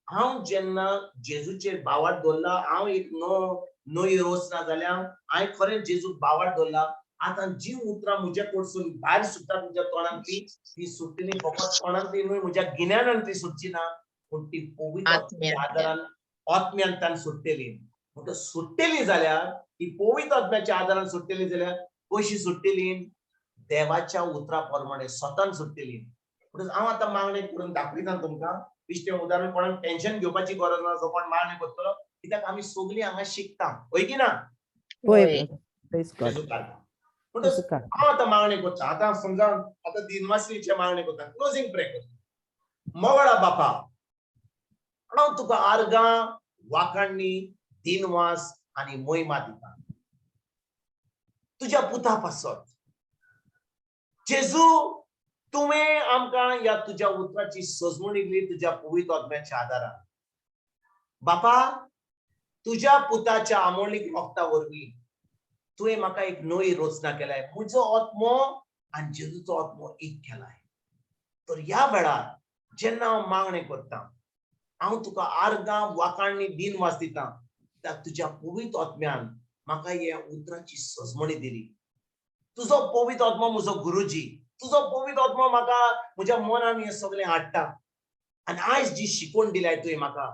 हांव जेन्ना जेजूचेर भावार्थ दवरला, हांव एक नो रोस ना जाल्यार हांवें खरें जेजूक भावार्थ दवरला. आतां जी उतरां म्हज्या कडसून भायर सुट्टा म्हज्या तोंडांतली, ती सुट्टली फकत तोंडांतली न्हय, म्हज्या गिन्यानान ती सुटची ना, पूण ती पवित्र आत्म्यांतल्यान. आदारान आत्म्यांतल्यान सुट्टली. म्हणटकच सुट्टली जाल्यार ती पवित्र आत्म्याच्या आदारान सुट्टली जाल्यार कशी सुट्टली? देवाच्या उतरा प्रमाणे स्वतान सुट्टली. म्हणटकच हांव आतां मागणें करून दाखयता तुमकां. बेश्टें उदाहरण, कोणाक टेन्शन घेवपाची गरज ना जो कोण मागणें करतलो, कित्याक आमी सगळीं हांगा शिकता, हय की ना? वय होय. brother. Praise God. जेजू कारभार. म्हणटच हांव आतां मागणें करता. आतां समजा आतां दिनवासीचे मागणें करता, क्लोजींग प्रे करता. मोगळा बापा, हांव तुका आर्गां, वाखाणणी, दिनवास आनी मोहिमा दिता तुज्या पुता पासत. जेजू, तुवें आमकां ह्या तुज्या उतराची सजवण दिली तुज्या पवित्र आत्म्याच्या आदारान. बापा, तुज्या पुताच्या आमोलीक रोगता वरवीं तुवें म्हाका एक नवी रचना केलाय. म्हजो आत्मो आनी जेजूचो आत्मो एक केलाय. तर ह्या वेळार जेन्ना हांव मागणें करता, हांव तुका आर्गां, वाखाणणी, दिनवास दिता त्या तुज्या पवित्र आत्म्यान म्हाका ह्या उतराची सजमणी दिली. तुजो पवित्र आत्मो म्हजो गुरुजी, तुजो पवित्र आत्मो म्हाका म्हज्या मनान हें सगळें हाडटा आनी आयज जी शिकवण दिल्याय तुवें म्हाका,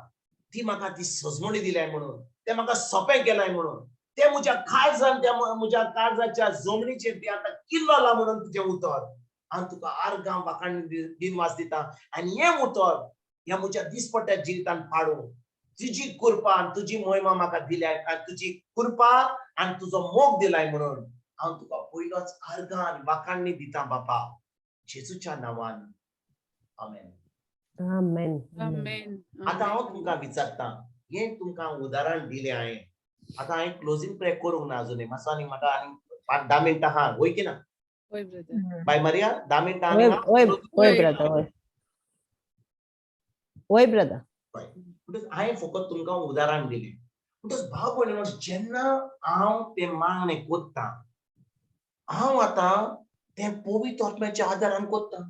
ती म्हाका ती सजमणी दिल्याय म्हणून, तें म्हाका सोंपें केलाय म्हणून, तें म्हज्या काळजान, त्या म्हज्या काळजाच्या जमनीचेर तें आतां किल्ललां म्हणून तुजें उतर हांव तुका आर्गां, वाखाणणी, दिनवास दिता. आनी हें उतर ह्या म्हज्या दिसपट्ट्या जिवितान पाडूं तुजी कृपा आनी तुजी मोहिमा म्हाका दिल्या आनी तुजी कृपा आनी तुजो मोग दिलाय म्हणून हांव तुका पयलोच आर्गां आनी वाखाणणी दिता बापा, जेजूच्या नांवान, आमेन. आमेन. आमेन. आतां हांव तुमकां विचारता, हें तुमकां उदाहरण दिलें हांवें. आतां हांवें क्लोजींग प्रे करूंक ना अजुनूय. मातसो आनी म्हाका आनी 5-10 मिनटां आहा, वय की ना? होय ब्रदर. बाय मारिया, 10 मिनटां आनी वय. आहा? वय वय ब्रदर, वय वय ब्रदर. म्हणटच हांवें फकत तुमकां उदाहरण दिलें. म्हणटच भाव भयणीनो, जेन्ना हांव तें मागणें करता, हांव आतां तें पवित्र आत्म्याच्या आदारान करता.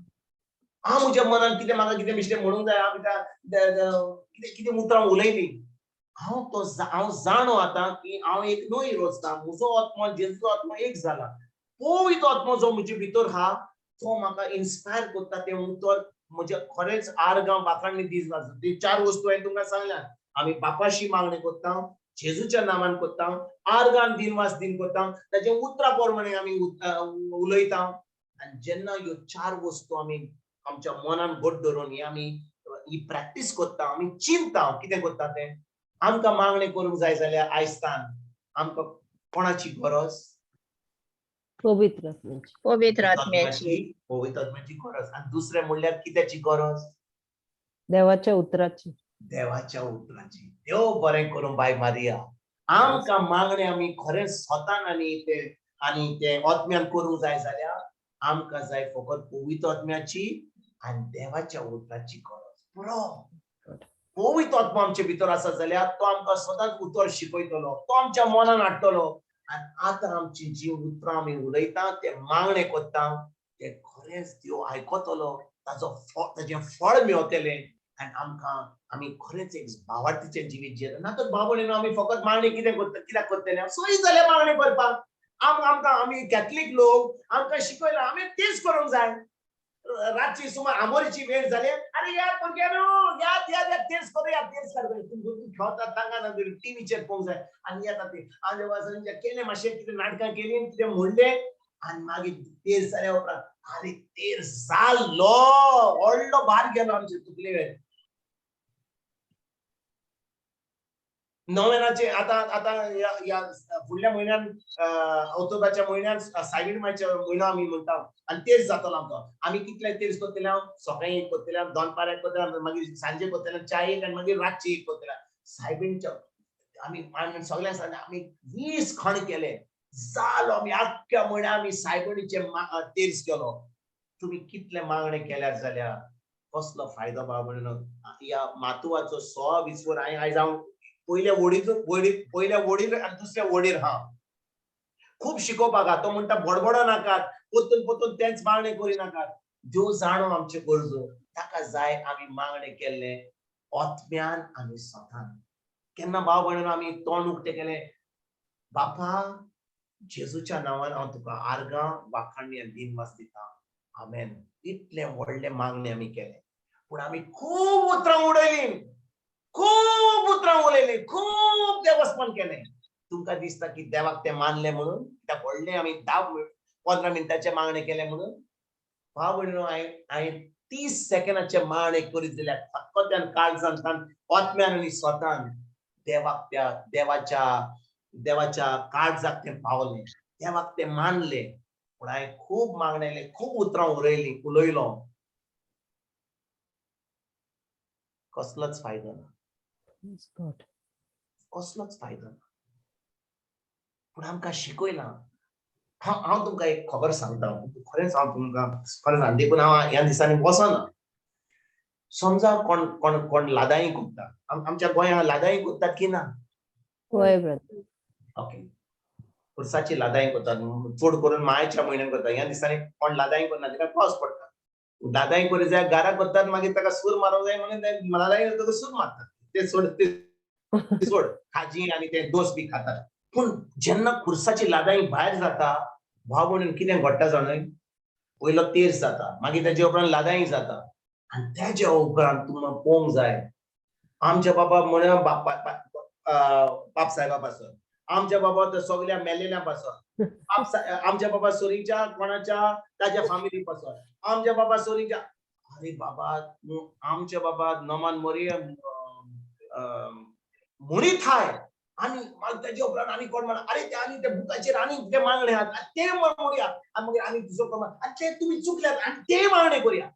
हांव म्हज्या मनान कितें म्हाका कितें बेश्टें म्हणूंक जाय, हांव कितें कितें उतरां उलयलीं, हांव तो हांव जाणो आतां की हांव एक न्हय रोजता. म्हजो आत्मो, जेजूचो आत्मो एक जाला. पवित्र आत्मो जो म्हजे भितर आहा तो म्हाका इन्स्पायर करता. तें उतर म्हज्या खरेंच आर्गां, वाखाणणी, दीस ती चार वस्तू हांवें तुमकां सांगल्या. आमी बापाशी मागणें करता, जेजूच्या नांवान करता, आर्गान दिनवास दिन करता, ताच्या उतरा प्रमाणे आमी उलयता. आनी जेन्ना ह्यो चार वस्तू आमी आमच्या मनान घट धरून ही आमी ही प्रॅक्टीस करता, आमी चिंता कितें करता तें आमकां मागणें करूंक जाय जाल्यार आयस्तान आमकां कोणाची गरज? पवित्र आत्म्याची. पवित्र आत्म्याची. पवित्र आत्म्याची गरज. आनी दुसरें म्हणल्यार कित्याची गरज? देवाच्या उतराची. देवाच्या उतराची. देव बरें करूं बाय मारिया. आमकां मागणें आमी खरेंच स्वतान आनी ते आत्म्यान करूंक जाय जाल्यार आमकां जाय फकत पवित्र आत्म्याची आनी देवाच्या उतराची गरज. पुरो. पवित्र आत्मा आमचे भितर आसा जाल्यार तो आमकां सदांच उतर शिकयतलो, तो आमच्या मनान हाडटलो आनी आतां आमची जी उतरां आमी उलयता, ते मागणें करता, ते खरेंच देव आयकतलो, ताजो ताजें फळ मेवतलें आनी आमकां आमी खरेंच एक भावार्थीचें जिवीत जियेता. ना तर भाव भयणीनो, आमी फकत मागणें कितें करता, कित्याक करतले? सोयी जाल्या मागणें करपाक. आमकां आमी कॅथलीक लोक, आमकां शिकयलां आमी तेच करूंक जाय. रातची सुमार आमोरीची वेळ जाली, अरे या भुरग्यांनो, याद याद याद, तेच करूया, तेच करूया. भुरगीं खेळतात, तांकां ना टिवीचेर पळोवंक जाय आनी येता ते आनी केलें मातशें कितें नाटकां केलीं, कितें म्हणलें आनी मागीर तेर जाल्या उपरांत अरे तेर जालो, व्हडलो भार गेलो आमचे तकलेर. नोवेनाचे आतां आतां ह्या फुडल्या म्हयन्यान, ऑक्टोबराच्या म्हयन्यान सायबीण मायच्या म्हयनो आमी म्हणटा आनी तेज जातलो आमचो. आमी कितले तेज करतले? हांव सकाळी एक करतले, दनपार एक करतले, मागीर सांजे करतले, चाय एक आनी मागीर रातची एक करतले. सायबीणच्या आमी सगळ्यांक सांगले, आमी 20 खण केले, जालो. आमी आख्ख्या म्हयन्या आमी सायबणीचे तेज केलो. तुमी कितले मागणे केल्यार जाल्यार कसलो फायदो बाबा? म्हणून ह्या मातुवाचो 16 विसवर हांवें आयज हांव पयल्या वडीचो पयल्या वडीर आनी दुसऱ्या वडीर हा. खूब शिकोवपाक आहा. तो म्हणटा बडबडो नाकात, परतून परतून तेंच मागणें करी नाकात. देव जाणो आमचे गरजो, ताका जाय आमी मागणें केल्लें आत्म्यान आनी स्वतान. केन्ना भाव भयणीनो आमी तोंड उक्तें केलें, बापा जेजूच्या नांवान हांव तुका आर्गां, वाखाणणी आनी दिनवास दिता, आमेन. इतलें व्हडलें मागणें आमी केलें, पूण आमी खूब उतरां उडयलीं, खूब उतरां उलयलीं, खूब देवस्पण केलें. तुमकां दिसता की देवाक तें मानलें म्हणून? कित्याक व्हडलें आमी 10-15 मिनटाचें मागणें केलें म्हणून? भाव भयणीनो, हांवें 30 सेकंडाचें मागणें करीत जाल्यार फकत काळजान, आत्म्यान आनी स्वतान देवाक त्या देवाच्या देवाच्या काळजाक तें पावलें. देवाक तें मानलें. पूण हांवें खूब मागणें, खूब उतरां उलयलीं, उलयलो, कसलोच फायदो ना. कसलोच फायदो ना. पूण आमकां शिकयलां. हांव तुमकां एक खबर सांगता, खरेंच हांव तुमकां खरें सांग, देखून हांव ह्या दिसांनी वचना. समजा कोण कोण कोण लादाई करता, आमच्या गोंयांत लादाई करतात की ना? होय ब्रदर. ओके, पुरसाची लादाई करतात, चड करून मायच्या म्हयन्यान करतात. ह्या दिसांनी कोण लादाई करना, ताका पावस पडटा. लादाई करी जाय, गारा करतात, मागीर ताका सूर मारूंक जाय म्हणून लादाई ताका सूर मारतात. ते सोड, ते सोड, खाजी आनी ते दोस बी खातात. पूण जेन्ना खुरसाची लादाई भायर जाता, भाव म्हणून कितें घडटा जाणय, पयलो तेर्स जाता, मागीर तेजे उपरांत लादाई जाता, आनी तेज्या उपरांत तुमकां पळोवंक जाय. आमच्या बाबा म्हण बाप साहेबा पासून, आमच्या बाबा तर सगळ्या मेलेल्या पासून, आमच्या बाबा सोरीच्या कोणाच्या ताज्या फामिली पासून, आमच्या बाबा सोरीच्या, अरे बाबा आमच्या बाबा नमान मोरी म्हणीत हाय. आनी मागीर तेजे उपरांत आनी कोण म्हणा, अरे ते आनी ते बुकाचेर आनी ते मागणे आहात ते म्हणया, आनी मागीर आनी दुसरो कोण आनी ते तुमी चुकल्यात आनी ते मागणे करुया.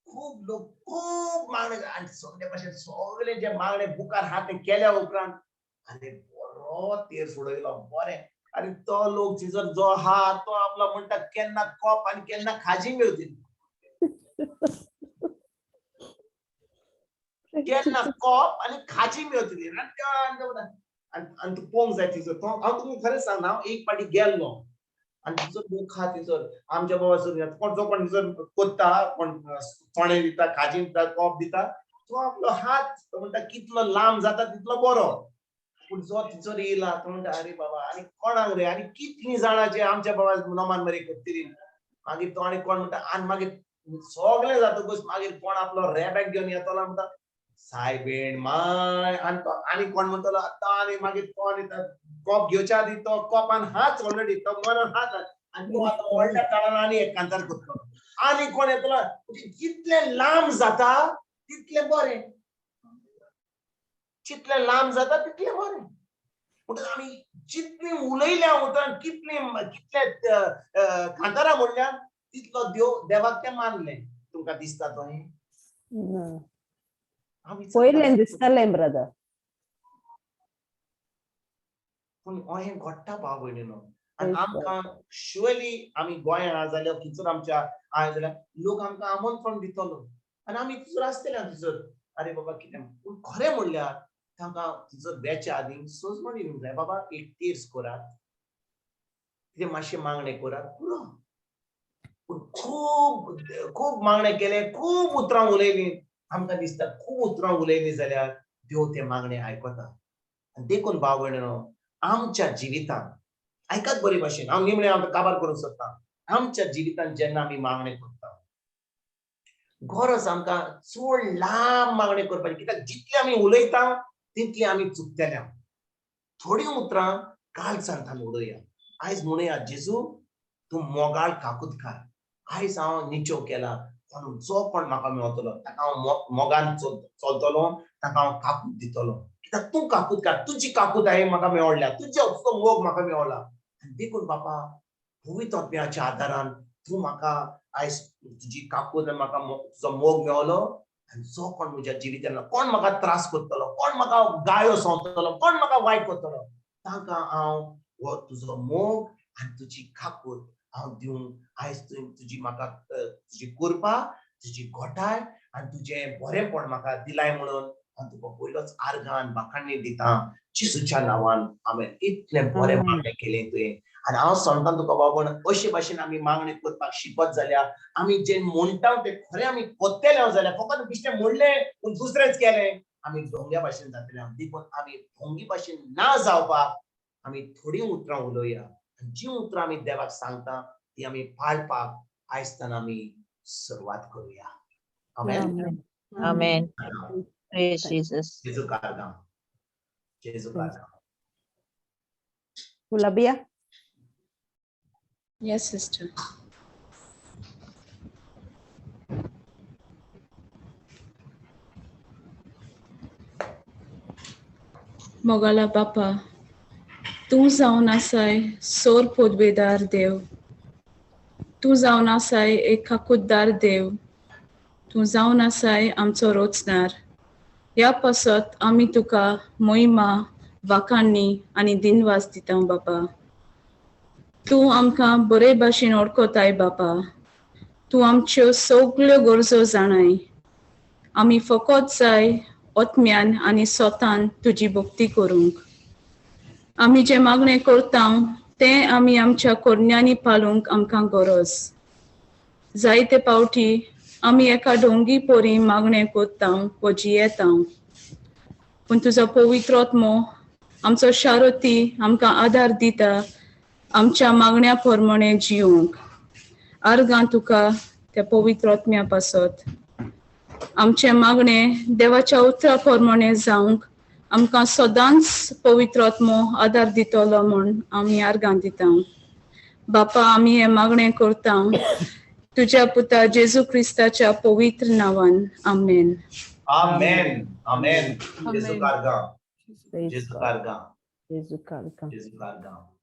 खूब लोक खूब मागणे आनी सगळे भाशेन सगळे जे मागणे बुकार आहा ते केल्या उपरांत अरे बरो तेर सोडयलो बरें. आनी तो लोक थंयसर जो आहा तो आपलो म्हणटा केन्ना कोप आनी केन्ना खाजी मेळतली, केन्ना कोप आनी खाजी मेळतली. आनी तूं पळोवंक जाय थंयसर. तो हांव तुमकां खरें सांगना, हांव एक पाटी गेल्लो आनी थंयसर लोक आहा थंयसर आमच्या बाबा सर कोण जो कोण थंयसर कोत्ता, कोण चणे दिता, खाजी दिता, कोप दिता, तो आपलो हात तो म्हणटा कितलो लांब जाता तितलो बरो. पूण जो थंयसर येयला तो म्हणटा अरे बाबा आनी कोणाक रे, आनी कितलीं जाणां जे आमच्या बाबा नमान मरे करतली. मागीर तो आनी कोण म्हणटा, आनी मागीर सगळें जातकूच मागीर कोण आपलो रेबॅक घेवन येतलो म्हणटा सायबीण माय, आनी तो आनी कोण म्हणटलो आतां, आनी मागीर तो आनी कोप घेवच्या आदी तो कोपान हात ऑलरेडी तो मनान हात, आनी तो आतां व्हडल्या काळान आनी एक कांतार करतलो. आनी कोण येतलो, जितलें लांब जाता तितलें बरें, जितलें लांब जाता तितलें बरें. म्हणटकच आमी जितलीं उलयल्या उतरां, कितलीं कितले कांतारां म्हणल्या तितलो देव देवाक तें मानलें. तुमकां दिसता तो हें? पयलें दिसतालें ब्रदर. पूण अहें घडटा भाव भयणीनो. आनी आमकां शुअरली आमी गोंयांत आहा जाल्यार थंयसर आमच्या आहा जाल्यार लोक आमकां आमंत्रण दितलो आनी आमी थंयसर आसतले थंयसर, अरे बाबा कितें. पूण खरें म्हणल्यार तांकां थंयसर वेच्या आदीं सोजमणी दिवंक जाय, बाबा एक तेर्स करात, कितें मातशें मागणें करात पुरो. पूण खूब खूब मागणें केलें, खूब उतरां उलयलीं, आमकां दिसता खूब उतरां उलयलीं जाल्यार देव तें मागणें आयकता. आनी देखून भाव भयणीनो, आमच्या जिवितांत आयकात बरे भाशेन, हांव निमणें हांव काबार करूंक सोदता. आमच्या जिवितांत जेन्ना आमी मागणें करता, गरज आमकां चड लांब मागणें करपाची, कित्याक जितलें आमी उलयता तितलें आमी चुकतले. थोडीं उतरां काळजांतल्यान उडोवया. आयज म्हणुया, जेजू तूं मोगाळ काकुतकार, आयज हांव निचो केला, कोण जो कोण म्हाका मेळतलो ताका हांव मोगान चलतलो, ताका हांव काकूत दितलो, कित्याक तूं काकूतकार, तुजी काकूत हांवें म्हाका मेळ्ळ्या, तुजो तुजो मोग म्हाका मेळ्ळा. आनी देखून बापा पवित्र आत्म्याच्या आदारान तूं म्हाका आयज तुजी काकूत म्हाका तुजो मोग मेळलो, आनी जो कोण म्हज्या जिवितान कोण म्हाका त्रास करतलो, कोण म्हाका गायो सोंपतलो, कोण म्हाका वायट करतलो, तांकां हांव हो तुजो मोग आनी तुजी काकूत हांव दिवंक आयज तुवें तुजी म्हाका तुजी कृपा, तुजी घटाय आनी तुजें बरेंपण म्हाका दिलाय म्हणून हांव तुका पयलोच आर्गान बाखाणी दिता जेजूच्या नांवान, आमेन. इतलें बरें मागणें केलें तुवें. आनी हांव सांगता तुका बाबा, अशे भाशेन आमी मागणें करपाक शिकत जाल्यार, आमी जें म्हणटा तें खरें आमी करतले जाल्यार, फकत बेश्टें म्हणलें पूण दुसरेंच केलें, आमी ढोंग्या भाशेन जातले. देखून आमी ढोंगी भाशेन ना जावपाक आमी थोडीं उतरां उलोवया, आनी जीं उतरां आमी देवाक सांगता ती आमी पाळपाक आयजताना आमी सुरवात करुया. आमेन. आमेन. Praise Jesus. जेजू कारगांव, जेजू कारगांव. गुलाबिया. Yes, sister. मोगाला बापा, तूं जावन आसाय सोर पोदवेदार देव, तूं जावन आसाय एक काकुतदार देव, तूं जावन आसाय आमचो रोचणार. ह्या पासत आमी तुका मोहिमा, वाखाणणी आनी दिनवास दिता बापा. तूं आमकां बरे भाशेन वळखताय बापा. तूं आमच्यो सगल्यो गरजो जाणाय. आमी फकत जाय आत्म्यान आनी स्वतान तुजी भक्ती करूंक. आमी जें मागणें करता तें आमी आमच्या करण्यांनी पाळूंक आमकां गरज. जायते पावटी आमी एका डोंगी पोरी मागणें करता वो जियेता, पूण तुजो पवित्र आत्मो आमचो शारोती आमकां आदार दिता आमच्या मागण्या प्रमाणे जिवंक. आर्गां तुका त्या पवित्र आत्म्या पासत. आमचें मागणें देवाच्या उतरा प्रमाणे जावंक आमकां सदांच पवित्र आत्मो आदार दितलो म्हूण आमी आर्गां दिता. बापा, आमी हें मागणें करता तुज्या पुता जेजू क्रिस्ताच्या पवित्र नांवान. आमेन. आमेन, आमेन. जेजू Amen. कारगांव, Praise जेजू God. कारगांव, जेजू कारगांव. जेजू कारगांव.